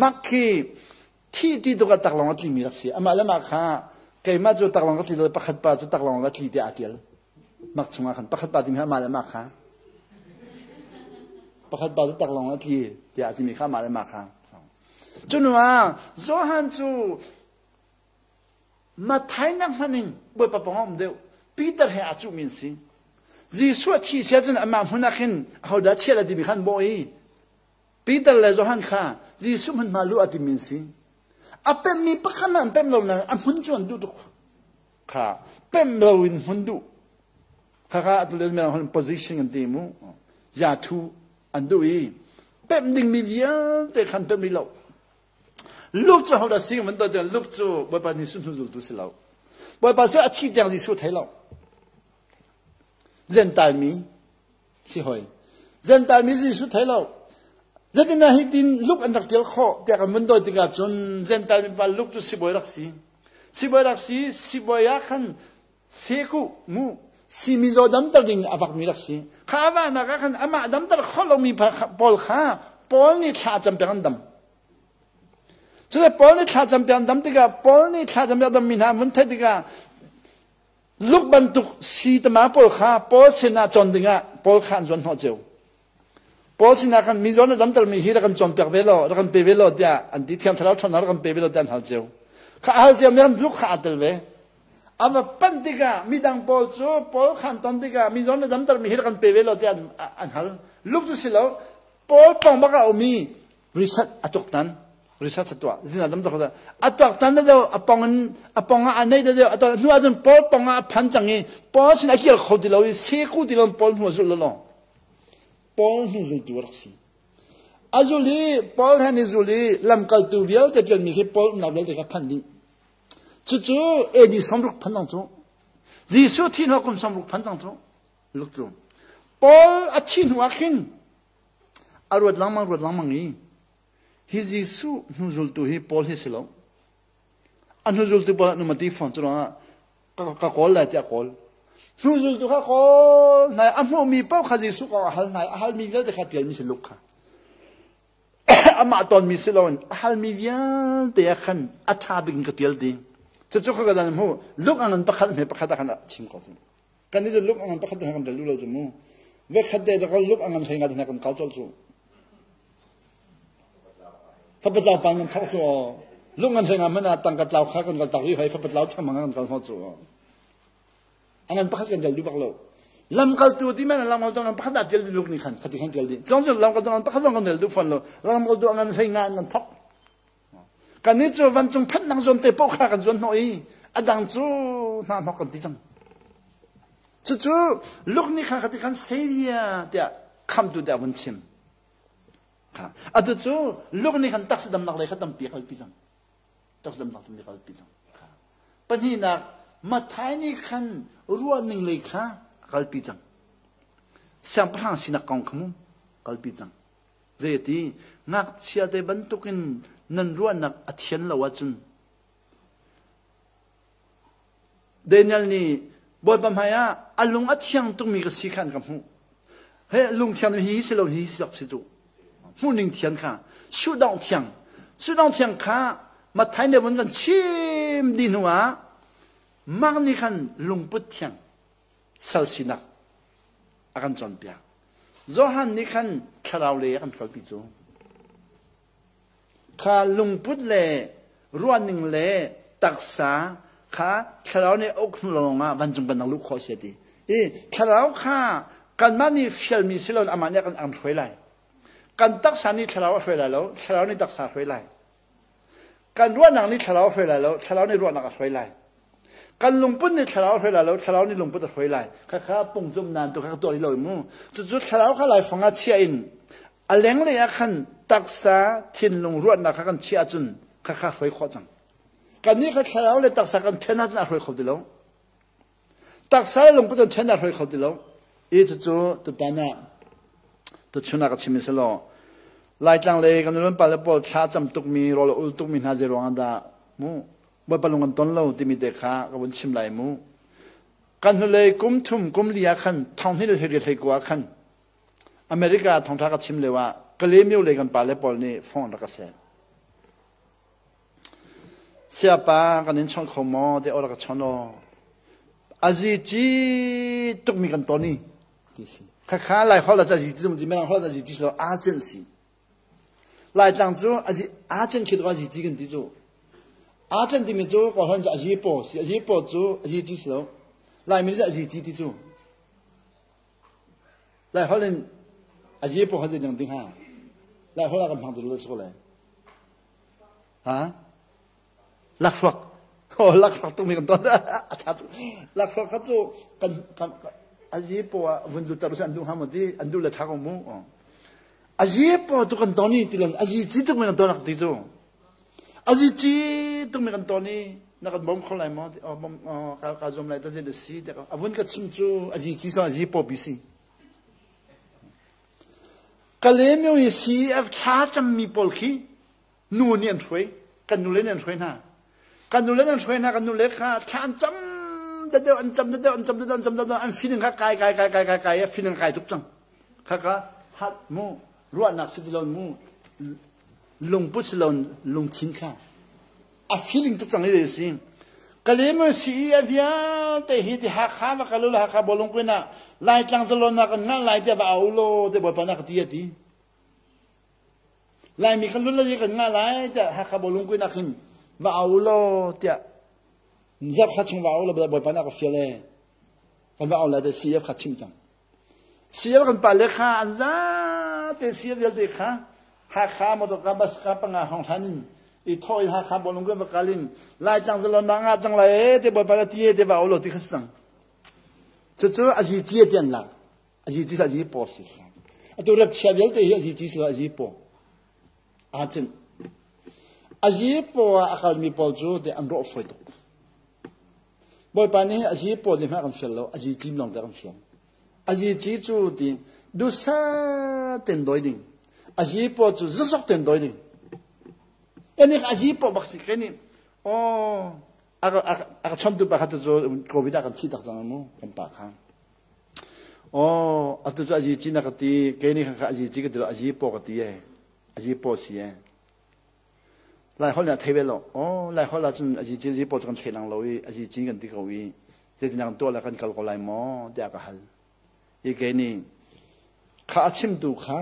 Mak khi thi ti tuk ah taklawng a tlimi rak si. Amah le mah kha keimah cu taklawng ka tli lo pakhat pa cu taklawng a tli tiah aa ṭial. Mak chungah khan pakhat pa timi amah le mah kha. Pakhat pa cu taklawng a tli tiah a timi kha mah le mah kha. Cu hnu ah Johan cu Matthai nak hmanh in Bawipa pawng a um deuh. Peter he aa cuhmi an si. Jesuh a thi sia cun amah hmun ah khin ahodah chiah la timi khan bawh i Peter le Johan kha Jesuh hmunhma luh a timi an si. A pemmi pakhat hmanh an pem lo nain a hmun cu an duh tuk. Kha pem lo in hmun duh. Kha kha atu le mirang holh position an ti mu. Ya thu an duh i pemh dingmi vialte khan pemh rih lo. Luke cu hodah si van to tiang Luke cu Bawipa Jesuh hnu zultu si lo. Bawipa cu a thi tiang Jesuh thei lo. Zentail mi si hoi. Zentail mi Jesuh thei lo. Zeitindah hi tin Luke an rak tial khawh tiah kan vun dawi tikah cun Zentail mi pa Luke cu sibawi rak si. Sibawi rak si, sibawi ah khan Seku mu si mizaw damter ding a vakmi rak si. Kha a vahnak ah khan amah damter kho lomi pawl kha Paul nih thla cam piak an dam. Cule Paul nih thla cam piak an dam tikah Paul nih thla cam piak dammi hna an vun theih tikah luk bantuk si tama pawl kha Paul sinah cawn dingah Paul kha an zuan hnawh cio. Paul sinah khan mizaw na damtermi hi rak kan cawnpiak ve law, rak kan pe ve law tiah an ti. Thiang Thlarau ṭhawnnak rak kan pe ve law tiah an hal cio. Kha a hal cio mi kan luk kha aa tel ve. A va panh tikah midang pawl cu Paul kha an ton tikah mizaw na damtermi hi rak kan pe ve law tiah an hal. Luk cu si lo, Paul pawng bak ah a um i research a tuaktan. Research a tuah. Zina dam tuk a tuaktan da deuh a pong in a pong ah a nei da deuh a tuah hnu ahcun Paul pong ah a phan cang i Paul sin a kir kho ti lo i seku ti lo Paul hnu a zulh lo. Paul hnu zultu a rak si. A zul i Paul he ni zul i lamkaltu vialte ṭuanmi khi Paul umnak vialte kha phanh dih. Cucu AD 60 phan cang cu. Jesuh thi hnu kum 60 phan cang cu. Luk cu. Paul a thi hnu ah khin a ruat lengmang ruat lengmang i hi Jesuh hnu zultu hi Paul hi si lo. A hnu zultu pawl nu ti fawn cu ruangah ka kawl lai tiah kawl. Hnuzultu kha kawl hna a hmuhmi paoh kha Jesuh kong a hal hna a halmi vialte kha tialmi si Luke kha. Amah tonmi si loin a halmi vialte ah khan a ṭha bik in ka tial ti. Cucu kha ka dan hmu Luke ang in pakhat hme pakhat ah khan a chim ko. Kan nih cu Luke ang in pakhat kan rel duh lo cu mu. Vekhat te da Luke ang in hlei nga te kan kau colh cu. Fapatlau pan kan thawk cu lung an hleng ah man ah tangka tlau kha kan kal tak rih hoi fapatlau thangmang kan kal hnawh cu angan pakhat kan dal duh bak lo lamkaltu ti men lamkaltu ngan pakhat ah tial luk ni khan khati khan tial di cong cu lamkaltu ngan pakhat zong kan dal duh fawn lo lamkaltu ngan hlei nga an thok kan ni cu vancung phat nang zawn te poh kha kan zuan hnawh i adang cu hna hnok kan ti cang cucu luk ni khan khati khan Savior tiah khamtu tiah vun chim Atu cu luk nih khan taksa damnak lei kha tampi a kalpi cang. Taksa damnak tampi a kalpi cang. Pahnihnak, Matthai nih khan ruahning lei kha a kalpi cang. Siangpahrang sinak kong kha mu kalpi cang. Zei a ti? Ngakchia te bantukin nan ruahnak a thian lo ahcun Daniel nih Bawipa hmaiah a lung a thiang tukmi ka si kha an ka hmuh. He lung thiang hi si lo hi si si cu. Hmuhning thian kha suhdongh thiang. Suhdongh thiang kha Matthai nih vun kan chim dih hnu ah Mark nih khan lungput thiang sal sinak a kan cawnpiak. Johan nih khan thlarau lei a kan kalpi cu. Kha lungput le ruahning le taksa kha thlarau nih a uk hnu lawngah vancung kan luh khawh a si a ti. I thlarau kha kanmah nih fialmi si loin amah nih a kan hruai lai. Kan taksa nih thlarau a hruai lai lo, thlarau nih taksa a hruai lai. Kan ruahnak nih thlarau a hruai lai lo, thlarau nih ruahnak a hruai lai. Kan lungput nih thlarau a hruai lai lo, thlarau nih lungput a hruai lai. Khakha pungcum nan tu kha ka tuah rih lo mu. Cucu thlarau kha laifang ah chiah in a lenglei ah khan taksa thinlung ruahnak kha kan chiah ahcun khakha hruai khawh cang. Kannih kha thlarau le taksa kan then ahcun a hruai kho ti lo. Taksa le lungput an then a hruai kho ti lo. I cucu tutan ah tuchun ah ka chim in selaw Laitlang lei kan nulun pale pawl thla cam tukmi rawl a ul tukmi hna zei ruang ah dah mu Bawipa lung an ton lo timi te kha ka vun chim lai mu. Kan hnulei kum thum kum li ah khan thonghnih le hleiriat hleikua ah khan America thongtha ka chim lio ah Kalaymyo lei kan pale pawl nih phone rak ka seh. Siapa kan in chawnh kho maw te or ka chawnh aw. Azi ci tukmi kan ton i ti si. Khakha Lai holh ah azi ti ti Mirang holh ah azi ti lo agent si. Laitlang cu azi agent khi to azi ti kan ti cu. Agent timi cu Kawl holh cu azi paw si. Azi paw cu azi ti si lo. Laimi nih azi ti ti cu. Lai holh in azi paw kha zei ding ding ha. Lai holh ah kan hmang ti lo si ko lai. Ha? Lakhruak. Oh, lakhruak tuk mi kan ton. A tha tuk. Lakhruak kha cu kan kan azi po ah vun zu tar an duh hnga maw ti an duh le tha ko mu. Azi po tu kan ton i ti lon azi ci tuk mi kan ton ti cu. Azi ci tuk mi kan ton i na kan bom kho lai maw ti oh bom ka ka zum lai ta zin si te avun ka chim cu azi ci so azi po bi si. Kalemyo i CF thla cammi pawl khi nu nih an hruai kan nule nih an hruai hna kan nule nih an hruai hna kan nule kha thla an cam deuh an cam deuh an cam deuh an cam deuh an feeling kha kai kai kai kai kai kai feeling kai tuk cang kha kha hat mu ruahnak si ti lo mu lungput si lo lungthin kha a feeling tuk cang i si kalem si a vialte hi ti Hakha va kal u Hakha bawlung kuin ah Laitlang zalonnak kan ngah lai tiah va au law te Bawipa na ka ti a ti Laimi kha lun le kan ngah lai tiah Hakha bawlung kuinak hin va au law tiah zarh kha chung va au law Bawipa nih a ka fial ee. Kan va au lai tiah CF kha chim cang. CF kan pa le kha an zate CF vialte kha Hakha motor ka bus ka panga hong hlan in i thawh in Hakha bawlung kuin va kal in Laitlang zalon na ngah cang lai ee te Bawipa nih ti ee te va au law ti kha si cang. Cucu a zi cie ti an lak. Azi ti azi paw si. Atu rep chia vialte hi azi ti si azi paw. Aa cin. Azi paw ah a kalmi pawl cu te an rawh fawi tuk. Bawipa nih azi paw ti hmah kan fial lo, azi cim lawng te kan fial. Azi ci cu ti dusa ten doi ding. Azi paw cu zazok ten doi ding. Enik azi paw bak si ke nih oh a ka chontu pa kha tu cu COVID ah kan thi tak cang mu kan pa kha. Aw, atu cu azi ci na ka ti, kei nih kha azi ci ka ti lo, azi paw ka ti ee. Azi paw si ee. Lai holh nih a thei ve lo. Aw, Lai holh ahcun azi ci azi paw cu kan thleilang lo i azi ci kan ti ko i zeitindah kan tuah le kan kal ko lai maw tiah ka hal. I kei nih kha a chimtu kha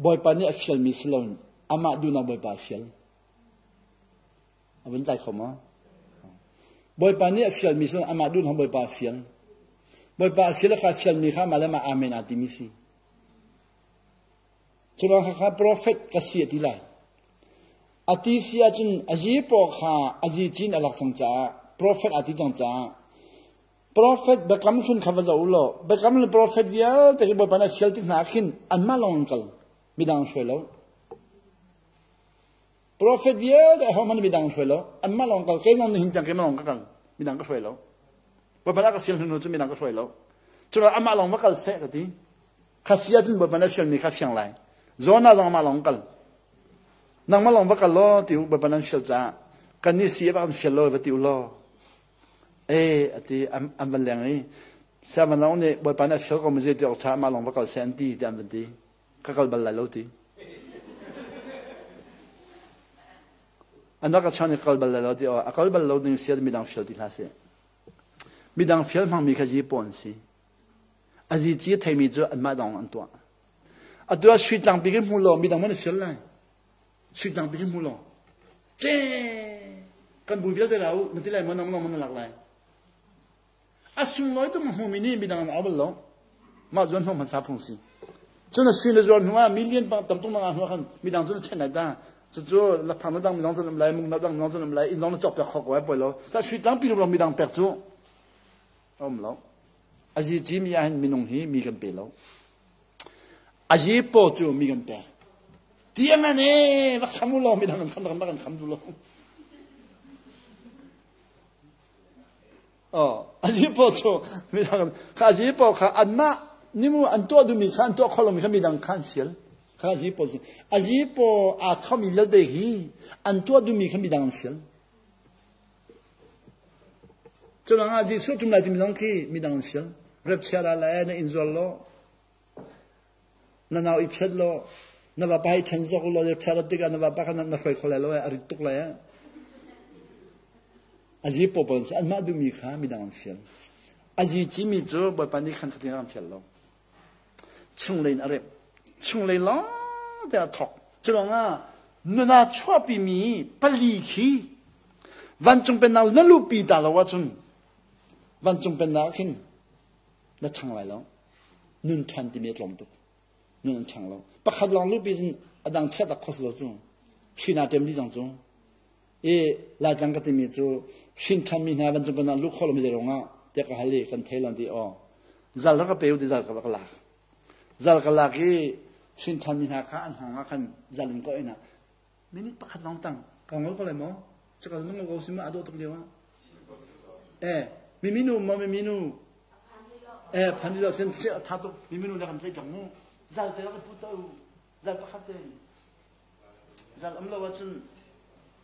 Bawipa nih a fialmi si loin amah duhnak Bawipa a fial. A vun tlai kho maw? Bawipa nih a fialmi cu amah duh hna Bawipa a fial. Bawipa a fial kha fialmi kha amah le amah amen aa timi si. Cu ruang kha profet ka si a ti lai. A ti si ahcun a zi paw kha a zi cin a lak cang caah profet aa ti cang caah profet biakam hlun kha va zoh u law biakam hlun profet vialte hi Bawipa nih a fial tik hna ah khin anmah lawng an kal midang hruai lo. Profet vialte ahohmanh midang hruai lo. Anmah lawng kal. Kei zong nihin tiang keimah lawng ka kal. Midang ka hruai lo. Bawipa nih a ka fial hnu cu midang ka hruai lo. Cucaah amah lawng va kal seh ka ti. Kha si ahcun Bawipa nih a fialmi kha fiang lai. Jonah zong amah lawng kal. Nangmah lawng va kal law ti u Bawipa nan fial caah kan nih si a va kan fial lo va ti u law. Eh a ti an van leng i siangpahrang nih Bawipa nih a fial ko mi zei ti awk ṭha amah lawng va kal seh an ti tiah an van ti. Ka kal bal lai lo ti. An rak ka chan i kal bal lai lo ti a kal bal lo ding sian midang fial ti hlah seh. Midang fial hmangmi kha zi paw an si. A zi ci a theimi cu anmah dong an tuah. Atu ah sui tlangpi khi hmu law midang man fial lai. Sui tlangpi khi hmu law. Ce kan bu vialte la u na ti lai maw nang nang man lak lai. A sunglawi tuk hmumi nih midang an au bal lo. Mah zuan hnu hmasa phung si. Cun a sui na zuar hnu ah million tam tuk na hnu khan midang cu na ṭhen lai ta. Cucu laphang na dang midang cu um lai, mung na dang midang cu um lai, inn zong na cawk piak kho ko ai poi lo. Sa sui tlangpi rum midang pek cu a um lo. Azi ci mi ah hin minung hi mi kan pe lo. Azi paw cu mi kan pek. Tiang an e va kham u law midang kan kham kan kham du lo. Azi paw cu midang kha azi paw kha anmah nimu an tuah duhmi kha an tuah kho lomi kha midang kha an sial kha azi paw si azi paw aa thomi vialte hi an tuah duhmi kha midang an sial cu ruangah Jesuh tum lai timi zong khi midang an sial rep chia la le na inn zual law Na nau i phiat law na vapa hi ṭhen zawk law ṭha tikah na vapa kha na hruai kho lai lo a rit tuk lai. A zi paw pawl anmah duhmi kha midang an fial. A zi cimi cu Bawipa nih khan khatin a kan fial lo. Chunglei in a remh. Chunglei lawng te a thawk. Cu ruangah nuna chuahpimi pali khi vancung pennak na luhpi ta lo ahcun vancung pennak ah khin na ṭhang lai lo. Nun ṭhan timi a tlawm tuk. Nun an ṭhang lo. Pakhat lawng luhpi cun a dang chiat tak khos lo cu. Hri naa ṭem dih cang cu. I Laitlang ka timi cu hrin ṭhanmi hna vancung pennak luh khawh lomi zei ruangah tiah ka hal i kan thei lo ti aw. Zal rak ka pe u ti zal ka ka lak. Zal ka lak i hrin ṭhanmi hna kha an hngawng ah khan zal in ka oih hna. Minute pakhat lawng tang ka ngol ko lai maw? Cakal na ngol ko si ma a dawh tuk lio ah. Eh, miminu maw miminu? Eh, phan lo sen tha tuk miminu le kan tlaih piak mu. Zal te rak i put u. Zal pakhat te. Zal um lo ahcun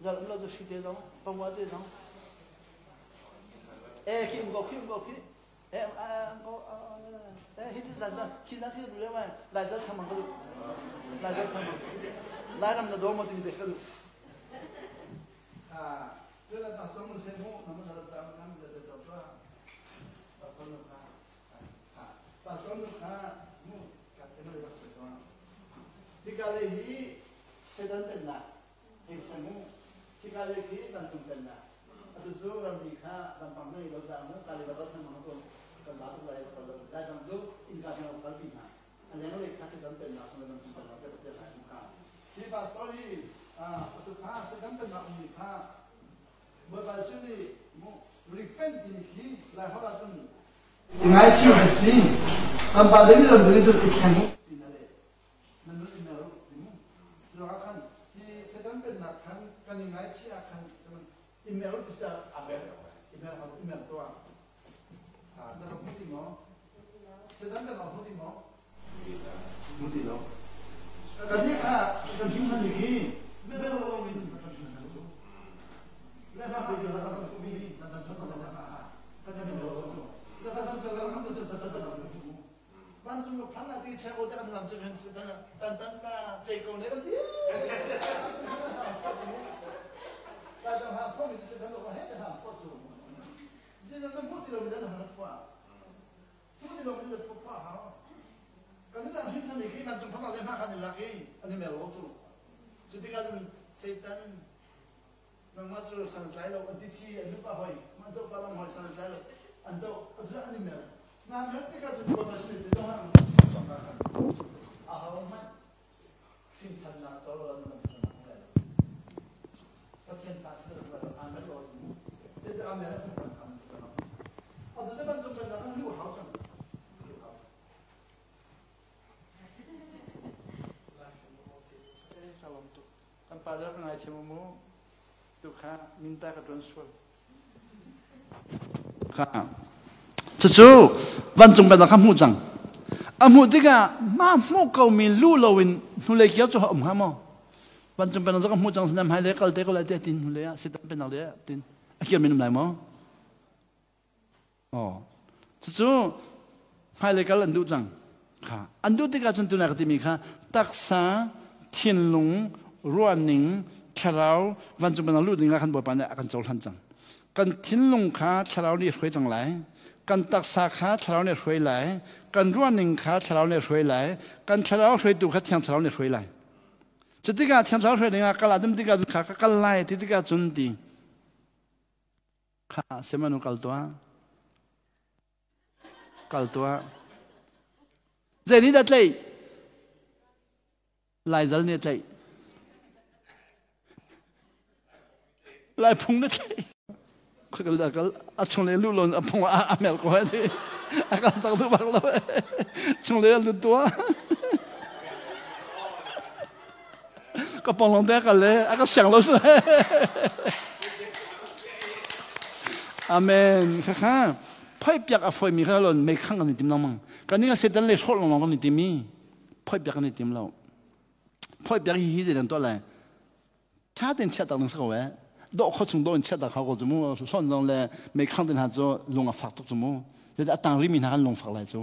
zal um lo cu hri te zong pangwa te zong. Eh, khi um ko khi um ko khi. Eh, um ko eh hi zal zal khi zal khi du le mai lai zal thamang ka du. Lai zal thamang. Lai ram na do mo ti te ka du. Ah, tu la ta song se mo na mo da ta na mo da ta ta. Pa pa no ka. Ah, pa song no ka mu ka te mo da ta ta. Hika lei hi Satan pennak hei si mu. Hika lei khi vancung pennak. Atu cu ramri kha vampang ngei lo caah mu kali va kan mang ko kan ba tuk lai kal lo. Lai dang cu innka tiang rak kalpi hna. A lenglei kha Satan pennak chung le vancung pennak te ka lai mu kha. Hi pastor hi atu kha Satan pennak ummi kha Bawipa Jesuh nih mu repent timi khi Lai holh ahcun ngaichih a si. Kan pa David ram nih cun i thleng ti na leh. Na nun i mer u ti mu. Cucaah khan hi Satan pennak khan kan i ngaichih ah khan i mer u ti si ah a mer i mer i mer tuah. Na rak hmu ti maw? Satan pennak hmu ti maw? Hmu ti lo. Kan nih kha kan him than mi khi mer lo min kan him than cu. Le hna pe cu kan hmu mi kan kan chon kan kan kan lo cu. Kan kan chon kan kan chon kan kan cu. Vancung ka phan ah ti chek te kan lam cu hin tan tan pa cei ko ne kan ti. Lai dang ha pho mi se dan lo he ha pho cu. Zin na mu ti lo mi dan ha pho. Mu ti lo mi dan pho pho ha. Kan ni lang hin thami khi vancung phan le ma khan lak i ani mel lo cu. Cu tikah Satan nangmah cu santlai lo an ti chi an nupa hoi man zo pa lam hoi santlai lo an zo an i mel na mel tikah cun bawipa sin ti zong an a ho hmanh hrinthannak co lo an man thannak lai lo Pathian fa si lo a mel lo te a mel an kan kan a tu te bantuk ban an lu hau cang Kan pa le ka ngaithiam mu. Tu kha minta ka tuan sual. Kha. Cucu vancung pennak kha hmuh cang. A hmuh tikah ma hmuh ko mi lu loin hnulei kiau cu um hnga maw? Vancung pennak cu ka hmuh cang sinam hai le kal te ko lai te tin hnulei ah sitan pennak le tin a kir min um lai maw? Aw. Cucu hmailei kal an duh cang. Kha. An duh tikah cun tunai ka timi kha taksa, thinlung, ruahning, thlarau vancung pennak luh ding ah khan Bawipa nih a kan cohlan cang. Kan thinlung kha thlarau nih a hruai cang lai. Kan taksa kha thlarau nih a hruai lai. Kan ruahning kha thlarau nih a hruai lai. Kan thlarau hruaitu kha Thiang Thlarau nih a hruai lai. Cutikah Thiang Thlarau hruai ding ah kal ah dum tikah cun kha ka kal lai ti tikah cun ti Kha sihmanhsehlaw kal tuah. Kal tuah. Zei nih dah tlaih? Laizal nih a tlaih. Laiphung na tlaih. Kal kal a chung le lu lon a phung a mel ko ti. A kal tak tu bak lo. Chung le lu tua. Ka pong long te kal le a ka siang lo Amen. Kha kha phoi piak a foi mi kha lon mei khang kan i tim lang kan ni setan le hrawh long kan i tim i phoi piak kan i tim lo phoi piak hi hi de dan to lai tha ten chiat tak nang sa ko e do kho chung do in chiat tak ko chu mu son zong le mei khang tin ha chu lung a fak tuk chu mu a tang ri mi hna kan lung fak lai chu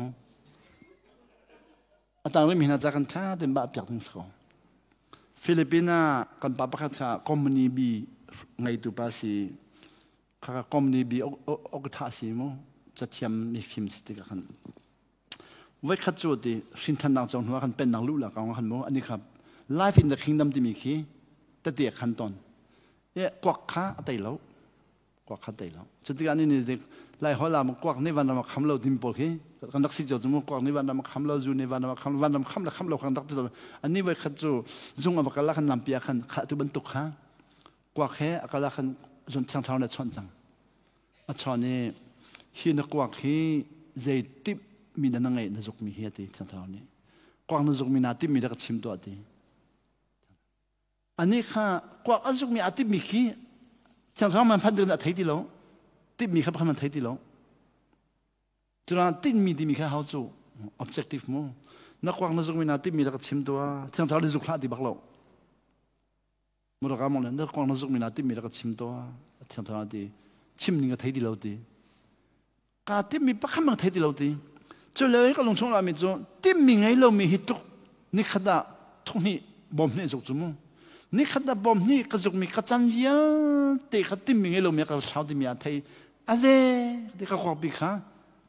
A tang rihmi hna ca kan ṭha tein bah piak ding si ko. Philippines ah kan pa pakhat kha company bi ngeitu pa si. Kha company bi ok tha si mu. Cathiam mifim si tikah khan voikhat cu ti hrinthannak co hnu ah khan pennak luh la kong khan mu ani kha Life in the Kingdom timi khi tete khan ton e kuak kha a tei lo, kuak kha tei lo. Cutikah ni ni lai hol ah kuak nih vanram a kham lo timi pawl khi kan rak si cio cu mu. Kuak nih vanram a kham lo, zu nih vanram a kham lo, vanram kham le kham lo kan rak ti lo. Ani voikhat cu zung a va kal ah khan lampi ah khan kha tu bantuk kha kuak he a kal ah khan zun thiang thlarau nih a chawnh cang. A chawn i, hi na kuak hi zei tip mi na ngeih na zuk mi hi, ati thiang thlarau nih. Kuak na zuk mi na tip mi da ka chim tuah, ti. Ani kha kuak a zuk mi a tip mi khi thiang thlarau man phan ding a thei ti lo, tip mi kha pakhat man thei ti lo. Cuna tinhmi timi kha hau cu objective mu. Na kuak na zuk mi na tip mi da ka chim tuah. Thiang thlarau nih zuk hlah ti bak lo. Muraka mong le na kong na zuk mi na timmi rak chim to thiang thlarau ti chim ning ka thei ti lo ti, ka timmi pakhat mang thei ti lo ti. Cu le ka lung chung mi cu timmi ngei lo mi hi tuk ni khat ah thong hnih bom hnih zuk cu mu. Ni khat ah bom hnih ka zuk mi ka can vialte kha timmi ngei lo mi ka thlau ti mi a thei aze ti ka kwak pi kha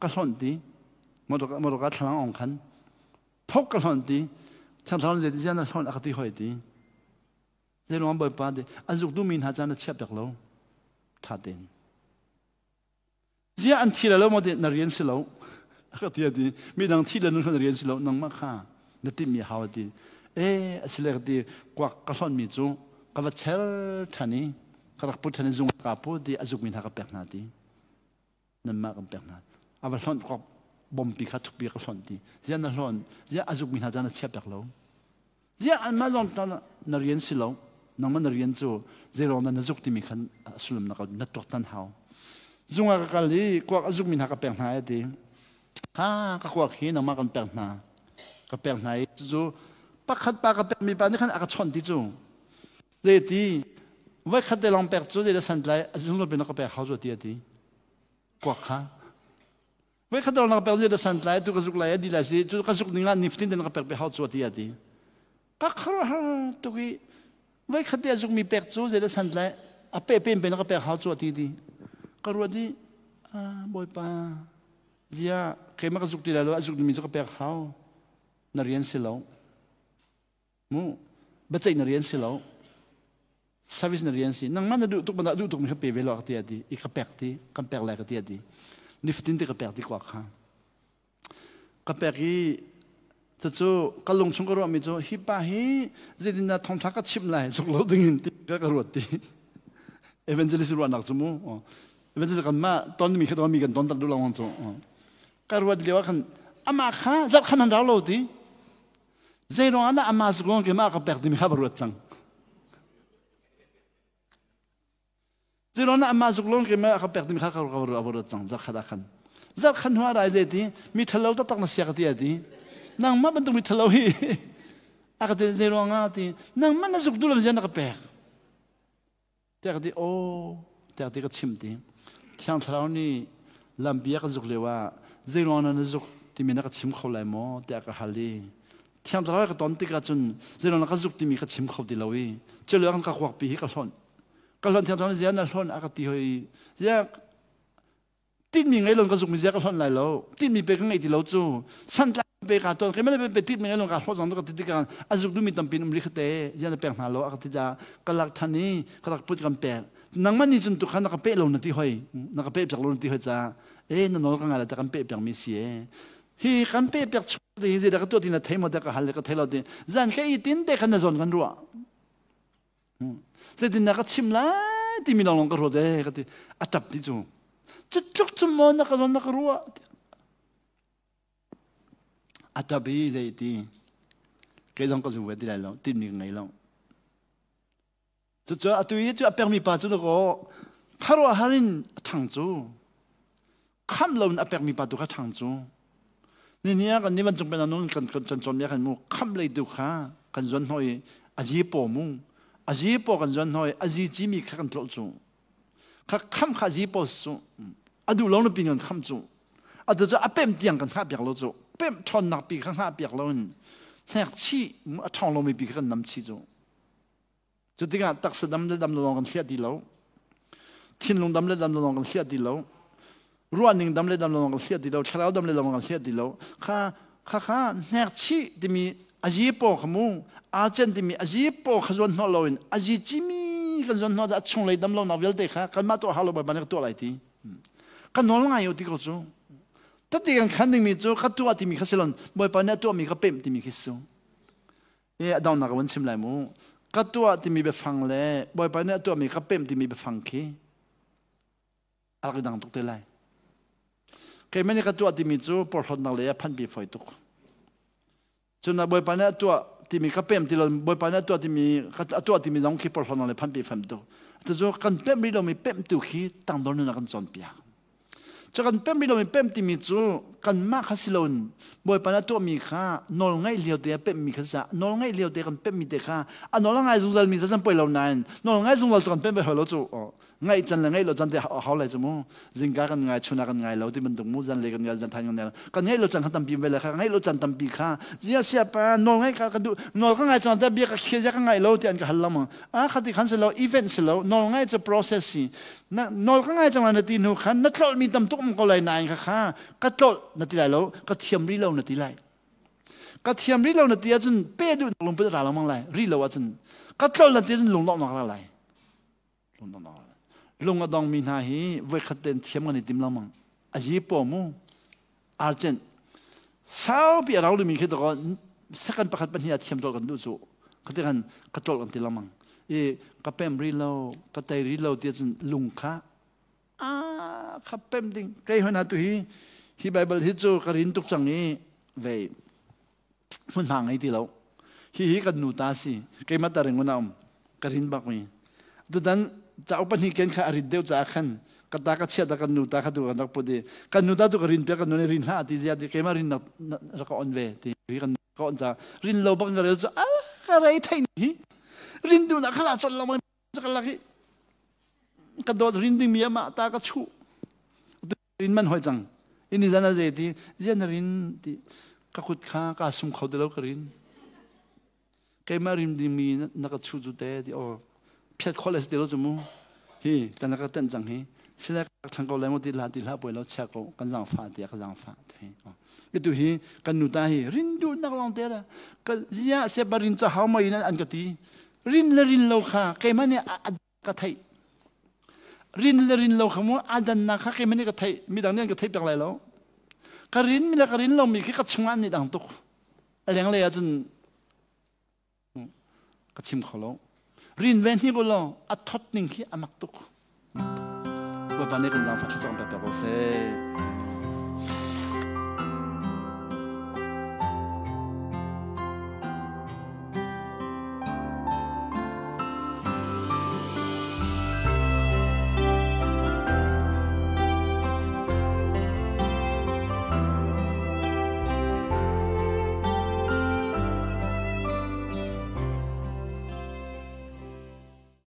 ka hlon ti motor thlang ong khan phok ka hlon ti. Thiang thlarau zei ti zian na hlon a ka ti hoi ti. Zeiruang Bawipa ti an zuk duhmi hna caan na chiah piak lo tha tein. Zia an thi lo maw ti, na rian si lo ka ti ti. Midang thi le na rian si lo, nangmah kha na timmi hau ti. E asile ka ti, kuak ka hlon mi cu ka va chel than i ka rak put than i zung ka pu ti, a zuk mi hna ka pek hna ti, nanmah kan pek hna. A va hlonh kop bompi kha thukpi ka hlonh ti. Zian na hlawn? Ziah a zukmi hna caan na chia pek lo? Ziah anmah zong na rian si lo, nangmah na rian cu zeiruang dah na zuk timi khan sullam na na tuaktan hau. Zung ah ka kal i kuak a zukmi hna ka pek hna e ti. Ha ka kuak hi nangmah kan pek hna, ka pek hna i cu pakhat pa ka pekmi pa nih khan a ka chawnh ti cu. Zei ti voi khat te lawng pek cu zei dah santlai, a zungzal pin ka pek hau cu ti a ti. Kuak kha voi khat lawng na ka pek, zei dah santlai, tu ka zuk lai a di lai si cu, ka zuk ning ah nifatin te na ka pek pe hau cu ti a ti. Ka khuaruahhar tuk i voi khat te a zuk mi pek cu zei dah santlai, a pe pen pe na ka pek hau cu ti ti ka ruat i, Bawipa, zia keimah ka zuk ti lai lo, a zuk mi cu ka pek hau? Na rian si lo mu, biaceih na rian si lo, service na rian si. Nangmah na duh tuk bantuk duh tuk mi kha pe ve lo ka ti ati i ka pek ti, kan pek lai ka ti ati. Nifatin te ka pek ti, kuak kha ka pek i cucu ka lung chung ka ruah mi cu hi pa hi zeitin dah thongtha ka chimh lai zuk lo ding in ti ka ka ruat ti. Evangelist ruahnak cu mu, evangelist kan mah ton mi kha mi kan ton tak duh lo cu ka ruat lio ah khan amah kha zarh khan han rau lo ti. Zei ruang ah dah amah zuk ke mah ka pek timi kha va ruat cang. Zei ruang dah amah zuk lawng ke mah ka pek timi kha ka va ruat cang zarh khat ah khan. Zarh khan hnu ah rai zei ti, mi ṭhalo taktak na sia ka ti a ti. Nangmah bantuk mi ṭhalo hi a ka ti. Zei ruang ah ti, nangmah na zuk duh lo zian na ka pek. Tiah ka ti. Aw, tiah ti ka chim ti. Thiang Thlarau nih lampi a ka zuk lio ah zeiruang na zuk timi na ka chim kho lai maw tiah ka hal i Thiang Thlarau ka ton tikah cun zeiruang na ka zuk timi ka chim kho ti lo i cu lio ka kuakpi hi ka hlonh, ka hlonh. Thiang Thlarau nih ziah na hlonh a ka ti hoi. Ziah tinhmi ngei lo ka zukmi zia ka hlonh lai lo, tinhmi pe ka ngei ti lo cu santlai pe ka ton keimah le pe tinhmi ngei lo ka hlawt zong ka ti tikah a zuk duhmi tampi um ri khate zian na pek hna lo a ka ti ca ka lak than i ka rak put kan pek. Nangmah nih cun tu kha na ka pe lo na ti hoi, na ka pe piak lo na ti hoi ca e na nawl ka ngai la ta kan pe piak mi si e. Hi kan pe piak chung te hi zeidah ka tuah ti na thei maw? Tiah ka hal le ka thei lo ti. Zan ka i tin te khan na zawn kan ruah zeitin na ka chim lai timi lawnglawng ka ruat ee ka ti. A ṭap ti cu. Cu tluk cu maw na ka zawn na ka ruah? A ṭap i zei ti, kei zong ka zu ve ti lai lo, tinhmi ka ngei lo. Cucu atu i cu a pekmi pa cu dakaw khuaruahhar in a ṭhang cu, khamh lo in a pekmi pa tu kha ṭhang cu. Ni ah kan ni vancung pen nung kan kan cawn mi khan mu khamh lei tu kha kan zuan hnawh i a zi paw mu, a zi paw kan zuan hnawh i a zi ci mi kha kan tlolh cu kha khamh kha zi paw su a duh lo na pin kan khamh cu. Atu cu a pem tiang kan hngah piak lo cu, pem ṭhawnnak pi kha hngah piak lo in hnek chih a ṭhawng lomi pi kha kan nam chih cu. Cu tikah taksa dam le dam lo lawng kan hliah ti lo, thinlung dam le dam lo lawng kan hliah ti lo. Ruahning dam le dam lo kan hliah ti lo, thlarau dam le dam kan hliah ti lo. Kha kha kha hnek chih timi azi paw kha mu archen timi azi paw kha zuan hnawh loin azi cimi kan zuan hnawh a chunglei dam lo nak vialte kha kanmah tuah hau lo Bawipa nih ka tuah lai ti. Ka nawl ngai u ti ko cu. Tati kan khan dingmi cu ka tuah timi kha silon Bawipa nih a tuahmi ka pemh timi khi si. E a dongnak ka vun chim lai mu. Ka tuah timi biafang le Bawipa nih a tuahmi ka pemh timi biafang khi a rak i dang tuk te lai. Keimah nih ka tuah timi cu porhlawtnak lei ah phanpi fawi tuk. Cun Bawipa nih a tuah timi ka pem ti lo Bawipa nih a tuah timi a tuah timi zong khi porhlawtnak lei phanpi fam tuk. Cucu kan pemh rih lomi pemhtu khi tangdor nun ah kan cawnpiak. Cu kan pemh rih lomi pemh timi cu kanmah kha si loin Bawipa nih a tuahmi kha nawl ngaih lio te ah pemhmi kha si nawl ngaih lio te kan pemhmi te kha a nawl a ngai zungzal mi cu poi lo nain nawl ngai zungzal cu kan pemh ve hoi lo cu ngaih can le ngaih lo can te hau lai cu mu zingka kan ngai chuna kan ngai lo ti bantuk mu zan le kan ngai zan than kan ngai lo kan ngaih lo can kha tampi ve le kha ngaih lo can tampi kha zia sia pa nawl ngaih ka ka duh nawl ka ngai cang te bia ka khia zia ka ngai lo ti an ka hal lam a khati khan si lo event si lo nawl ngai cu process si na nawl ka ngai cang lai na ti hnu khan na tlolh mi tam tuk um ko lai nain kha kha ka tlolh na ti lai lo ka thiam ri lo na ti lai ka thiam ri lo na ti ahcun pe duh lungput ra lengmang lai ri lo ahcun ka tlolh na ti ahcun lunglawmhnak ra lai Lung a dongmi hna hi voikhat tein thiam kan i tim lengmang. A yi paw mu. Argent. Saupi a rau limi khi to second pakhat pahnih ah thiam tol kan duh cu. Khati kan ka tol kan ti lengmang. I ka pem ri lo, ka tei ri lo ti cun lung kha a kha pem ding. Kei hoi na tu hi hi Bible hi cu ka rin tuk cang i vei hmunhma ngei ti lo. Hi hi kan nu ta si. Keimah ta ring um. Ka rin bak mi. Tutan cauk pahnih ken kha a rit deuh caah khan ka ta ka chiat kan nu ta kha tu kan rak put i kan nu ta tu ka rin piak kan nu nih rin hlah ti zia ti keimah rin rak ka on ve ti hi kan ka on ca rin lo bak ka rel cu a ka rei thei hi rin du na khala chon lo ka lak i ka dawt rin ding mi amah ta ka chuh rin man hoi cang ini zan a zei ti zian rin ti ka kut kha ka sum kho ti lo ka rin keimah rim dingmi na ka chu cu te ti o phiat khol es ti lo cu mu hi tan ka ten cang hi sila ka thang ko lai mo ti la ti hla poi lo chia ko kan zang fa ti ka zang fa ti hi tu hi kan nu ta hi rin du nak long te la ka zia se barin cha hau mai an ka ti rin le rin lo kha keimah nih ka theih rin le rin lo kha mu a dannak kha keimah nih ka theih midang nih an ka theih pek lai lo ka rin mi le ka rin lomi khi ka chungah an nih dang tuk a lenglei ahcun ka chim kho lo rin ve hni ko lo a thot ning khi a mak tuk Bawipa nih kan zaangfah thlacam pek ko seh.